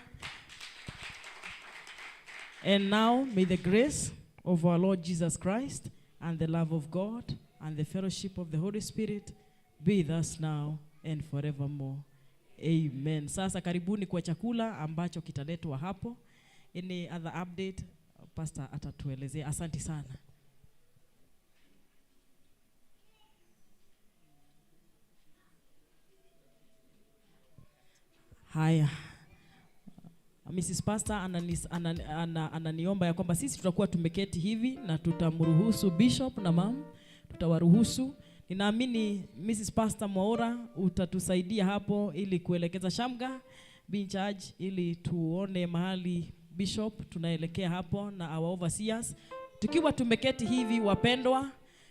And now may the grace of our Lord Jesus Christ and the love of God and the fellowship of the Holy Spirit be with us now and forevermore. Amen. Sasa karibuni kwa chakula ambacho kitaletwa hapo. Any other update, Pastor atatuelezea. Asante sana. Haya, Mrs. Pastor ananiomba ya kwamba sisi tutakuwa tumeketi hivi na tutamruhusu Bishop na mam, tutawaruhusu. Ninaamini Mrs. Pastor Mwaura utatusaidia hapo ili kuelekeza Shamga be in charge, ili tuone mahali Bishop tunaelekea hapo na our overseers. Tukiwa tumeketi hivi wapendwa,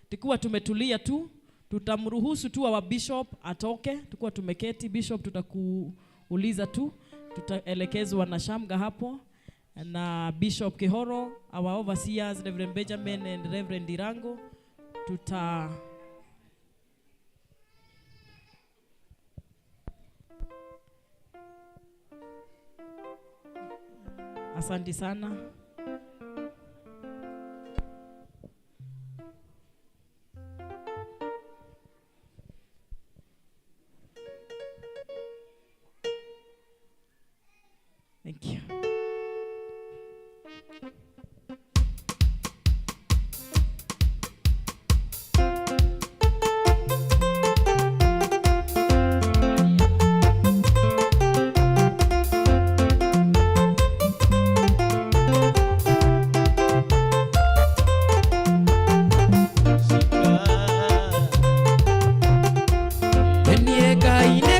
tukiwa tumetulia tu, tutamruhusu tu our Bishop atoke. Tukiwa tumeketi Bishop, tutakuuliza tu, tutaelekezwa na Shamga hapo na Bishop Kihoro, our overseers Reverend Benjamin and Reverend Dirango. Tuta Asante sana. Thank you.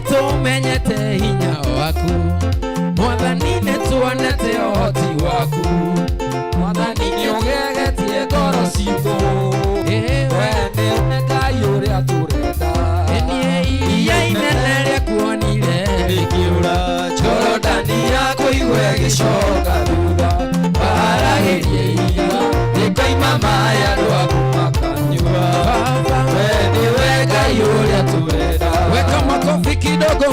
Tumenyete hinya waku Mwathani nĩtuonete ũhoti waku Mwathani nĩũgegetie ngoro citũ We nĩwe Ngai ũrĩa tũrenda Iria inene rĩakuonire rĩkĩũra Jorodani yakũigua ĩgĩcoka thutha Waragĩrie iria rĩkoima maĩ andũ aku makanyua We nĩwe Ngai ũrĩa tũrenda. Weka makofi kidogo.